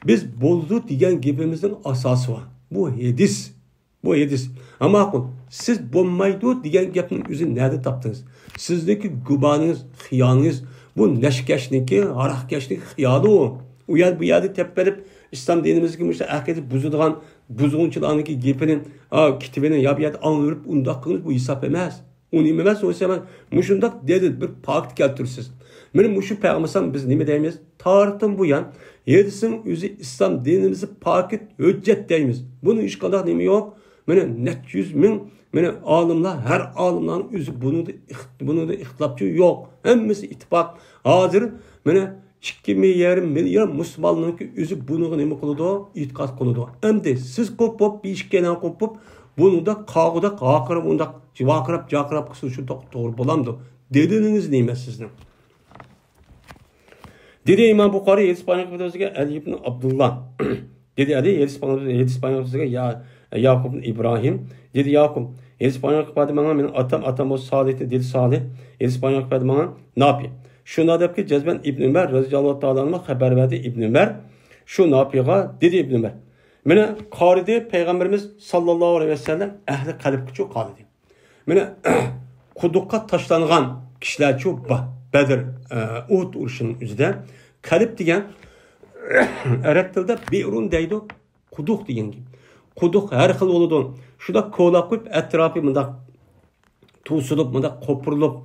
بىز بولىدۇ دېگەن گېپىمىزنىڭ ئاساسى بار. بۇ ھەدىس. بۇ ھەدىس. ھە ماقۇل، سىز بولمايدۇ دېگەن گەپنىڭ ئۆزىنى نەدىن تاپتىڭىز؟ سىزنىڭكى گۇمانىڭىز، خىيالىڭىز، بۇ نەشىكەشنىڭكى، ھاراقكەشنىڭكى خىيالى ئۇ. ئۇ يەر، بۇ يەردە تېپىپ بېرىپ، ئىسلام دىنىمىزدىكى مۇشۇ ئەقىدە بۇزىدىغان بۇزغۇنچىلارنىڭكى گېپىنى، ئا، كىتابىنى يا بۇ يەردە ئاڭلىۋېرىپ ئۇنداق قىلىمىز، بۇ ھېساب ئەمەس. ئۇ نېمە ئەمەس، ئۇ ئەمەس. مۇشۇنداق دەلىل، بىر پاكىت كەلتۈرىسىز. مانا مۇشۇ پەيغەمبەر بىز نېمە دەيمىز؟ تارىختىن بۇيان ھەدىسنىڭ ئۆزى ئىسلام دىنىمىزدا پاكىت، ھۆججەت دەيمىز. بۇنىڭ ھېچقانداق نېمە يوق. مانا نەچچە يۈز مىڭ، مانا ئالىملار، ھەر ئالىملارنىڭ ئۆزى بۇنىڭدا ئىخت-، بۇنىڭدا ئىختىلاپچۇ يوق. ھەممىسى ئىتتىپاق. ھازىر مانا ئىككى يېرىم مىليار مۇسۇلماننىڭكى ئۆزى بۇنىڭغا نېمە قىلىدۇ؟ ئېتىقاد قىلىدۇ. ئەمدى سىز قوپۇپ، بىر ئىككىيلەن قوپۇپ، بۇنىڭدا قاغۇدەك ھاقىراپ، ئۇنداق ۋارقىراپ، جارقىراپ قىلسا شۇنداق توغرا بولامدۇ؟ دەلىلىڭىز نېمە سىزنىڭ؟ دېدى ئىمام بۇخارىي، ھەدىس پايغەمبىرىمىزگە ئەلى ئىبن ئابدۇللا. دېدى ئەلى، ھەدىس پايغەمبىر-، ھەدىس پايغەمبىرىمىزگە يا-، ياقۇب ئىبراھىم. دېدى ياقۇب، ھەدىس پايغەمبىر ماڭا، مېنىڭ ئاتام، ئاتام بولسا سالىھ، دېدى سالىھ. ھەدىس پايغەمبىر ماڭا ناپىي. شۇنداق دەپكى جەزمەن ئىبن ئۆمەر رەزىياللاھۇ تائالا ئەنھۇ خەۋەر بەردى. ئىبن ئۆمەر شۇ ناپىيغا دېدى ئىبن ئۆمەر. مانا قارىدى پەيغەمبىرىمىز ساللاللاھۇ ئەلەيھى ۋەسەللەم ئەھلى قەلبكىچۇ قارىدى. مانا قۇدۇققا تاشلانغان كىشىلەرچۇ بار. بەدر، ئە، ئۇھۇد ئۇرۇشىنىڭ ئۆزىدە. قەلب دېگەن ئەرەب تىلىدا بىئرۇن دەيدۇ. قۇدۇق دېگەن گەپ. قۇدۇق ھەر خىل بولىدۇ. شۇنداق كولاپ قويۇپ، ئەتراپى مۇنداق توسۇلۇپ، مۇنداق قوپۇرۇلۇپ،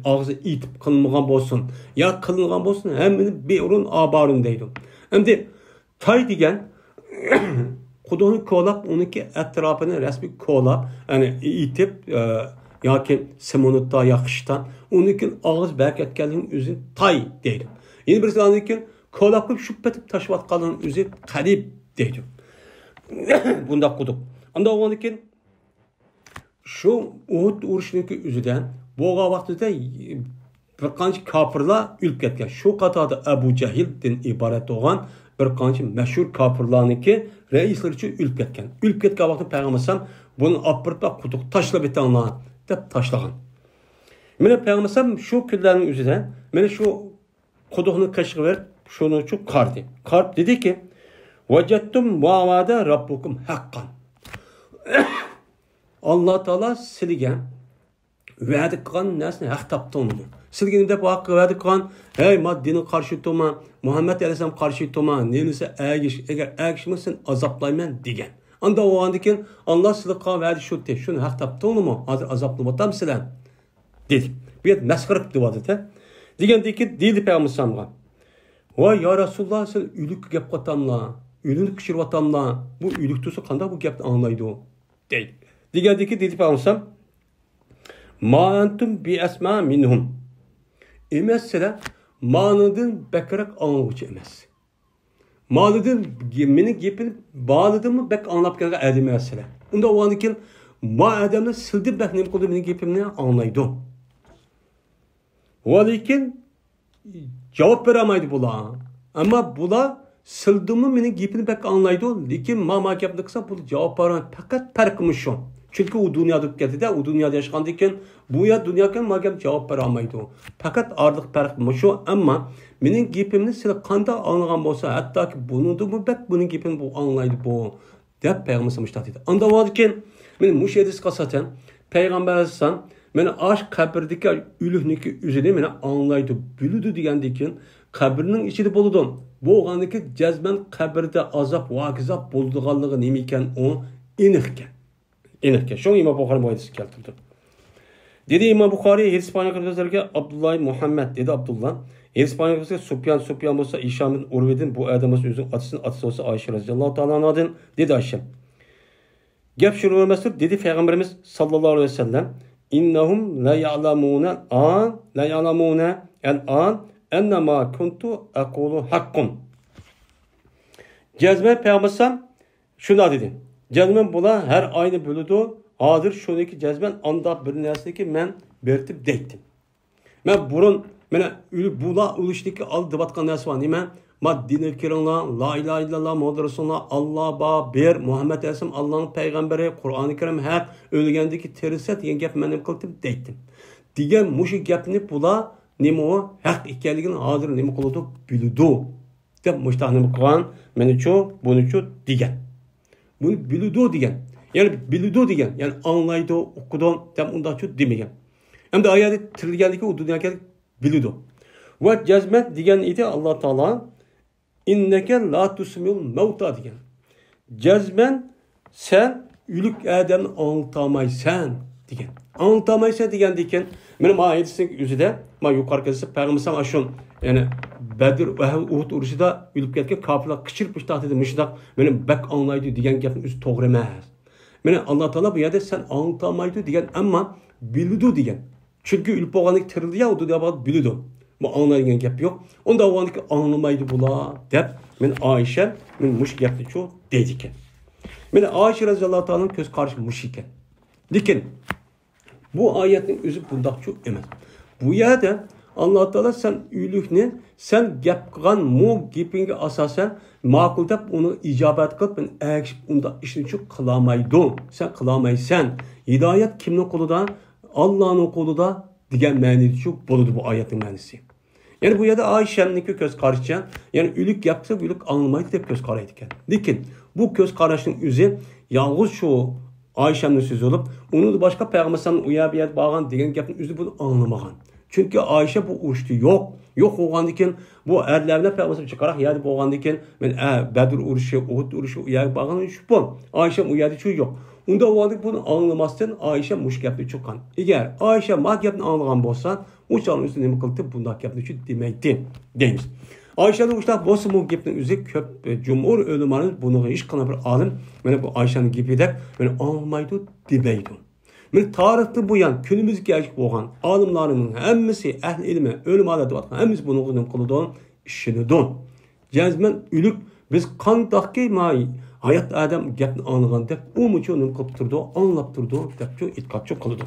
ئاغزى ئېتىپ قىلىنمىغان بولسۇن، يا قىلىنغان بولسۇن، ھەممىنى بىئرۇن ئابارۇن دەيدۇ. ئەمدى تاي دېگەن قۇدۇقنى كولاپ، ئۇنىڭكى ئەتراپىنى رەسمىي كولاپ، يەنى ئېتىپ، ئە، ياكى سېمونتتا يا خىشتا، ئۇنىڭدىن كېيىن ئاغزى بەرىكەتكەنلىكىنىڭ ئۆزىنى تاي دەيدۇ. يەنە بىرسى ئاندىن كېيىن كولاپ قويۇپ، شۇ پېتىپ تاشلاۋاتقانلىقىنىڭ ئۆزى قەلب دەيدۇ. بۇنداق قۇدۇق. ئاندىن ئۇنىڭدىن كېيىن شۇ ئۇھۇد ئۇرۇشىنىڭكى ئۆزىدە بولغان ۋاقتىدا بىر قانچە كاپىرلار ئۆلۈپ كەتكەن. شۇ قاتاردا ئەبۇ جەھىلدىن ئىبارەت بولغان بىر قانچە مەشھۇر كاپىرلارنىڭكى رەئىسلىرىچۇ ئۆلۈپ كەتكەن. ئۆلۈپ كەتكەن ۋاقتىدا پەيغەمبەر ئەلەيھىسسالام، بۇنى ئاپىرىپ قۇدۇققا تاشلاپ ئېتىڭلار، دەپ تاشلىغان. مانا پەيغەمبەر ئەلەيھىسسالام شۇ كۈنلەرنىڭ ئۆزىدە مانا شۇ قۇدۇقنى قېشىغا بېرىپ، شۇنىچۇ قارىدى. قاراپ دېدىكى، ۋەجەتتۇم ما ۋەئەدە رەببۇكۇم ھەققەن. ئاللا تائالا سىلىگە ۋەدە قىلغان نەرسىنى ھەق تاپتىڭمۇ؟ سىلىگە نېمە دەپ ھەق ۋەدە قىلغان؟ ھەي، ما دىنغا قارشى تۇرما، مۇھەممەد ئەلەيھىسسالام قارشى تۇرما، نېمىسە ئەگىش، ئەگەر ئەگىشمىسە سېنى ئازابلايمەن دېگەن. ئاندا بولغاندىن كېيىن، ئاللا سىلىگە قىلغان ۋەدە شۇتى، شۇنى ھەق تاپتىڭلىمۇ؟ ھازىر ئازابلىنىۋاتامسىلەر؟ دېدى. بۇ يەردە مەسخىرە قىلىپ دېۋاتىدۇ. دېگەندىن كېيىن دېدى پەيغەمبەر ئەلەيھىسسالامغا، ۋاي يا رەسۇلۇللا، سەن ئۆلۈككە گەپ قاتاملا، ئۆلۈكنى قىچۇرۇۋاتاملا، بۇ ئۆلۈك تۇرسا قانداق بۇ گەپنى ئاڭلايدۇ؟ دەيدۇ. دېگەندىن كېيىن دېدى پەيغەمبەر ئەلەيھىسسالام، ما ئەنتۇم بىئەسمەئە مىنھۇم. ئەمەس سىلەر مانىڭدىن بەكرەك ئاڭلىغۇچى ئەمەس. مالىدىن، مېنىڭ گېپىمنى بالىدىنمۇ بەك ئاڭلاپ كەلگەن ئادەم ئەمەسلەر. ئۇنداق بولغاندىكىن، ما ئادەملەر سىلدىن بەك نېمە قىلىدۇ، مېنىڭ گېپىمنى ئاڭلايدۇ. ۋە لېكىن جاۋاب بېرەلمەيدۇ بۇلار. ئەمما بۇلار سىلدىنمۇ مېنىڭ گېپىمنى بەك ئاڭلايدۇ، لېكىن ما، ما گەپنى قىلسا، بۇلار جاۋاب بېرەلمەيدۇ. پەقەت پەرقى مۇشۇ. چۈنكى ئۇ دۇنيادا ئۆتۈپ كەتتى-دە، ئۇ دۇنيادا ياشىغاندىكىن، بۇ يەر دۇنياكەن، ما گەپ جاۋاب بېرەلمەيدۇ. پەقەت ئارىلىق پەرق مۇشۇ. ئەمما مېنىڭ گېپىمنى سىلەر قانداق ئاڭلىغان بولسا، ھەتتاكى بۇنىڭدىنمۇ بەك بۇنىڭ گېپىنى بۇ ئاڭلايدۇ بۇ. دەپ پەيغەمبەر ئەلەيھىسسالام مۇشۇنداق دېدى. ئاندىن بولىدىكەن، مانا مۇشۇ ھەدىسكە ئاساسەن، پەيغەمبەر ئەلەيھىسسالام، مانا ئاش قەبرىدىكى ئۆلۈكنىڭكى ئۆزىنى مانا ئاڭلايدۇ، بىلىدۇ دېگەندىكىن، قەبرىنىڭ ئىچىدە بولىدۇ. بولغاندىكىن، جەزمەن قەبرىدە ئازاب، ۋاكىزاب بولىدىغانلىقى نېمە ئىكەن، ئۇ ئېنىق ئىكەن. ئېنىق ئىكەن. شۇڭا ئىمام بۇخارى بۇ ھەدىسنى كەلتۈردى. دېدى ئىمام بۇخارى، ھەدىس پەيغەمبەرگە ئابدۇللا مۇھەممەد، دېدى ئابدۇللا. ھەدىس پەيغەمبەرگە سۇپيان، سۇپيان بولسا ھىشام بىن ئۇرۋىدىن، بۇ ئادەم بولسا ئۆزىنىڭ ئاتىسىدىن، ئاتىسى بولسا ئائىشە رەزىياللاھۇ تائالا ئانھادىن، دېدى ئائىشە. گەپ شۇ بولماستۇر، دېدى پەيغەمبىرىمىز ساللاللاھۇ ئەلەيھى ۋەسەللەم، ئىننەھۇم لا يەئلەمۇنە ئان، لا يەئلەمۇنە ئەلئان، ئەننەما كۇنتۇ ئەقۇلۇ ھەققۇن. جەزمەن پەيغەمبەر شۇنداق دېدى. جەزمەن بۇلار ھەر ئاينى بىلىدۇ. ھازىر شۇنىكى جەزمەن ئانداق بىر نەرسىنىكى مەن بېرىتىپ دەيتتىم. مەن بۇرۇن، مانا، ئۆلۈپ بۇلار ئۆلۈشتىكى ئالدى دەۋاتقان نەرسە بار. نېمە؟ ما دىنغا كىرىڭلار، لا ئىلاھە ئىللاللا، مۇھەممەد رەسۇلۇللا، ئاللا بار، بىر، مۇھەممەد ئەلەيھىسسالام ئاللانىڭ پەيغەمبىرى، قۇرئانى كەرىم ھەق، ئۆلگەندىكى تىرىلسە دېگەن گەپنى مەن نېمە قىلدىم دەيتتىم. دېگەن مۇشۇ گەپنى بۇلار نېمە ئۇ ھەق ئىكەنلىكىنى ھازىر نېمە قىلىدۇ؟ بىلىدۇ. دەپ مۇشتاق نېمە قىلغان؟ مېنىچۇ، بۇنىچۇ دېگەن. بۇنى بىلىدۇ دېگەن. يەنى بىلىدۇ دېگەن. يەنى ئاڭلايدۇ، ئۇقىدۇ دەپ ئۇنداقچۇ دېمىگەن. ئەمدى ئايەتتە تىرىلگەنلىكى ئۇ دۇنياغا كېلىپ بىلىدۇ. ۋە جەزمەن دېگەن ئىدى ئاللا تائالا، ئىننەكە لا تۇسمىئۇل مەۋتا دېگەن. جەزمەن سەن ئۆلۈك ئادەمنى ئاڭلىتالمايسەن دېگەن. ئاڭلىتالمايسەن دېگەندىكىن، مانا ما ھەدىسنىڭ ئۆزىدە، ما يۇقىرىقى ھەدىستە پەيغەمبەر ئەلەيھىسسالام ئاشۇ، يەنى بەدر، ئۇھۇد ئۇرۇشىدا ئۆلۈپ كەتكەن كاپىرلار قىچىرىپ مۇشتاق دېدى، مۇشۇنداق، مېنى بەك ئاڭلايدۇ دېگەن گەپنىڭ ئۆزى توغرا ئەمەس. مانا ئاللا تائالا بۇ يەردە سەن ئاڭلىتالمايدۇ دېگەن، ئەمما بىلىدۇ دېگەن. چۈنكى ئۆلۈپ بولغاندىن كېيىن تىرىلدى يا، ئۇ دۇنيا بىلىدۇ. بۇ ئاڭلايدىغان گەپ يوق. ئۇنداق بولغاندىكىن ئاڭلىمايدۇ بۇلار دەپ، مانا ئائىشە، مانا مۇشۇ گەپنىچۇ دەيدىكەن. مانا ئائىشە رەزىياللاھۇ تائالانىڭ كۆز قارىشى مۇشۇ ئىكەن. لېكىن بۇ ئايەتنىڭ ئۆزى بۇنداقچۇ ئەمەس. بۇ يەردە ئاللا تائالا سەن ئۆلۈكنى، سەن گەپ قىلغان مۇ گېپىڭگە ئاساسەن ماقۇل دەپ ئۇنى ئىجابەت قىلىپ، مانا ئەگىشىپ ئۇنداق ئىشنىچۇ قىلالمايدۇ. سەن قىلالمايسەن. ھىدايەت كىمنىڭ قولىدا؟ ئاللانىڭ قولىدا دېگەن مەنىدىچۇ بولىدۇ بۇ ئايەتنىڭ مەنىسى. يەنى بۇ يەردە ئائىشەمنىڭكى كۆز قارىشىچە، يەنى ئۆلۈك گەپ قىلسا ئۆلۈك ئاڭلىمايدۇ دەپ كۆز قارايدىكەن. لېكىن بۇ كۆز قاراشنىڭ ئۆزى يالغۇز شۇ ئائىشەمنىڭ سۆزى بولۇپ، ئۇنىڭدا باشقا پەيغەمبەر ئەلەيھىسسالام ئۇ يەر بۇ يەردە بارغان دېگەن گەپنىڭ ئۆزىنى بۇ ئاڭلىمىغان. چۈنكى ئائىشە بۇ ئۇرۇشتا يوق. يوق بولغاندىكىن بۇ ئەرلەر بىلەن پەيغەمبەر ئەلەيھىسسالام جىقراق يەردە بولغاندىكىن، مانا، ئە، بەدر ئۇرۇشى، ئۇھۇد ئۇرۇشى ئۇ يەرگە بارغان شۇ بۇ. ئائىشەم ئۇ يەردە شۇ يوق. ئۇنداق بولغاندىكىن بۇنى ئاڭلىماستىن ئائىشە مۇشۇ گەپنى چىققان. ئەگەر ئائىشە ما گەپنى ئاڭلىغان بولسا، ئۇ چاغنىڭ ئۆزىدە نېمە قىلدى؟ بۇنداق گەپنى شۇ دېمەيتتى دەيمىز. ئائىشەنىڭ ئۇشتاق بولسىمۇ گېپىنىڭ ئۆزى كۆپ، جۇمھۇر ئۆلىمالىرىمىز بۇنىڭغا ھېچقانداق بىر ئالىم، مانا بۇ ئائىشەنىڭ گېپىدەك، مانا ئاڭلىمايدۇ دېمەيدۇ. مانا تارىختىن بۇيان كۈنىمىزگە كەلگۈچە بولغان ئالىملارنىڭ ھەممىسى، ئەھلى ئىلمى، ئۆلىمالار دەۋاتقان ھەممىسى بۇنىڭغا نېمە قىلىدۇ؟ ئىشىنىدۇ. جەزمەن ئۆلۈك، بىز قانداقكى ما ھايات ئادەم گەپنى ئاڭلىغاندەك، ئۇمۇچۇ نېمە قىلىپ تۇرىدۇ؟ ئاڭلاپ تۇرىدۇ دەپچۇ ئېتىقادچۇ قىلىدۇ.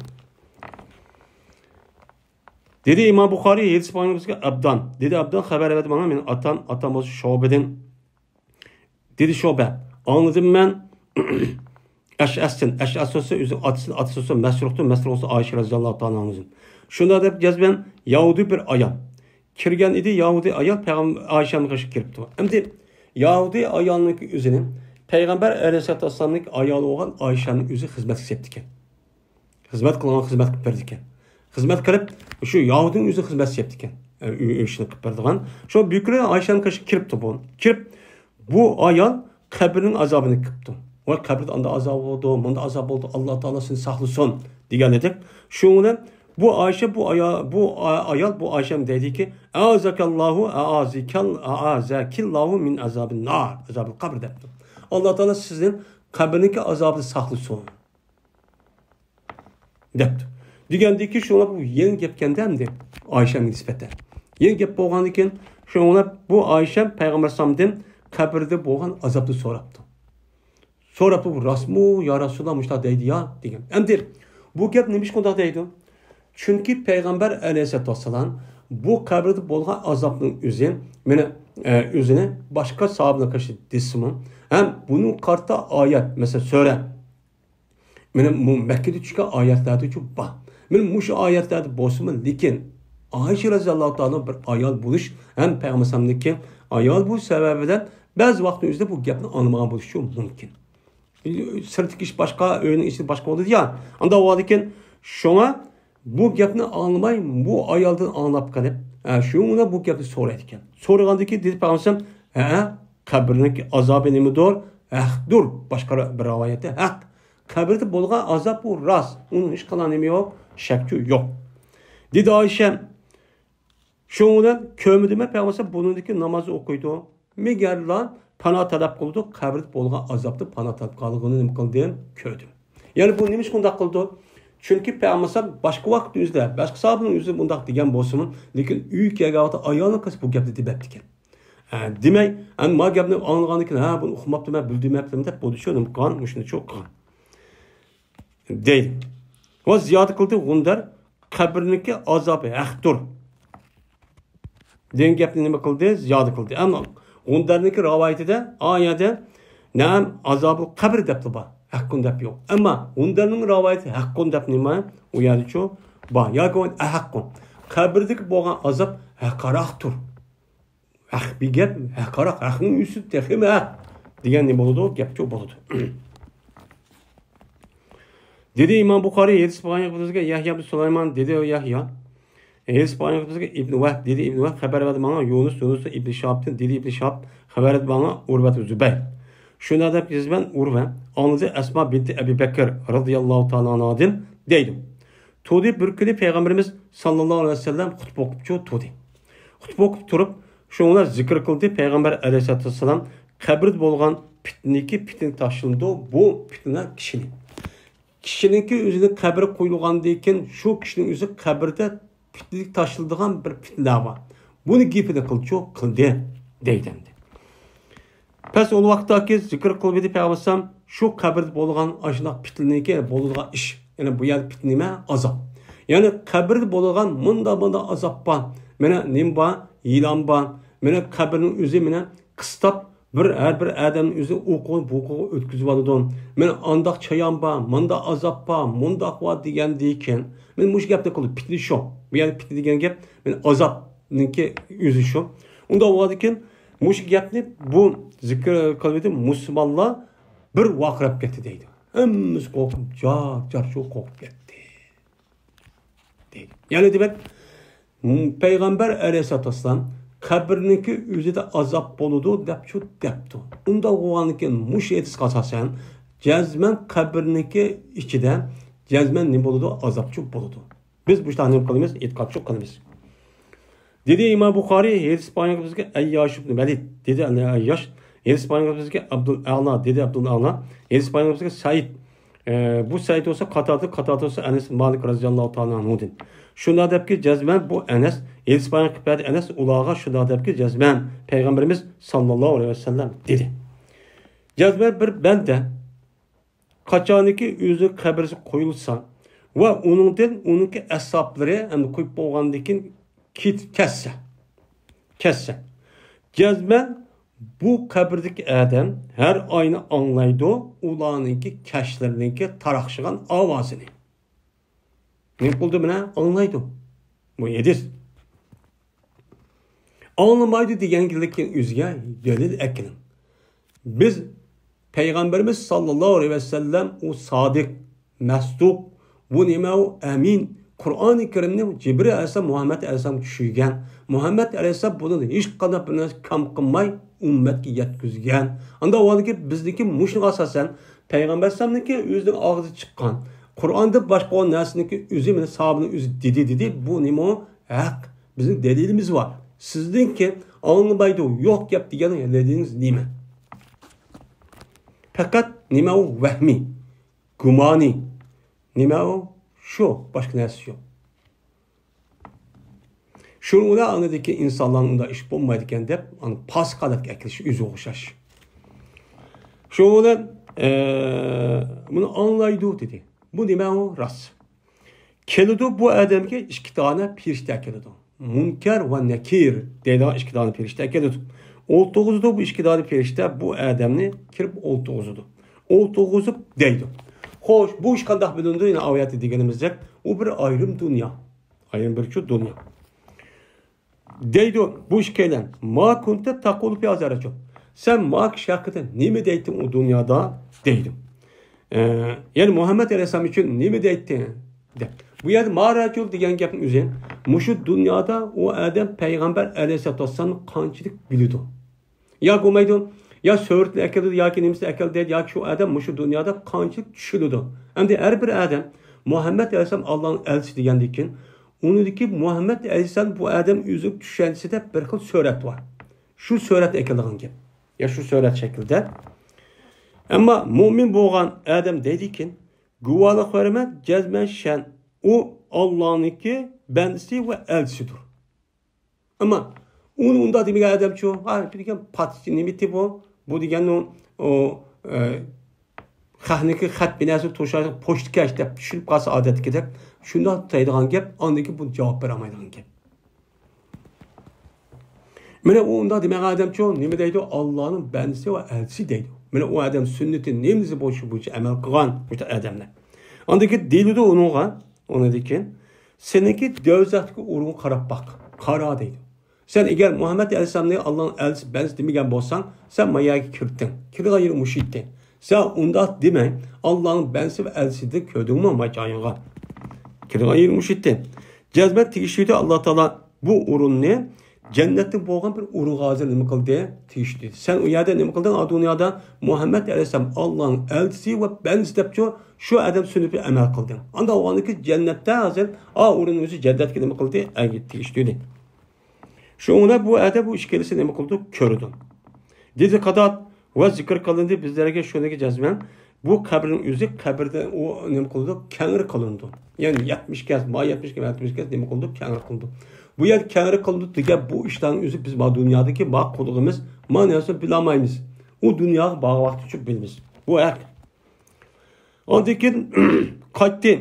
دېدى ئىمام بۇخارىي، ھەدىس بۇخارىينىڭ بىزگە ئابدان. دېدى ئابدان، خەۋەر ئەۋەتتى ماڭا، مېنىڭ ئاتام، ئاتام بولسا شۇبەدىن. دېدى شۇبە، ئاڭلىدىم مەن ئەشئەستىن. ئەشئەس بولسا ئۆزىنىڭ ئاتىسىدىن، ئاتىسى بولسا مەسرۇقتىن، مەسرۇق بولسا ئائىشە رەزىياللاھۇ تائالا ئانھادىن. شۇنداق دەپ جەزمەن يەھۇدىي بىر ئايال كىرگەن ئىدى. يەھۇدىي ئايال پەيغەمبەر ئائىشەنىڭ قېشىغا كىرىپتۇ. ئەمدى يەھۇدىي ئايالنىڭكى ئۆزىنى پەيغەمبەر ئەلەيھىسسالاتۇ ۋەسسالامنىڭكى ئايالى بولغان ئائىشەنىڭ ئۆزى خىزمەتكە سېلىپتىكەن. خىزمەت قىلغان، خىزمەت قىلىپ بېرىدىكەن. خىزمەت قىلىپ، شۇ يەھۇدىنىڭ ئۆزى خىزمەت سېلىپتىكەن. ئۆي، ئۆي ئىشىنى قىلىپ بېرىدىغان. شۇ بىر كۈنى ئائىشەنىڭ قېشىغا كىرىپتۇ بۇ. كىرىپ، بۇ ئايال قەبرىنىڭ ئازابىنى كۈتۈپتۇ. ۋاي، قەبرىدە ئانداق ئازاب بولىدۇ، مۇنداق ئازاب بولىدۇ، ئاللا تائالا سېنى ساقلىسۇن، دېگەن ئىدى. شۇنىڭ بىلەن بۇ ئائىشە، بۇ ئايا-، بۇ ئا-، ئايال، بۇ ئائىشەم دەيدىكى، «ئەئازەكەللاھۇ، ئەئازىكەل-، ئەئازەكىللاھۇ مىن ئازابىن نار، ئازابىل قەبر» دەپتۇ. ئاللا تائالا سىزنى قەبرىنىڭكى ئازابىدىن ساقلىسۇن. دەپتۇ. دېگەندىكى شۇڭا بۇ يېڭى گەپكەندە ئەمدى ئائىشەمگە نىسبەتەن. يېڭى گەپ بولغاندىكىن شۇڭا بۇ ئائىشەم پەيغەمبەر ئەلەيھىسسالامدىن قەبرىدە بولغان ئازابنى سوراپتۇ. سوراپتۇ، بۇ راستمۇ، يا رەسۇلاللا، مۇشۇنداق دەيدۇ يا دېگەن. ئەمدى بۇ گەپ نېمە ئۈچۈن ئۇنداق دەيدۇ؟ چۈنكى پەيغەمبەر ئەلەيھىسسالاتۇ ۋەسسالام بۇ قەبرىدە بولغان ئازابنىڭ ئۆزى، مانا، ئە، ئۆزىنى باشقا ساھابىلەرگە قارشى دېسىمۇ، ھەم بۇنىڭغا قارىتا ئايەت، مەسىلەن، سۈرە، مانا بۇ مەككىدە چۈشكەن ئايەتلەردىچۇ بار. مانا مۇشۇ ئايەتلەردە بولسىمۇ، لېكىن ئائىشە رەزىياللاھۇ تائالا بىر ئايال بولۇش ھەم پەيغەمبەر ئەلەيھىسسالامنىڭكى ئايال بولۇش سەۋەبى بىلەن بەزى ۋاقىتنىڭ ئۆزىدە بۇ گەپنى ئاڭلىمىغان بولۇشى مۇمكىن. سىرتتىكى ئىش باشقا، ئۆينىڭ ئىچى باشقا بولىدۇ يا. ئانداق بولغاندىكىن، شۇڭا بۇ گەپنى ئاڭلىماي، بۇ ئايالدىن ئاڭلاپ قېلىپ، ھە، شۇڭا بۇ گەپنى سورايدىكەن. سورىغاندىكىن دېدى پەيغەمبەر، ھە، قەبرىنىڭكى ئازابى نېمىدۇر؟ ھەقتۇر. باشقا بىر رىۋايەتتە ھەق. قەبرىدە بولغان ئازاب بۇ راست. ئۇنىڭ ھېچقانداق نېمە يوق، شەكچۇ يوق. دېدى ئائىشە، شۇنىڭ بىلەن كۆرمىدىممەن پەيغەمبەر بۇنىڭدىكى نامازنى ئوقۇيدۇ. مەگەرلا پانا تەلەپ قىلىدۇ، قەبرىدە بولغان ئازابتىن پانا تەلەپ قىلغىنىنى نېمە قىلدىم؟ كۆردۈم. يەنى بۇ نېمە ئۈچۈن بۇنداق قىلىدۇ؟ چۈنكى پەيغەمبەر باشقا ۋاقىتنىڭ ئۆزىدە، باشقا ساھابىنىڭ ئۆزى بۇنداق دېگەن بولسىمۇ، لېكىن ئۆيگە كەلگەن ۋاقىتتا ئايالىنىڭ قىزى بۇ گەپنى دېمەپتىكەن. ھە، دېمەي، ئەمما ما گەپنى ئاڭلىغاندىن كېيىن، ھە، بۇنى ئۇقماپتىمەن، بىلدۈرمەپتىمەن دەپ بولدى شۇ نېمە قىلغان، مۇشۇنى شۇ قىلغان. دەيدۇ. ۋە زىيادە قىلدى غۇندەر، قەبرىنىڭكى ئازابى ھەقتۇر دېگەن گەپنى نېمە قىلدى؟ زىيادە قىلدى. ئەمما غۇندەرنىڭكى رىۋايىتىدە، ئا يەردە، نەئەم، ئازابۇل قەبر دەپلا بار. ھەققۇن دەپ يوق. ئەمما غۇندەرنىڭ رىۋايىتى ھەققۇن دەپ نېمە؟ ئۇ يەردىچۇ بار. ياكى بولمىسا ئەھەققۇن. قەبرىدىكى بولغان ئازاب ھەققىراقتۇر. ھەق بىر گەپ، ھەققىراق، ھەقنىڭ ئۈستىدە تېخىمۇ ھەق دېگەن نېمە بولىدۇ؟ گەپچۇ بولىدۇ. دېدى ئىمام بۇخارىي، ھەدىس بۇخارىي بىزگە يەھيا بىن سۇلايمان، دېدى يەھيا. ھەدىس بۇخارىي بىزگە ئىبن ۋەھب، دېدى ئىبن ۋەھب، خەۋەر بەردى ماڭا يۇنۇس، يۇنۇس ئىبن شىھابتىن، دېدى ئىبن شىھاب، خەۋەر بەردى ماڭا ئۇرۋەت زۇبەير. شۇنداق دەپ يېزىمەن ئۇرۋە، ئاڭلىدى ئەسما بىنتى ئەبى بەكىر رەزىياللاھۇ تائالا ئانھادىن دەيدۇ. تۇردى بىر كۈنى پەيغەمبىرىمىز ساللاللاھۇ ئەلەيھى ۋەسەللەم خۇتبە ئوقۇپچۇ تۇردى. خۇتبە ئوقۇپ تۇرۇپ، شۇڭلار زىكىر قىلدى. پەيغەمبەر ئەلەيھىسسالاتۇ ۋەسسالام قەبرىدە بولغان پىتنىكى پىتنە تاشلىنىدۇ. بۇ پىتنە كىشىنى. كىشىنىڭكى ئۆزىنىڭ قەبرە قويۇلغاندىن كېيىن شۇ كىشىنىڭ ئۆزى قەبرىدە پىتنىلىك تاشلىنىدىغان بىر پىتنە بار. بۇنى گېپىنى قىلچۇ قىلدى دەيدۇ ئەمدى. پەس ئۇ ۋاقىتتاكى زىكىر قىلىۋىدى پەيغەمبەر ئەلەيھىسسالام، شۇ قەبرىدە بولىدىغان ئاشۇنداق پىتنىكى بولىدىغان ئىش. يەنى بۇ يەردە پىتنە نېمە؟ ئازاب. يەنى قەبرىدە بولىدىغان مۇنداق، مۇنداق ئازاب بار. مانا نېمە بار؟ يىلان بار. مانا قەبرىنىڭ ئۆزى مانا قىستاپ، بىر، ھەر بىر ئادەمنىڭ ئۆزى ئۇ قول، بۇ قولغا ئۆتكۈزۈۋالىدۇ. مانا ئانداق چايان بار، مۇنداق ئازاب بار، مۇنداق بار دېگەندىكىن، مانا مۇشۇ گەپنى قىلدى. پىتنە شۇ. بۇ يەردە پىتنە دېگەن گەپ، مانا ئازابنىڭكى ئۆزى شۇ. ئۇنداق بولغاندىكىن، مۇشۇ گەپنى بۇ زىكىر قىلىۋىدى مۇسۇلمانلار بىر ۋارقىراپ كەتتى دەيدۇ. ھەممىسى قورقۇپ، جار، جار شۇ قورقۇپ كەتتى دەيدۇ. يەنى دېمەك، پەيغەمبەر ئەلەيھىسسالاتۇ ۋەسسالام قەبرىنىڭكى ئۆزىدە ئازاب بولىدۇ دەپچۇ دەپتۇ. ئۇنداق بولغاندىكىن مۇشۇ ھەدىسكە ئاساسەن، جەزمەن قەبرىنىڭكى ئىچىدە جەزمەن نېمە بولىدۇ؟ ئازابچۇ بولىدۇ. بىز بۇ ئىشلارنى نېمە قىلىمىز؟ ئېتىقادچۇ قىلىمىز. دېدى ئىمام بۇخارىي، ھەدىس بۇخارىينىڭكى بىزگە ئەيياش ئىبن ۋەلىد، دېدى ئەيياش، ھەدىس بۇخارىينىڭكى بىزگە ئابدۇل ئەلا، دېدى ئابدۇل ئەلا، ھەدىس بۇخارىينىڭكى بىزگە سەئىد، ئە، بۇ سەئىد بولسا قاتادە، قاتادە بولسا ئەنەس مالىك رەزىياللاھۇ تائالا ئەنھۇدىن. شۇنداق دەپكى، جەزمەن بۇ ئەنەس، ھەدىس بۇخارىينىڭكى قىپەدە ئەنەس ئۇلارغا شۇنداق دەپكى، جەزمەن پەيغەمبىرىمىز ساللاللاھۇ ئەلەيھى ۋەسەللەم دېدى. جەزمەن بىر بەندە قاچانكى ئۆزىنىڭ قەبرىسىگە قويۇلسا ۋە ئۇنىڭدىن ئۇنىڭكى ئەسھابلىرى ھەمدە قويۇپ بولغاندىن كېيىن كېت-، كەتسە، كەتسە، جەزمەن بۇ قەبرىدىكى ئادەم ھەر ئاينى ئاڭلايدۇ، ئۇلارنىڭكى كەشلىرىنىڭكى تاراقشىغان ئاۋازىنى. نېمە قىلدى مانا؟ ئاڭلايدۇ. بۇ ھەدىس. ئاڭلىمايدۇ دېگەنلىكتىن ئۆزىگە دەلىل ئەكېلىڭ. بىز پەيغەمبىرىمىز ساللاللاھۇ ئەلەيھى ۋەسەللەم ئۇ سادىق، مەسدۇق، بۇ نېمە ئۇ ئەمىن. قۇرئانى كەرىمنى جىبرىل ئەلەيھىسسالام مۇھەممەد ئەلەيھىسسالامغا چۈشۈرگەن. مۇھەممەد ئەلەيھىسسالام بۇنىڭدىن ھېچقانداق بىر نەرسە كەم قىلماي ئۈممەتكە يەتكۈزگەن. ئانداق بولغاندىكىن بىزنىڭكى مۇشۇنىڭغا ئاساسەن پەيغەمبەر ئەلەيھىسسالامنىڭكى ئۆزىنىڭ ئاغزىدىن چىققان، قۇرئاندىن باشقا بولغان نەرسىنىڭكى ئۆزى مانا ساھابىنىڭ ئۆزى دېدى، دېدى. بۇ نېمە ئۇ؟ ھەق. بىزنىڭ دەلىلىمىز بار. سىزنىڭكى ئاڭلىمايدۇ، يوق گەپ دېگەن دەلىلىڭىز نېمە؟ پەقەت نېمە ئۇ؟ ۋەھمىي، گۇمانىي. نېمە ئۇ؟ شۇ، باشقا نەرسە يوق. شۇنىڭ بىلەن ئاندىكى ئىنسانلارنىڭ ئۇنداق ئىش بولمايدىكەن دەپ، ئۇنى پاسىق ھالەتكە ئەكېلىش ئۆزىگە ئوخشاش. شۇنىڭ بىلەن، ئە، بۇنى ئاڭلايدۇ دېدى. بۇ نېمە ئۇ؟ راست. كېلىدۇ بۇ ئادەمگە ئىككى دانە پېرىشتە كېلىدۇ. مۇنكەر ۋە نەكىر دەيدىغان ئىككى دانە پېرىشتە كېلىدۇ. ئولتۇرغۇزىدۇ بۇ ئىككى دانە پېرىشتە بۇ ئادەمنى كىرىپ ئولتۇرغۇزىدۇ. ئولتۇرغۇزۇپ دەيدۇ. خوش، بۇ ئىش قانداق بىلىنىدۇ؟ يەنە ئاۋۇ يەردە دېگىنىمىزدەك، ئۇ بىر ئايرىم دۇنيا. ئايرىم بىر چوڭ دۇنيا. دەيدۇ، بۇ ئىككىيلەن، ما كۇنتە تەقۇلۇ فى ھازا رەجۇل. سەن ما كىشى ھەققىدە نېمە دەيتتىڭ ئۇ دۇنيادا؟ دەيدۇ. ئە، يەنى مۇھەممەد ئەلەيھىسسالام ئۈچۈن نېمە دەيتتىڭ؟ دەپ. بۇ يەردە ما رەجۇل دېگەن گەپنىڭ ئۆزى، مۇشۇ دۇنيادا ئۇ ئادەم پەيغەمبەر ئەلەيھىسسالاتۇ ۋەسسالامنى قانچىلىك بىلىدۇ؟ ياكى بولمايدۇ، يا سۈرىتىنى ئەكەلدى، ياكى نېمىسىنى ئەكەلدى، ياكى شۇ ئادەم مۇشۇ دۇنيادا قانچىلىك چۈشىنىدۇ؟ ئەمدى ھەر بىر ئادەم مۇھەممەد ئەلەيھىسسالام ئاللانىڭ ئەلچىسى دېگەندىن كېيىن، ئۇنىڭدىكى مۇھەممەد ئەلەيھىسسالام بۇ ئادەم ئۆزىنىڭ چۈشەنچىسىدە بىر خىل سۈرەت بار. شۇ سۈرەتنى ئەكېلىدىغان گەپ. يا شۇ سۈرەت شەكلىدە. ئەمما مۆمىن بولغان ئادەم دەيدىكىن، گۇۋاھلىق بېرىمەن، جەزمەن شەن، ئۇ ئاللانىڭكى بەندىسى ۋە ئەلچىسىدۇر. ئەمما ئۇنى ئۇنداق دېمىگەن ئادەمچۇ، ھا، بىر دېگەن پاتىچى نېمىتى بۇ؟ بۇ دېگەننىڭ، ئۇ، ئە، خەقنىڭكى خەت بىناسى توشايدىغان پوچتىكەش دەپ چۈشىنىپ قالسا ئادەتتىكىدەك، شۇنداق دەيدىغان گەپ، ئاندىن كېيىن بۇ جاۋاب بېرەلمەيدىغان گەپ. مانا ئۇ ئۇنداق دېمەيدىغان ئادەمچۇ، نېمە دەيدۇ؟ ئاللانىڭ بەندىسى ۋە ئەلچىسى دەيدۇ. مانا ئۇ ئادەم سۈننىتى نېمىسى بولۇشى بويىچە ئەمەل قىلغان مۇشۇ ئادەملەر. ئاندىن كېيىن دېيىلىدۇ ئۇنىڭغا، ئۇنىڭدىن كېيىن، سېنىڭكى دوزاختىكى ئورۇنغا قاراپ باق، قارا دەيدۇ. سەن ئەگەر مۇھەممەد ئەلەيھىسسالامنى ئاللانىڭ ئەلچىسى، بەندىسى دېمىگەن بولساڭ، سەن ما يەرگە كىردىڭ. كىرىدىغان يېرى مۇشۇ ئىدى. سەن ئۇنداق دېمەي، ئاللانىڭ بەندىسى ۋە ئەلچىسى دەپ كۆردۈڭمۇ ما جايىڭغا؟ كىرىدىغان يېرى مۇشۇ ئىدى. جەزمەن تېگىشلىكتۇ، ئاللا تائالا بۇ ئورۇننى جەننەتتە بولغان بىر ئورۇنغا ھازىر نېمە قىلدى؟ تېگىشلىدى. سەن ئۇ يەردە نېمە قىلدىڭ؟ ئا دۇنيادا مۇھەممەد ئەلەيھىسسالام ئاللانىڭ ئەلچىسى ۋە بەندىسى دەپچۇ، شۇ ئادەم سۈننىتىگە ئەمەل قىلدىڭ. ئانداق بولغاندىكىن جەننەتتە ھازىر ئا ئورۇن ئۆزى جەننەتكە نېمە قىلدى؟ ئەگىشتۈردى. شۇڭا بۇ ئادەم بۇ ئىككىلىسى نېمە قىلىدۇ؟ كۆرىدۇ. دېدى قاتات ۋە زىكىر قىلىندى بىزلەرگە شۇنىڭكى جەزمەن بۇ قەبرىنىڭ ئۆزى قەبرىدە ئۇ نېمە قىلىدۇ؟ كەڭرى قىلىنىدۇ. يەنى يەتمىش گەز، ما يەتمىش گەز، يەتمىش گەز نېمە قىلىدۇ؟ كەڭرى قىلىنىدۇ. بۇ يەر كەڭرى قىلىنىدۇ دېگەن بۇ ئىشلارنىڭ ئۆزى بىز ما دۇنيادىكى ما قۇلىقىمىز ما نەرسىنى بىلەلمەيمىز. ئۇ دۇنياغا بارغان ۋاقىتتا چۈشۈپ بىلىمىز. بۇ ھەق. ئاندىن كېيىن قايتتى.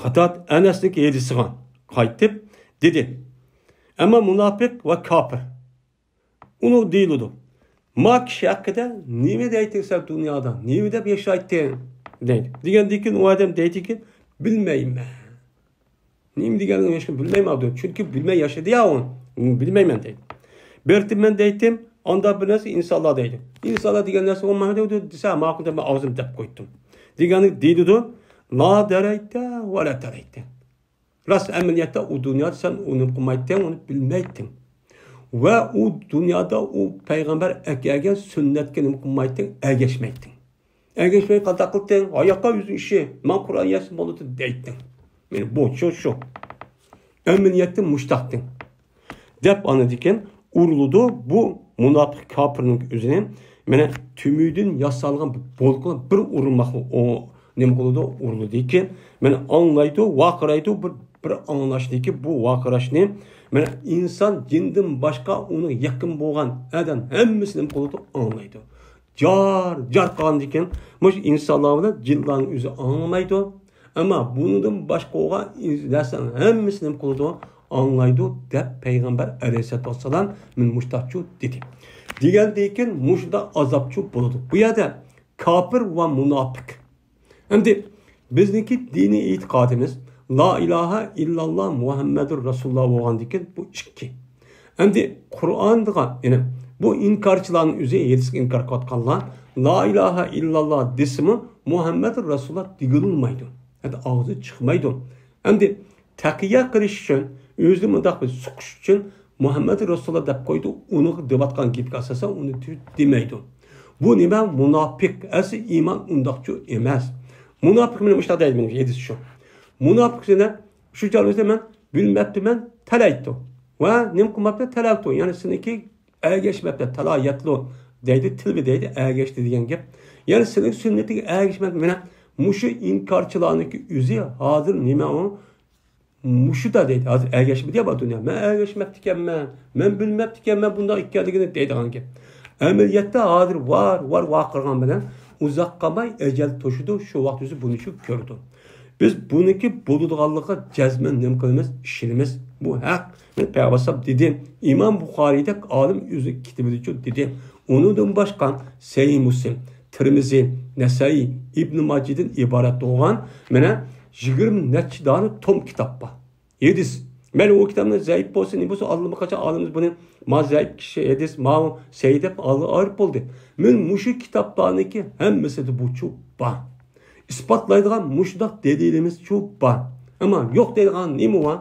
قاتات ئەنەسنىڭ ھەدىسىغا قايتىپ دېدى. ئەمما مۇناپىق ۋە كاپىر. ئۇنىڭغا دېيىلىدۇ. ما كىشى ھەققىدە نېمە دەيتتىڭ سەن دۇنيادا؟ نېمە دەپ ياشايتتىڭ؟ دەيدۇ. دېگەندىن كېيىن ئۇ ئادەم دەيدىكى، بىلمەيمەن. نېمە دېگەنلىكىنى ھېچكىم بىلمەيمەن دەيدۇ. چۈنكى بىلمەي ياشىدى يا ئۇ. بىلمەيمەن دەيدۇ. بېرىپتىمەن دەيتتىم، ئاندا بىر نەرسە ئىنسانلار دەيدۇ. ئىنسانلار دېگەن نەرسە بولمايدۇ دېسە، ماقۇل دەپ مەن ئاغزىمدا دەپ قويدۇم. دېگەنلىك دېيىلىدۇ. لا دەرەيتە ۋە لا تەرەيتە. راست ئەمەلىيەتتە ئۇ دۇنيادا سەن ئۇنى قىلمايتتىڭ، ئۇنى بىلمەيتتىڭ. ۋە ئۇ دۇنيادا ئۇ پەيغەمبەر ئەكەلگەن سۈننەتكە نېمە قىلمايتتىڭ؟ ئەگەشمەيتتىڭ. ئەگەشمەي قانداق قىلدىڭ؟ ھاياققا ئۆزۈڭ ئىشى، مەن قۇرئان يازسام بولىدۇ دەيتتىڭ. مانا بۇ شۇ، شۇ. ئەمەلىيەتتە مۇشتاقتىڭ. دەپ ئاندىن كېيىن ئۇرۇلىدۇ. بۇ مۇناپىق كاپىرنىڭ ئۆزىنى مانا تۈمۈدىن ياسالغان بولكىلار بىر ئۇرۇلماقلا ئۇ نېمە قىلىدۇ؟ ئۇرۇلىدىكى، مانا ئاڭلايدۇ، ۋارقىرايدۇ. بىر، بىر ئاڭلاشتىكى بۇ ۋارقىراشنى مانا ئىنسان، جىندىن باشقا ئۇنىڭ يېقىن بولغان ئادەم ھەممىسى نېمە قىلىدۇ؟ ئاڭلايدۇ. جار، جار قىلغاندىن كېيىن مۇشۇ ئىنسانلار بىلەن جىنلارنىڭ ئۆزى ئاڭلىمايدۇ. ئەمما بۇنىڭدىن باشقا بولغان نەرسىنىڭ ھەممىسى نېمە قىلىدۇ؟ ئاڭلايدۇ دەپ پەيغەمبەر ئەلەيھىسسالاتۇ ۋەسسالام مانا مۇشتاقچۇ دېدى. دېگەندىن كېيىن مۇشۇنداق ئازابچۇ بولىدۇ. بۇ يەردە كاپىر ۋە مۇناپىق. ئەمدى بىزنىڭكى دىنىي ئېتىقادىمىز لا ئىلاھە ئىللاللا مۇھەممەدۇر رەسۇلۇللا بولغاندىكىن بۇ ئىككى. ئەمدى قۇرئاندا، يەنى بۇ ئىنكارچىلارنىڭ ئۆزى، ھەدىسكە ئىنكار قىلىۋاتقانلار لا ئىلاھە ئىللاللا دېسىمۇ مۇھەممەدۇر رەسۇلۇللا دېگىلى بولمايدۇ. ھەتتا ئاغزى چىقمايدۇ. ئەمدى تەقىيە قىلىش ئۈچۈن، ئۆزىنى مۇنداق بىر سوقۇش ئۈچۈن مۇھەممەد رەسۇلۇللا دەپ قويدى، ئۇنىڭ دېۋاتقان گېپىگە ئاساسەن ئۇنى دېمەيدۇ. بۇ نېمە؟ مۇناپىق. ئەسلى ئىمان ئۇنداقچۇ ئەمەس. مۇناپىق مانا مۇشۇنداق دەيدۇ، مانا ھەدىس شۇ. مۇناپىق سېنى شۇ جايدا مەن بىلمەپتىمەن، تەلەيتتۇ. ۋە نېمە قىلماپتۇ؟ تەلەيتتۇ. يەنى سېنىڭكى ئەگەشمەپتۇ، تەلا يەتلۇ دەيدۇ، تىلۋا دەيدۇ، ئەگەشتى دېگەن گەپ. يەنى سېنىڭ سۈننىتىگە ئەگەشمەپتۇ. مانا مۇشۇ ئىنكارچىلارنىڭكى ئۆزى ھازىر نېمە ئۇ؟ مۇشۇدا دەيدۇ. ھازىر ئەگەشمىدى يا بار دۇنيا. مەن ئەگەشمەپتىكەنمەن، مەن بىلمەپتىكەنمەن بۇنداق ئىكەنلىكىنى دەيدىغان گەپ. ئەمەلىيەتتە ھازىر ۋار، ۋار، ۋارقىرىغان بىلەن ئۇزاق قالماي ئەجەل توشىدۇ، شۇ ۋاقىت ئۆزى بۇنى شۇ كۆرىدۇ. بىز بۇنىڭكى بولىدىغانلىقىغا جەزمەن نېمە قىلىمىز؟ ئىشىنىمىز. بۇ ھەق. مەن پەيغەمبەر ئەلەيھىسسالام دېدى، ئىمام بۇخارىيدەك ئالىم ئۆزى كېتىۋېدىچۇ دېدى. ئۇنىڭدىن باشقا سەھىھ مۇسلىم، تىرمىزى، نەسائىي، ئىبن ماجىدىن ئىبارەت بولغان مانا يىگىرمە نەچچە دانە توم كىتاب بار. ھەدىس. مەيلى ئۇ كىتابنى زەئىپ بولسۇن، نېمە بولسۇن، ئاللىماقاچان ئالىمىز بۇنى ما زەئىپ كىشى ھەدىس، ما سەھىھ دەپ ئايرىپ بولدى. مەن مۇشۇ كىتابلارنىڭكى ھەممىسىدە بۇچۇ بار. ئىسپاتلايدىغان مۇشۇنداق دەلىلىمىزچۇ بار. ئەمما يوق دەيدىغان نېمە بار؟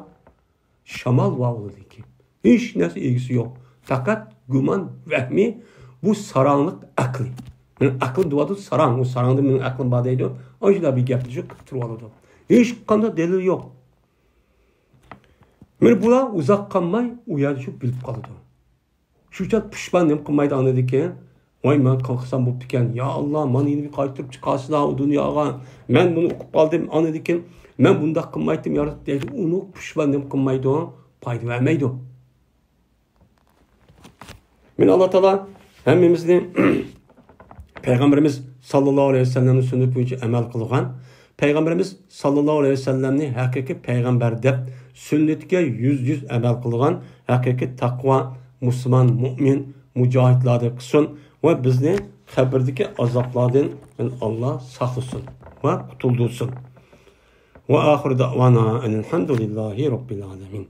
شامال بار ئۇنىڭكى. ھېچ نەرسە ئىگىسى يوق. پەقەت گۇمان، ۋەھمى، بۇ ساراڭلىق ئەقلى. مېنىڭ ئەقلىم دېۋاتىدۇ، ساراڭ. ئۇ ساراڭدا مېنىڭ ئەقلىم بار دەيدۇ. ئاشۇنداق بىر گەپلىشىپ تۇرۇۋالىدۇ. ھېچقانداق دەلىل يوق. مانا بۇلار ئۇزاق قالماي ئۇ يەردە شۇ بىلىپ قالىدۇ. شۇ چاغ پۇشمان نېمە قىلمايدۇ ئاندىن كېيىن؟ ۋاي، مەن قىلسام بوپتىكەن. يا ئاللا، مانا يەنە بىر قايتۇرۇپ چىقارسىلا ئۇ دۇنياغا. مەن بۇنى ئۇقۇپ قالدىم، ئاندىن كېيىن مەن بۇنداق قىلمايتتىم يا رەب دەيدۇ. ئۇنى پۇشمان نېمە قىلمايدۇ؟ پايدا بەرمەيدۇ. مانا ئاللا تائالا ھەممىمىزنى پەيغەمبىرىمىز ساللاللاھۇ ئەلەيھى ۋەسەللەمنىڭ سۈننىتى بويىچە ئەمەل قىلغان، پەيغەمبىرىمىز ساللاللاھۇ ئەلەيھى ۋەسەللەمنى ھەقىقىي پەيغەمبەر دەپ سۈننىتىگە يۈز يۈز ئەمەل قىلغان ھەقىقىي تەقۋا، مۇسۇلمان، مۇئمىن، مۇجاھىدلاردىن قىلسۇن ۋە بىزنى قەبرىدىكى ئازابلاردىن ئاللا ساقلىسۇن ۋە قۇتۇلدۇرسۇن. ۋە ئاخىر دەئۋانا ئەنىل ھەمدۇلىللاھى رەببىل ئالەمىن.